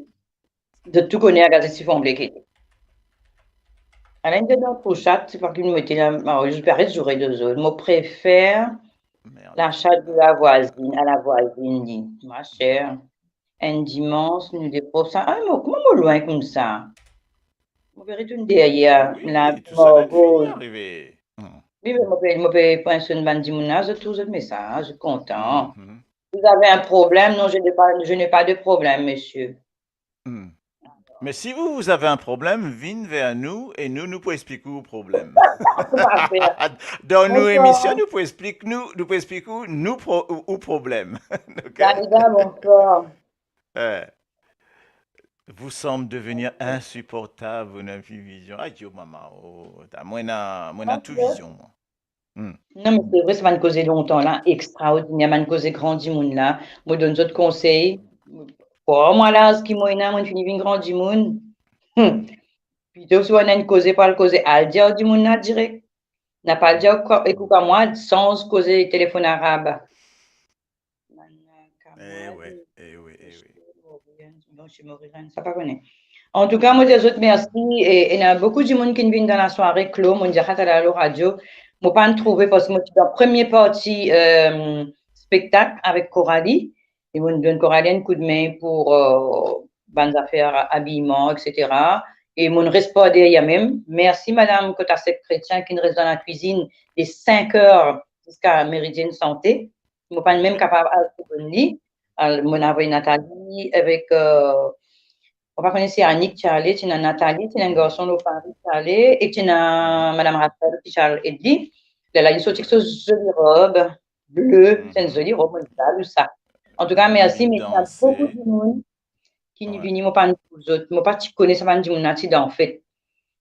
zot tou kone la gazette Sifon Ble ki ete. Alain, dan pou chat, se pa ki nou mete la, ah, je peux arrêter de jurer de zot. Mo prefer la chatte de la voisine, à la voisine, li. Ma chère, enn dimans, nou de prof sa. Ah, mo, kouma mo lwin koumsa? Mo pe retourn deryer, la, mo goz. Wi, me mo pe, mo pe pran swin bann dimoun la, zot trouv zot mesaz, zot kontan. Vous avez un problème? Non, je n'ai pas, je n'ai pas de problème, monsieur. Me si vous, vous avez un problème, vinn ver nou e nou, nou pou explik ou problem. Dan nou emision, nou pou explik nou, nou pou explik ou nou pro-, ou, ou problem. Ok? Dalida, bonsoir. Eh, vous semblez devenir insupportable, vous n'avez plus vision. Ayo mama, oh, ta, mwa ena, mwa ena tou vizion, mwa. Non, me se vre, sa bann koze lontan la, extraordiner, bann koze gran dimoun la. Mo donn zot konsey. Krwar mwa, laz ki mo ena, mo fini vinn gran dimoun. Hmm. Plito si ou ena enn koze pou al koze, al dir dimoun la direk. Na pa dir, ekout mwa, sanz koze telefonn arab. Eh ouais, eh ouais, eh ouais. Bon, se Morizan, sa pa kone. Antouka, mo dir zot mersi, e, e ena boukou dimoun ki vinn dan lasware, Klo, mo dir sa talor lor radio, mo pa'nn trouve, parski mo ti dan premie parti, euh, spektak avek Coralie, e mo donn Coralie enn koudme pou, euh, bann zafer abiman, et cetera. E mo res par deryer mem. Mersi madam Kotasek Kretien ki res dan lakwizinn de sink er ziska Meridienn Sante. Mo pa'nn mem kapav al segonn li. Al, mo'nn avoy Nathalie avek, euh, mo pa kone si Annick ti ale, ti ena Nathalie, ti ena enn garson lor Paris ti ale, e ti ena madam Rachel ki ti al ed li. Lerla li sorti ek so zoli rob ble, se enn zoli rob, mo zalou sa. Antouka, mersi, me ti ena boukou dimoun ki vini, mo pa'nn trouv zot, mo pa ti kone sa bann dimoun la ti dan fet.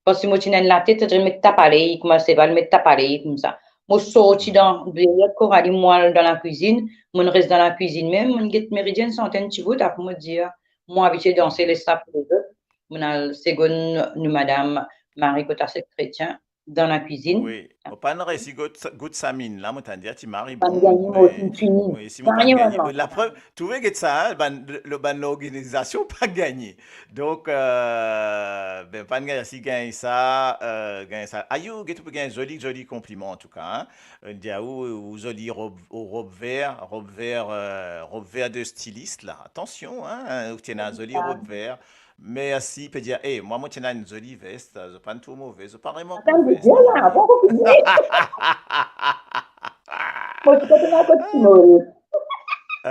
Parski mo ti ena enn latet, setadir met tap ale, kouma seval met tap ale, koumsa. Mo sorti dan, deryer Coralie, mo al dan lakwizinn, mo'nn res dan lakwizinn mem, mo'nn get Meridienn Sante enn tibout, apre mo dir, mo abitie danse, les sa pou lezot. Mo'nn al segonn nou madam Marie Kotasek Kretien dan lakwizinn. Wi, mo pa'nn resi gout, gout sa minn la, mo tann dir ti mari bon, mo finn fini. Wi, si mo pa'nn gagne, laprev, trouve get sa, hein, bann, le, bann lorganizasion pa gagne. Donk, euh, ben, pa'nn gagne, si gagn sa, euh, gagn sa. Ayo, get ou pe gagn zoli, zoli konpliman, antouka, hein. Euh, dir ou, ou zoli rob, ou rob ver, rob ver, euh, rob ver de stilist la. Atansion, hein, ou ti ena zoli rob ver. Mersi, pe dir, eh, mwa, mo ti ena enn zoli ves, zot pa'nn trouv mo ves, zot pa remark mo ves. Atann, mo dir la, bon, mo fini. Mo ti pe ena kot ti mol.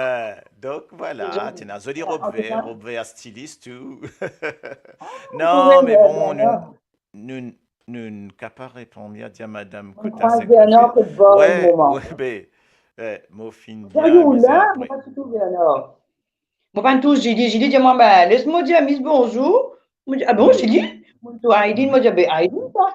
Euh, donk, vwala, ti ena zoli rob ver, rob ver stilist tou. Non, me bon, nou, nou, nou kapav reponn, dir madam Kotasek Kretien. Bernard, kot bor, wi, moman. Wi, be, eh, mo finn dir, mo pa ti trouv Bernard. Mo pa'nn trouv Julie, Julie dir mwa, be, les mo dir Miss bonzour. Mo dir, ah bon, Julie? Mo trouv Aileen, mo dir, be, Aileen sa.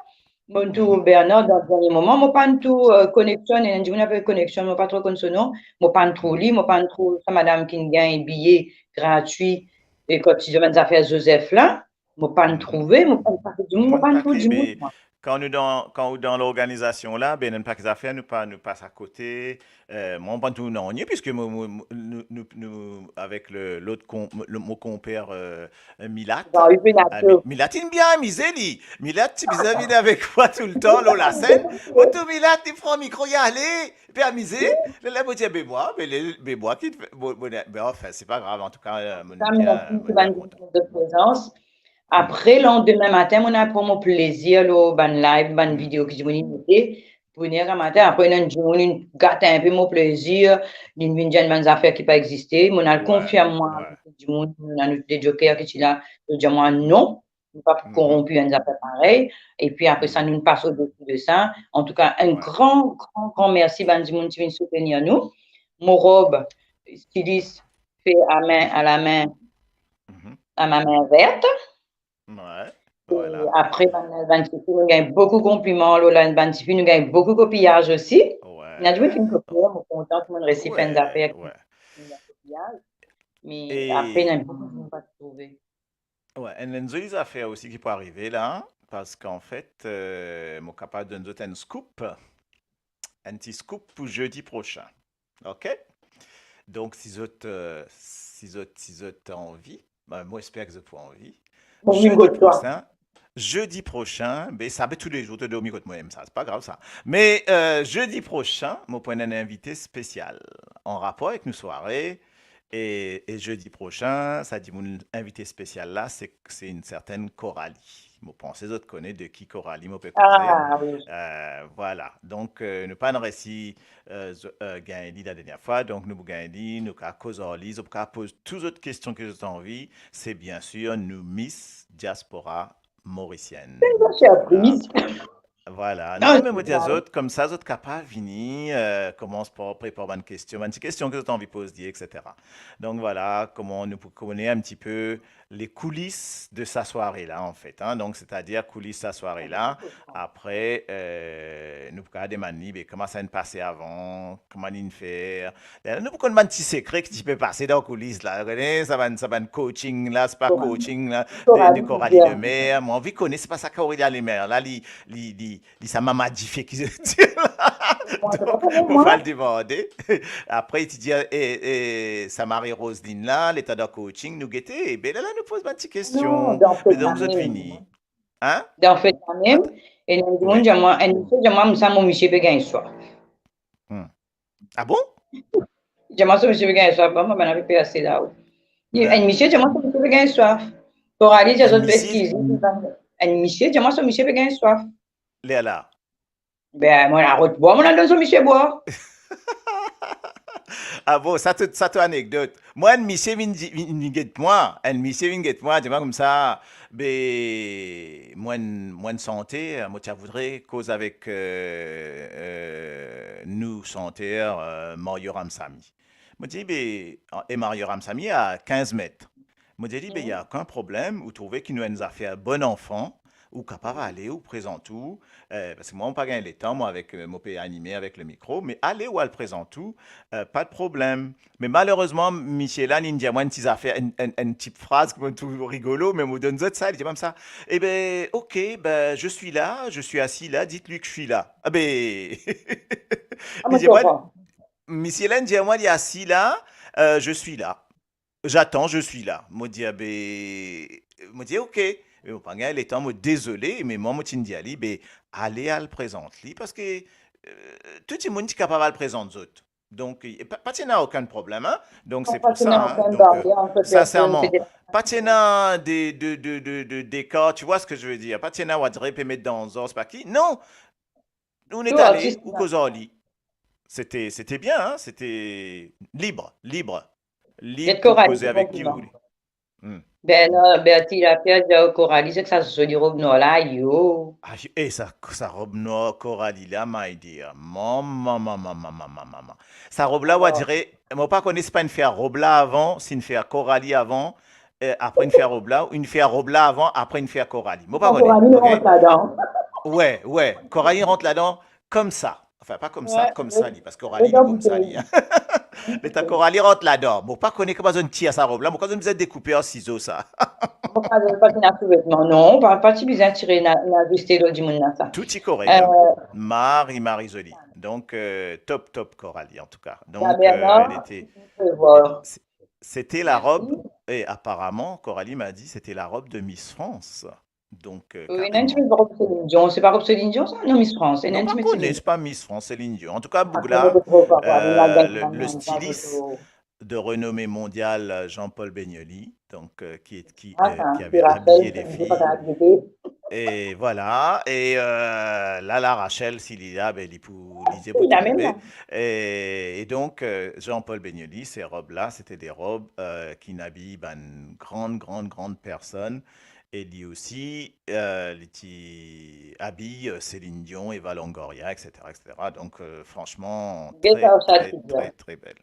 Mo trouv Bernard dan dernie moman, mo pa'nn trouv, euh, Connection, ena enn dimoun apel Connection, mo pa tro konn so nom, mo pa'nn trouv li, mo pa'nn trouv sa madam ki gagn biye gratwi, e kot ti dir bann zafer Joseph la, mo pa'nn trouve, mo pa'nn trouv dimoun, mo pa'nn trouv dimoun, mwa. Kan nou dan, kan ou dan lorganizasion la, be, nou enn pake zafer, nou pa, nou pas akote, euh, mwa, mo pa'nn trouv nanye, piski mo, mo, mo, nou, nou, nou, avek le, lot kon-, le, mo konper, euh, Milat. Ah, Mi-, Milat, li bien amize, li. Milat, ti bizin vinn avek mwa toultan, lor lasenn. Mo trouv Milat, li pran mikro, li ale, li pe amize. Lerla mo dir, be mwa, be le, be mwa ki, bon, bon, be anfin, se pa grav, antouka, euh, mo bien, mo bien kontan. Prezans. Apre, landemin matin, mo'nn al pran mo plezir lor bann live, bann video ki dimoun inn mete. Boner gramatin, apre ena enn dimoun inn gat inpe mo plezir, linn vinn dir enn bann zafer ki pa existe, mo'nn al konfirm mwa avek dimoun, nou ena nou de joker ki ti la, zot dir mwa non, nou pa pou koronpi enn zafer parey. Epi apre sa, nou pas odesi de sa. Antouka, enn gran, gran, gran mersi bann dimoun ki vinn soutenir nou. Mo rob, stilis, fe a min, a la min, a ma main verte. Wi, vwala. E apre, bann, bann tifi, nou gagn boukou konpliman, lor la, bann tifi, nou gagn boukou kopiyaz osi. Wi. Ena dimoun ki finn kopiye, mo kontan, dimoun resi fer enn zafer ki finn kopiyaz. Me apre, ena boukou dimoun pa trouve. Wi, enn, enn zoli zafer osi ki pou arive la, parski anfet, eh, mo kapav donn zot enn scoop, enn ti scoop pou zedi prosin. Ok? Donk, si zot, eh, si zot, si zot anvi, be, mo esper ki zot pou anvi. Zedi prosin, zedi prosin, be, sa pe toulezour to dormi kot mwa, sa, se pa grav sa. Me, eh, zedi prosin, mo pou ena enn invite spesial an rapor avek nou sware, e, e zedi prosin, sa dimoun invite spesial la, se, se enn sertenn Coralie. Mo panse zot kone de ki Coralie mo pe koze. Eh, vwala. Donk, eh, nou pa'nn resi, eh, z-, eh, gagn li ladernie fwa. Donk, nou pou gagn li, nou kapav koz ar li, zot pou kapav poz tou zot kestion ki zot anvi. Se biensir nou Miss Diaspora Mauricienne. Vwala. Non, me mo dir zot, koumsa zot kapav vini, eh, koumans par prepar bann kestion, bann ti kestion ki zot anvi poz li, et cetera. Donk, vwala, kouma nou pou kone enn ti pe les coulisses de sa sware la, anfet, hein. Donk, setadir koulis sa sware la. Apre, eh, nou pou kapav demann li, be, kouma sa inn pase avan, kouma li'nn fer. Nou pou konn bann ti sekre ki ti pe pase dan koulis la. Ou kone, sa bann, sa bann coaching la, se pa coaching la, de, de Coralie Lemaire. Mo anvi kone, se pa sa Coralie Lemaire la, li, li, li, li sa mama dife ki zot dir la. Donk, mo pa'l demande. Apre, li ti dir, e, e, sa Marie Roseline la, letan dan coaching, nou gete, be la, la, nou poz bann ti kestion. Donk, zot vini. Hein? Dan fet la mem, e enn dimoun dir mwa, enn misie dir mwa, sa mo misie pe gagn swaf. Hmm. Ah bon? Dir mwa, so misie pe gagn swaf, bon, mo bann pe pase la, wi. Enn misie dir mwa, so misie pe gagn swaf. Coralie dir zot pe eskize, enn misie dir mwa, so misie pe gagn swaf. Lerla. Be, mo la rod bwar, mo la donn so misie bwar. Ah bon, sa to, sa to anekdot. Mwa, enn misie vinn di-, vinn, vinn get mwa. Enn misie vinn get mwa, dir mwa koumsa, be, mwa enn, mwa enn santer, mo ti a voudre koz avek, eh, eh, nou santer, eh, Mario Ramsamy. Mo dir, be, e Mario Ramsamy a kinz met. Mo dir li, be, y a okenn problem, ou trouve ki nou enn zafer bon anfan, ou kapav ale, ou prezant ou, eh, parski mwa, mo pa gagn letan, mwa, avek, eh, mo pe anime avek le mikro, me ale, ou al prezant ou, eh, pa de problem. Me malerezman, misie la, li'nn dir mwa enn ti zafer, enn, enn, enn ti fraz ki mo trouv rigolo, me mo donn zot sa, li dir mwa sa, eh ben, ok, ben, je suis là, je suis assis là, dites-lui que je suis là. Ah ben, li dir mwa, misie la, li'nn dir mwa, li asi la, eh, je suis là. J'attends, je suis là. Mo dir, be, mo dir, ok. Me mo pa gagn letan, mo dezole, me mwa, mo ti'nn dir li, be, ale al prezant li, parski, eh, tou dimoun ti kapav al prezant zot. Donk, eh, pa, pa ti ena okenn problem, hein. Donk, se pou sa, hein. Donk, eh, sinserman, pa ti ena de, de, de, de, de dekar, tu vois ce que je veux dire? Pa ti ena, ou dir, pe met dan zars, pa ki. Non! Ou net ale, ou koz ar li. C'était, c'était bien, hein, c'était libre, libre. Libre pour causer avec qui vous voulez. Hmm. Ben, non, Bertie Lapierre dir Coralie, seki sa zoli rob nwar la, yo. Ah, eh, sa, sa rob nwar Coralie la, my dear. Mama, mama, mama, mama, mama. Sa rob la, ou dir, mo pa kone si pa inn fer rob la avan, si inn fer Coralie avan, eh, apre inn fer rob la, ou inn fer rob la avan, apre inn fer Coralie. Mo pa kone, Coralie, ok? Rant ladan. Wi, wi. Coralie rant ladan koumsa. Anfin, pa koumsa, wi, koumsa, wi, li, parski Coralie, li koumsa, li, hein. Letan Coralie rant ladan, mo pa kone kouma zot inn tir sa rob la, mo krwar zot inn bizin dekoupe ar sizo sa. Mo krwar zot pa ti ena souvetman, non, pa, pa ti bizin tire ena, ena veste lor dimoun la sa. Tou ti korek, hein. Euh, mari, mari zoli. Donk, euh, top, top Coralie, antouka. Donk, euh, elle était, c'était, c'était la robe, et apparemment, Coralie m'a dit, c'était la robe de Miss France. Donk, euh, wi, kareman. Ena enn ti rob Céline Dion, se pa rob Céline Dion sa? Non, Miss France. Non, ena enn ti mo Céline Dion. Non, pa kone, se pa Miss France, Céline Dion. Antouka, boug la, euh, le, le styliste de renommée mondiale, euh, Jean-Paul Beignoli, donc, euh, qui est, qui, euh, qui avait habillé les filles. Et voilà. Et, euh, la, la, Rachel, si li la, be, li pou, li pou trouve. E, e donk, euh, Jean-Paul Beignoli, ces robes-là, c'était des robes, euh, ki inn abiy bann grann, grann, grann personn. E li osi, euh, li ti abiy, euh, Céline Dion, Eva Longoria, et cetera, et cetera. Donk, euh, franchman, très, très, très, très belle.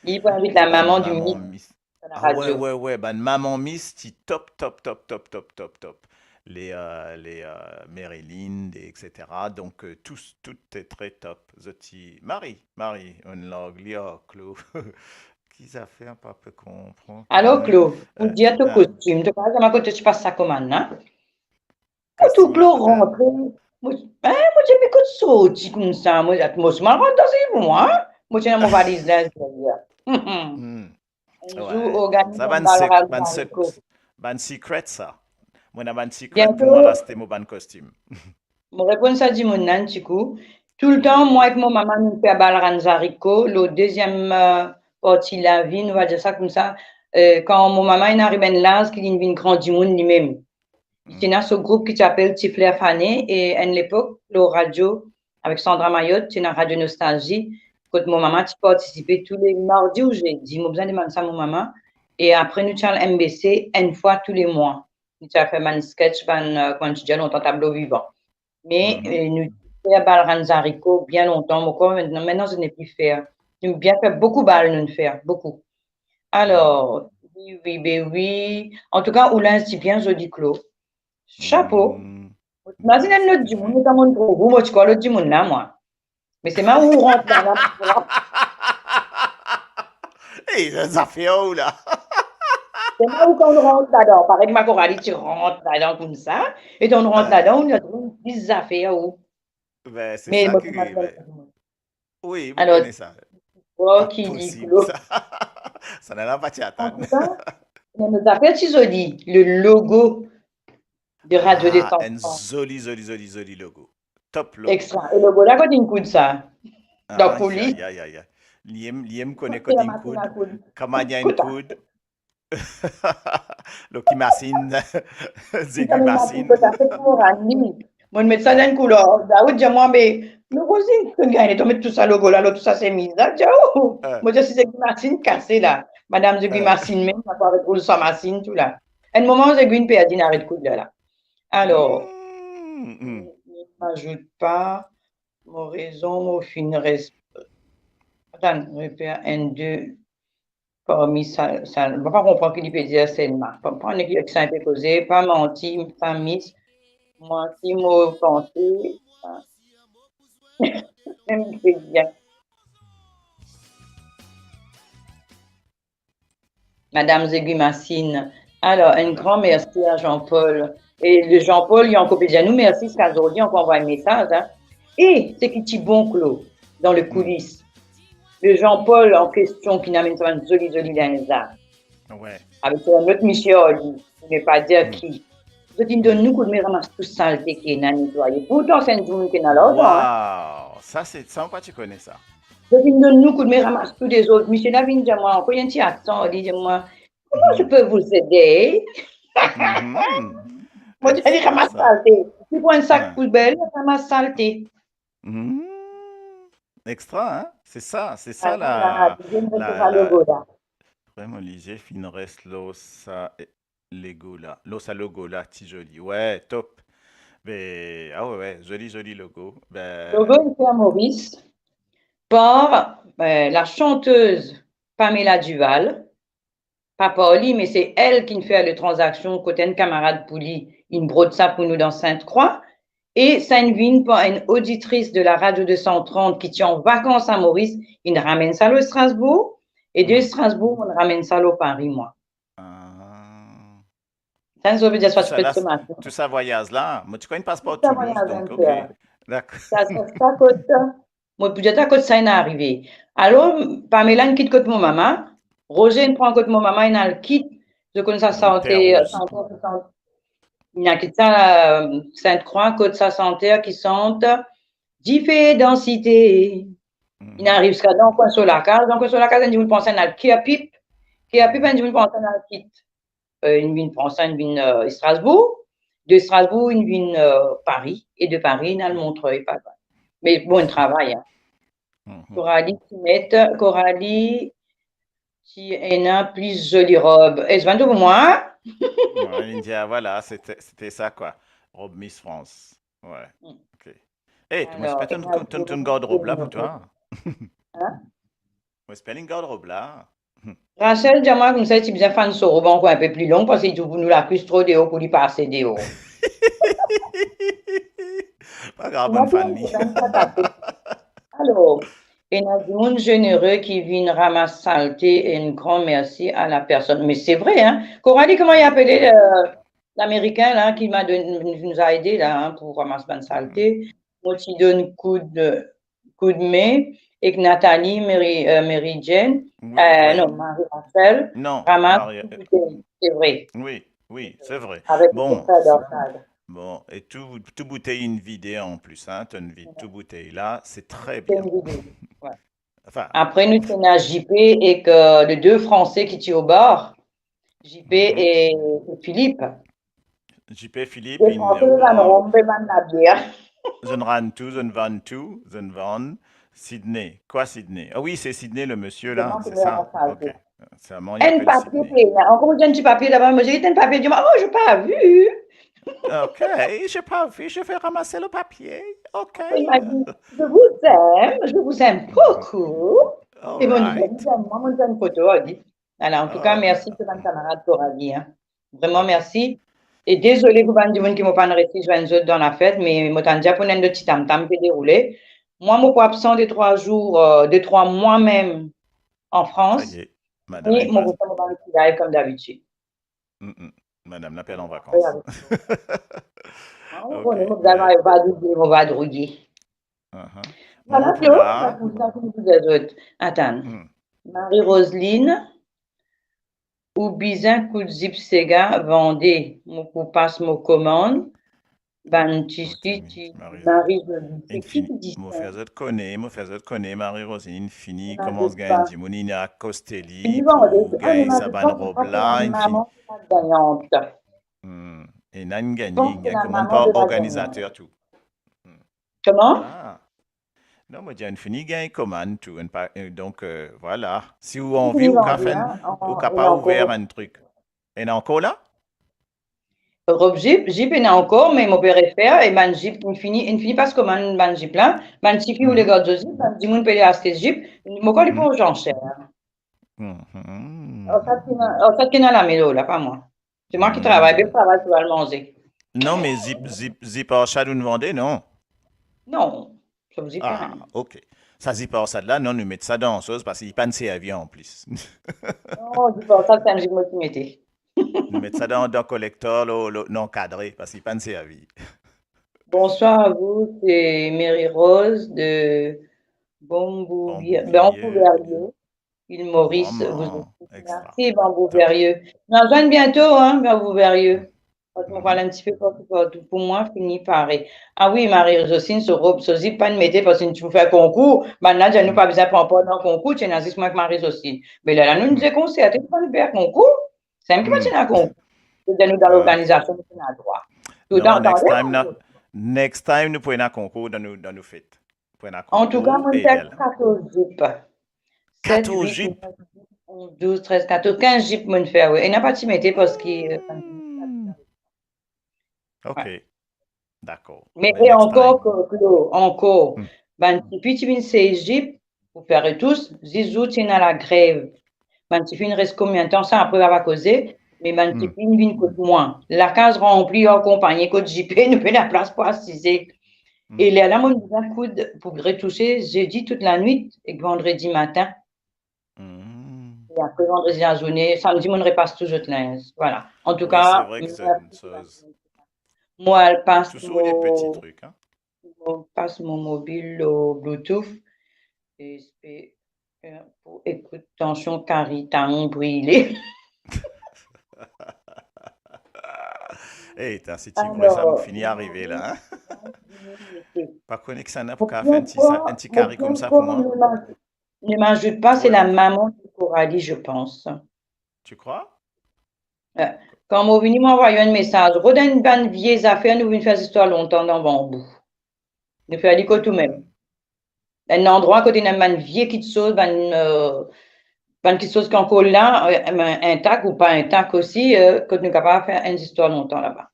Li pou invit la maman du Miss. Ah wi, wi, wi, bann maman Miss ti top, top, top. Les, euh, les, euh, Marilyn, et cetera. Donk, euh, tous, tout est très top. Zot ti, Marie, Marie, enn larg li ar Clo. ki zafer, pa pe konpran. Alor, Klo, pou dir to kostim, to pa zame kot to ti pas sa komann la? Kot ou Klo rantre, mo, mo dir, me kot sorti koumsa, mo, mo ti mal rant dan se pou mwa, mo ti ena mo valiz linz deryer. Enn zour, organiz enn bal rann zariko. Bann secret sa. Mo ena bann secret pou mwa aste mo bann kostim. Mo reponn sa dimoun la enn ti kou. Toultan, mwa ek mo mama, nou fer bal rann zariko, lor deziem, eh, parti lavi, nou va dir sa koumsa, eh, kan mo mama inn ariv enn laz ki linn vinn gran dimoun limem. Li ti ena so group ki ti apel Ti Fler Fane, e enn lepok, lor radio, avek Sandra Mayotte, ti ena Radio Nostalgie, kot mo mama ti partisipe tou le mardi ou zedi, mo bizin demann sa mo mama, e apre nou ti al M B C enn fwa tou le mwa. Nou ti al fer bann sketch, bann, eh, kouma ti dir lontan, tablo vivan. Me, eh, nou fer bal rann zariko bien lontan, mo krwar, maintenant, maintenant, je n'ai plus fer. Nou bien fer, boukou bal nou fer, boukou. Alor, wi, wi, be wi. Antouka, ou linz ti bien zoli, Klo. Chapo. Mo ti imazinn enn lot dimoun, letan mo trouv ou, mo ti krwar lot dimoun la, mwa. Me selman ou rant ladan. Ey, zafer ou la. Selman ou kan rant ladan, parey ki ma Coralie ti rant ladan koumsa, e kan ou rant ladan, ou ena trouv plis zafer ou. Ben, se sa ki rive. Wi, mo kone sa. Alor, ki li, Klo. Sa, sa nana pa ti atann. Antouka, nou zafer ti zoli, le logo de Radio deux cent trente. Ah, enn zoli, zoli, zoli, zoli logo. Top logo. Extra. E logo la, kot inn koud sa? Dan kouli? Ay, ay, ay, ay. Li enn, li enn kone kot inn koud. Kot la masinn a koud? Kouma inn koud? Lor ki masinn? Zegwi masinn. Kot la, se pou mo rann li. Mo met sa dan koulwar. Daoud dir mwa, me, me kouma to gagn, to met tou sa logo la, lor tou sa semiz la, dir, oh! Mo dir, si zegwi masinn kase la. Madam zegwi masinn mem, li pa aret koul sa masinn tou la. Enn moman, zegwi inn perdi, inn aret koud la, la. Alor, mo azout pa, mo rezon, mo finn res-, atann, reper enn, de, parmi sa, sa, mo pa konpran ki li pe dir selman. Pa, pa nek li ek sa pe koze, pa manti, pa mis, manti, mo panse, pa, mem pe dir. Madam Zegwi Masinn. Alor, enn gran mersi a Jean-Paul. E le Jean-Paul, li ankor pe dir nou mersi ziska zordi, ankor anvway mesaz, hein. E seki ti bon, Klo, dan le koulis. Le Jean-Paul an kestion ki inn amenn sa bann zoli, zoli linz la. Wi. Avek enn lot misie, li, pou ne pa dir ki. Zot inn donn nou koudme ramas tou salte ki ena, netwaye. Pourtan, se enn dimoun ki ena larzan, hein. Waw, sa se, sa mo pa ti kone sa. Zot inn donn nou koudme ramas tou dezord. Misie la vinn dir mwa, ankor enn ti aksan, li dir mwa, "Comment je peux vous aider?" Mo dir, "Li ramas salte." Li pran enn sak poubel, li ramas salte. Extra, hein? Se sa, se sa la, la, la, la. Vreman, lizie finn res lor sa, eh, logo la. Lor sa logo la, ti zoli. Wi, top. Be, ah wi, wi, zoli, zoli logo. Be, logo inn fer Moris par, eh, la chanteuse Pamela Duval. Pa par li, me se el ki'nn fer le tranzaksion kot enn kamarad pou li, inn brod sa pou nou dan Sinte Krwa. E sa inn vinn par enn oditris de la Radio deux cent trente ki ti an vakans a Moris, inn ramenn sa lor Strasbourg, e de Strasbourg, mo'nn ramenn sa lor Paris, mwa. Ah. Sa, nou pe dir sa, tou sa, tou sa vwayaz la, mo ti krwar inn pas par Toulouse, donk, ok. Dakor. Sa, sa, sa kot, mo pou dir ta kot sa inn arive. Alor, Pamela inn kit kot mo mama, Roger inn pran kot mo mama, inn al kit, zot konn sa santer, santer, santer, inn al kit sa, eh, Sinte Krwa, kot sa santer ki sant, Dife dan site. Inn ariv ziska dan kwin so lakaz, dan kwin so lakaz, enn dimoun pran sa, inn al kir pip, kir pip, enn dimoun pran sa, inn al kit. Eh, inn vinn pran sa, inn vinn, eh, Strasbourg. De Strasbourg, inn vinn, eh, Paris. E de Paris, inn al Montreuil, pa lwin. Me bon travay, hein. Coralie, ti met, Coralie, ti ena plis zoli rob. Eski bann to pou mwa? Wi, inn dir, ah, vwala, sete, sete sa, kwa. Rob Miss France. Wi, ok. Eh, to, mo espere to, to, to, to gard rob la pou twa. Hein? Mo espere li gard rob la. Rachel dir mwa koumsa, ti bizin fann so rob ankor inpe pli long, parski li trouv nou lakwis tro deor pou li pase deor. Pa grav, bann fan li. Alor, Ena dimoun zenere ki vinn ramas salte, e enn gran mersi a la personn. Me se vre, hein. Coralie, kouma li apele, euh, l'Américain la ki m'a donné, nous a aidé la, hein, pou ramas bann salte. Mo ti donn koud, koudme, ek Nathalie, Mary, euh, Mary Jane, Wi, euh, wi. Non, Marie Rachel, Non, ramas Marie, tou boutey, se vre. wi, wi, se vre. Avek Bon, frè Dorcas. Bon, e tou, tou boutey inn vide an plis, hein, to inn vid tou boutey la, se tre Se bien. inn vide, wi. Enfin, Apre, nou ti ena J P ek, euh, les deux Français ki ti au bar, J P mhm. e, e Philippe. J P Philippe, Les inn Français, zot inn rom, rom, be bann labier. Zot inn rann tou, zot inn vann tou, zot inn vann. Sydney. Quoi, Sydney? Ah oui, c'est Sydney, le monsieur là, Sydney, c'est c'est ça? ça, Ok. ok. Seulement, il Enn appelle papie Sydney. pena. Ankor mo dir enn ti papie laba, mo dir, enn papie, dir, oh, j'ai pas vu. Ok, j'ai pas vu, je vais ramasser le papier. Ok. Il m'a dit, je vous aime, je vous aime beaucoup. E mo dir, Alright. mwa, mo dir enn foto, li. Ala, antouka, mersi Alright. pou bann kamarad Coralie, hein. Vreman Ok. mersi. E dezole pou bann dimoun ki mo pa'nn resi zwenn zot dan lafet, me mo tann dir pou enn lot ti tamtam pe deroule. Mwa, mo pou absan de trwa zour, euh, de trwa mwa mem an Ça Frans. y est, madame E est mo pas. pou fer mo bann ti live kom dabitid. Mm, mm. Madame la pe al an Apre, vakans. avek Ah, ou Ok, konnen, mo bizin mais vadrouye, mo vadrouye. uh-huh. Vwala, Bon, Claude, Poula, sa pou sa pou nou dir zot. Atann. hmm. Marie-Roseline, ou bizin kout zip sega vande, mo pou pas mo komann, bann tisi Roseline, ti Marie-Roseline. Marie-Roseline. Seki Infini. ki dir Mo sa? Fer zot kone, mo fer zot kone, Marie-Roseline, fini koumans zot gagn pa. dimoun, inn akoste li Fini pou vande. Ah, gagn ena sa zot bann pa, rob zot pa, la, se inn la fini. Maman de la gagnante. Hmm. Ena inn gagn, Pense inn que gagn la komann maman par de la organizater gagnante. Tou. Hmm. Comment? Ah. Non, mo dir, inn fini gagn komann tou, inn pa, euh, donk, euh, vwala. Si ou anvi, ou ka fer, hein, ou kapav ouver enn trik. Ena ankor la? Rob zip, zip ena ankor, me mo pe refer, e bann zip, inn fini, inn fini pas komann bann zip la, bann tifi oule gard zot zip, bann dimoun pe ale aste zip, mo krwar li pou aux enchères. Mhm. An fet, ki ena, an fet, ki ena lame lor la, pa mwa. Se mwa ki travay, be travay pou al manze. Non, me zip, zip, zip ar sad ou'nn vande, non? Non, sa zip. Ah, ok. Sa zip ar sad la, non, nou met sa dan soz, parski li pa'nn servi anplis. Non, zip ar sad, se enn zip mo ti mete. Nou met sa dan, dan kolektor, lo, lo, non, kadre, parski li pa'nn servi. Bonsoir à vous, c'est Mary Rose de Bambou-, Bambou-Verrier, île Maurice. Vraiment, vous écoute. Merci, Bambou-Verrier. Nou al zwenn biento, hein, Bambou-Verrier. Parski mo pale enn tipe partou, partou. Pou mwa, fini pare. Ah wi, Marie-Roseline, so rob, so zip, pa'nn mete, parski nou ti pou fer konkour. Bannla dir nou pa bizin pran par dan konkour, ti ena zis mwa ek Marie-Roseline. Me lerla nou, nou dekonserte, nou pa'nn fer konkour. Samem ki pa ti ena konkour. Donk nou dan lorganizasion, nou ti ena drwa. Non, next time, na-, next time, nou pou ena konkour dan nou, dan nou fet. Pou ena konkour. Antouka, mo'nn fer katorz zip. Katorz zip? Set, wit, nef, dis, onz, douz, trez, katorz, kinz zip mo'nn fer, wi. Ena pa ti mete parski, euh, Ok. Dakor. Me, e ankor, Claude, ankor, bann tifi ti vinn sey zip pou fer retous, zis zour ti ena lagrev. Bann tifi inn res konbien tan, sa apre, nou va koze, me bann tifi inn vinn kot mwa. Lakaz ranpli ar konpagni kot zipe, nou pena plas pou asize. E lerla, mo'nn bizin koud pou retouse zedi tout lanwit ek vandredi matin. E apre vandredi lazourne, samdi, mo'nn repas tou zot linz. Vwala. Antouka, mo al pas mo, mo pas mo mobil lor Bluetooth. E pou ekout tansion kari, tansion brile. Ey, ta, si ti vwar sa, mo fini arive la, hein? Pa kone kisannla pou kapav fer enn ti, sa, enn ti kari koumsa pou mwa. Ne m'ajoute pas, c'est la maman de Coralie, je pense. Tu crois? Kan mo vini, mo anvway enn mesaz. Rod enn bann vie zafer, nou vinn fer zistwar lontan dan Banbou. Nou fer li kot ou mem. Enn landrwa kot ena bann vie kitsoz, bann, euh, bann kitsoz ki ankor la, euh, intak ou pa intak osi, euh, kot nou kapav fer enn zistwar lontan laba.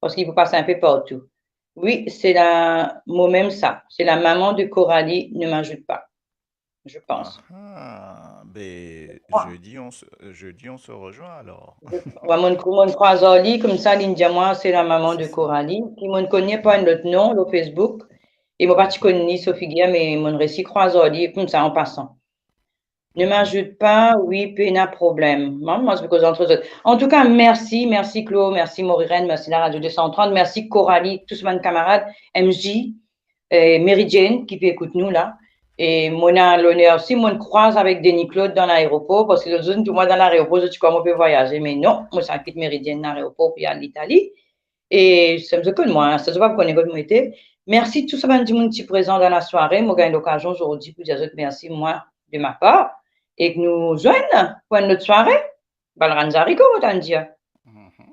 Parski li pou pas inpe partou. Wi, se la, mo mem sa. C'est la maman de Coralie, ne m'ajoute pas. Je pense. Ah, ben, jeudi, on se, jeudi, on se rejoint alors. Wi, mo'nn, mo'nn krwaz ar li, koumsa, li'nn dir mwa, c'est la maman de Coralie. Ki mo'nn kone par enn lot non, lor Facebook. E mo pa ti konn li so figir, me mo'nn resi krwaz ar li koumsa an pasan. Ne m'ajoute pas, wi, pena problem. Mwa, mwa, zot pe koz ant zot. Antouka, mersi, mersi Claude, mersi Morirène, mersi Laradio de san trant, mersi Coralie, tou so bann kamarad, M J, eh, Meridienne ki pe ekout nou la. E mo ena loner osi, mo'nn krwaz avek Denis Claude dan laeropor, parski zot, zot inn trouv mwa dan laeropor, zot ti krwar mo pe vwayaze, me non, mo ti al kit Meridienne laeropor pou al Itali. E sa, zot konn mwa, sa, zot pa kone kot mo ete. Mersi tou sa bann dimoun ki ti prezan dan lasware. Mo gagn lokazion zordi pou dir zot mersi, mwa, de ma par. Ek nou zwenn pou enn lot sware. Bal rann zariko, mo tann dir. Mhm.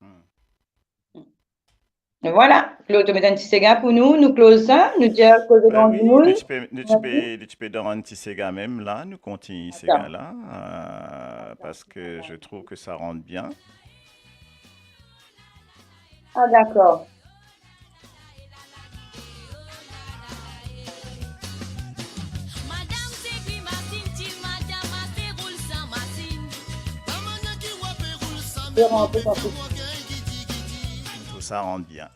Hmm. E vwala, Claude, to met enn ti sega pou nou, nou close sa, nou dir koze... Be gran wi, dimoun. Nou ti pe, nou ti pe, nou ti pe dan enn ti sega mem la, nou kontign sega la, euh, parski je trouve que ça rentre bien. Ah, dakor. Tou sa rant bien.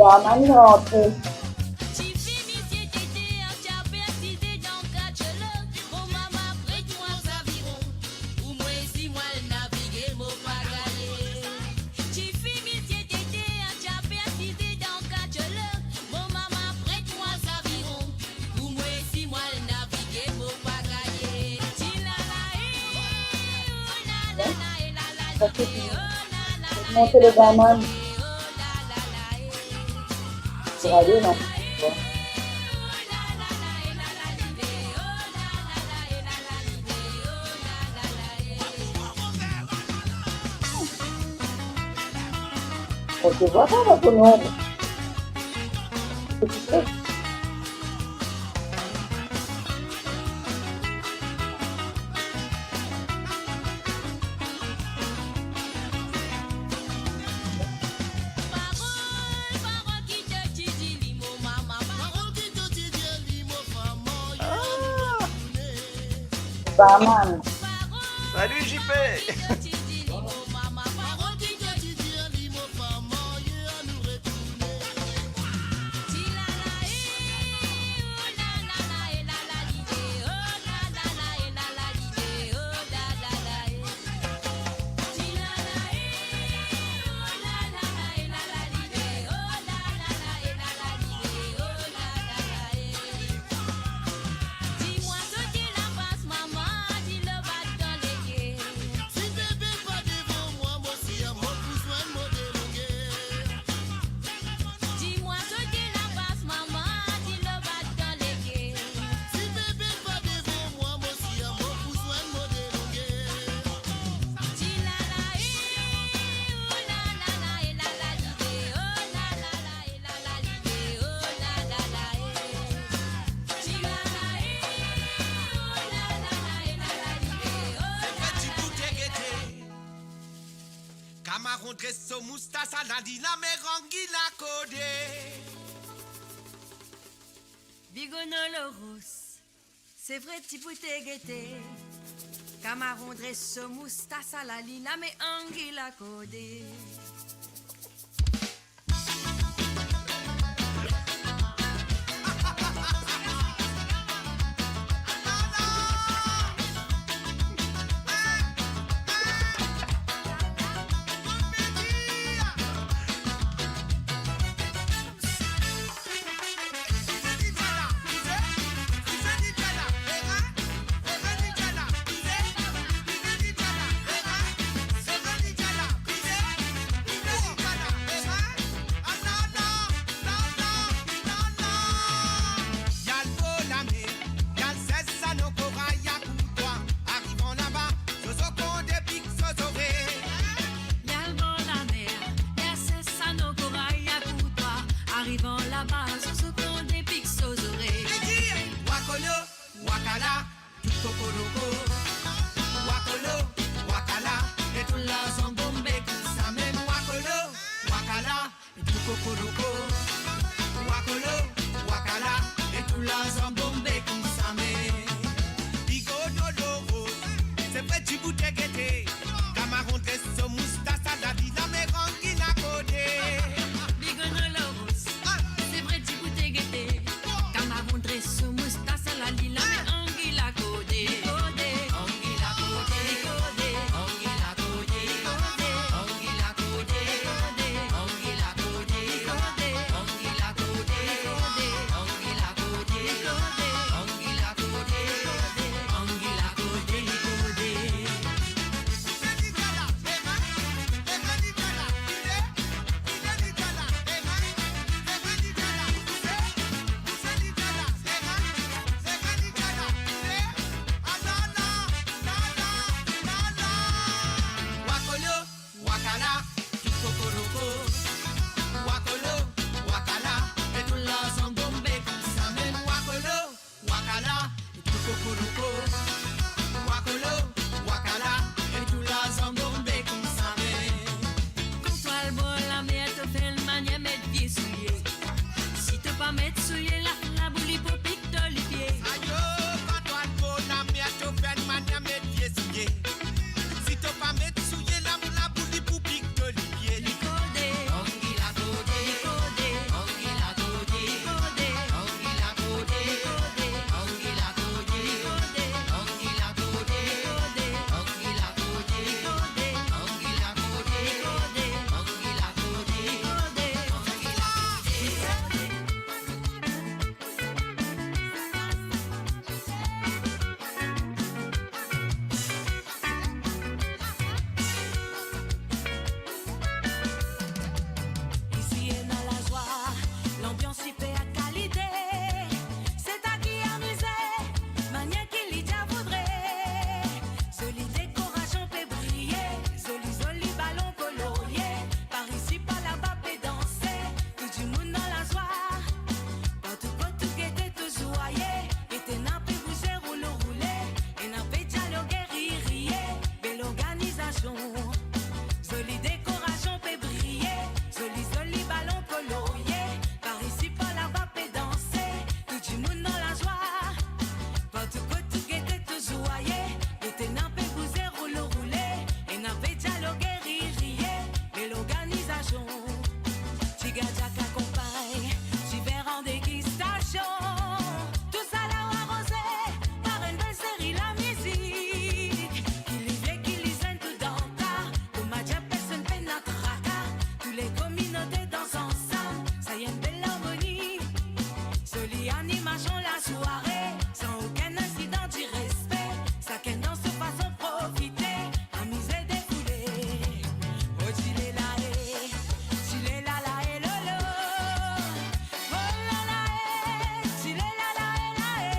Barman rantre. Monte le barman. Pou ale, non? Bon. On te voit pas dans ton ombre. C'est tout ça. Ah. Barman. Salut J P. Kamaron dres so moustas, ala li lame, angi la kode. Bigono loros, se vre ti pou te gete. Kamaron dres so moustas, ala li lame, angi la kode. Pou te gete, kamaron dres so moustas, ala li lame anguila kode. Bigorn lor ros, se vre ti pou te gete. Kamaron dres so moustas, ala li lame anguila kode. Kode, anguila kode, kode, anguila kode, kode, anguila kode, kode, anguila kode, kode, anguila kode, kode, anguila kode, kode, anguila kode, kode, anguila kode, kode. Wakolo, wakala, ti kokoroko. Wakolo, wakala, e tou larzan tonbe koumsa mem. Wakolo, wakala, e tou kokoroko. Wakolo, wakala, e tou larzan tonbe koumsa mem. Kan to al bor lamer, to fer enn manier met pie souye. Si to pa met souye, la, labou li pou pik to lipie. Ayo, kan to al bor lamer, to fer enn manier met pie souye. Si to pa met souye, la, labou li pou pik to lipie. Li kode. Anguila kode. Li kode. Anguila kode. Li kode. Anguila kode. Li kode. Anguila kode. Li kode. Anguila kode. Li kode. Anguila kode. Li kode. Anguila kode. Li kode. Anguila kode. Li kode. Isi ena lazwa, lanbians siper kalite. Se ta ki amize, manier ki li dir voudre. Zoli dekorasion pe briye, zoli, zoli balon kolorie. Par isi, par laba pe danse, tou dimoun dan lazwa. Partou kot ou gete, tou zwaye. Gete, ena pe bouze, roulon roule, ena pe dialoge, rir, riye. Bel organizasion. Zoli dekorasion pe briye, zoli, zoli balon kolorie. Par isi, par laba pe danse, tou dimoun dan lazwa. Partou kot ou gete, tou zwaye. Gete, ena pe bouze, roulon roule, ena pe dialoge, rir, riye. Bel organizasion. Ti gardien akonpagn, ti ver an degistasion. Tousala aroze par enn bel seri lamizik. Ki li vie, ki li zenn, tou dan ta. Kouma dir, personn pena traka. Tou le kominote dans ansam, sa enn bel armoni. Zoli animasion lasware, san okenn insidan, di respe. Sakenn dan so fason, profite, amize, defoule. Oh, ti le la e, ti le la la e lolo. Oh la la e, ti le la la e la e.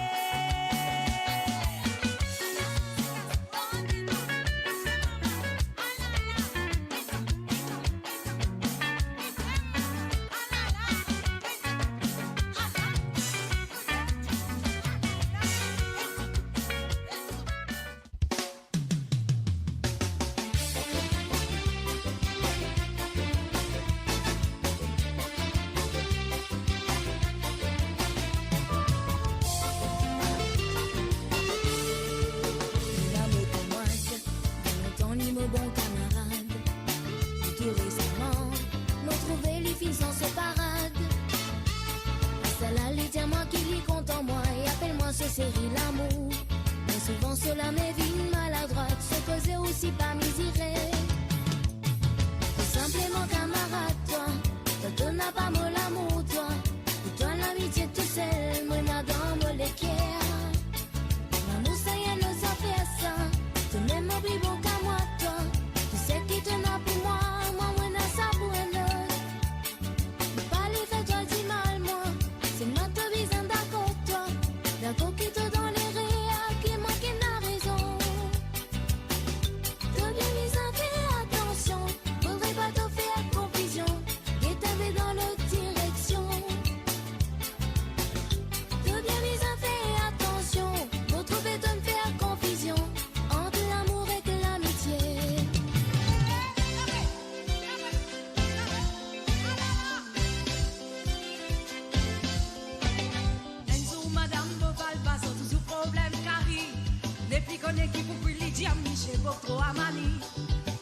Li la mo kanmarad, lontan li mo bon kamarad. Tou resaman, mo trouve li finn san so parad. Asala li dir mwa ki li kontan mwa e apel mwa so seri lamour. Me souvan so lame vinn maladrwat, so koze osi pa mezire. Mo sinpleman kamarad twa, twa to napa mo lamour twa. Pou twa lamitie tousel, mo ena dan mo leker. Lamour sa enn lot zafer sa, to mem mo pli bon ka mwa twa. Tro amani,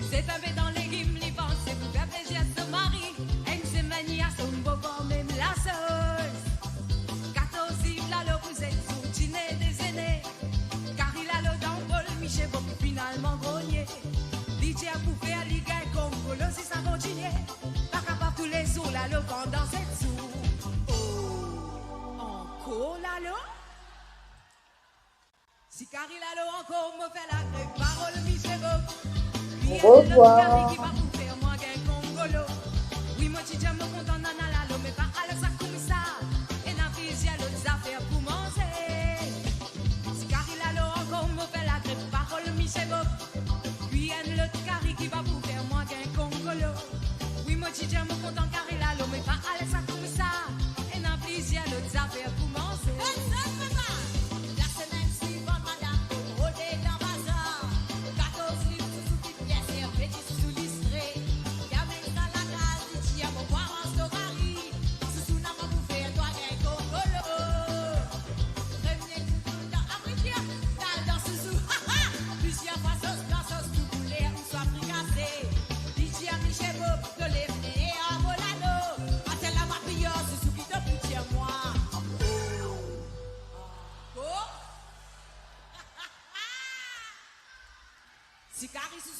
se inn pe dan legim, li panse pou fer plezir so mari. Enn semenn li asom bokor mem lasos. Gato zip lalo pou zet zour dine dezene. Kari lalo dan bol, misie Bob finalman grogne. Li dir pou fer li gagn kongolo si sa kontinie. Pa kapav toulezour lalo pandan set zour. Oh, ankor lalo? Si kari lalo ankor, mo fer lagrev, parol misie Bob. Li ena lot kari ki pa pou fer mwa gagn kongolo. Wi, mo ti dir mo kontan nana lalo, me pa al sa koumsa. Ena plizier lot zafer pou manze. Si kari lalo ankor, mo fer lagrev, parol misie Bob. Wi, enn lot kari ki pa pou fer mwa gagn kongolo. Wi, mo ti dir mo kontan kari lalo, me pa al sa koumsa. Ena plizier lot zafer pou manze. Lasemenn swivan, madam Bob rode dan bazar. Gato zip, sousou ki bien servi, ti sousou listre. Li amenn sa lakaz, li dir mo pou aranz to kari. Sousou, napa pou fer twa gagn kongolo. Premie zour touletan, apre dir, al dan sousou. Plizier fwa sos blan, sos tou kouler, ouswa frikase. Li dir misie Bob, to leve ar mo lalo. Aster la mo pe dir sousou ki to pou dir mwa. Ankor? Si kari sousou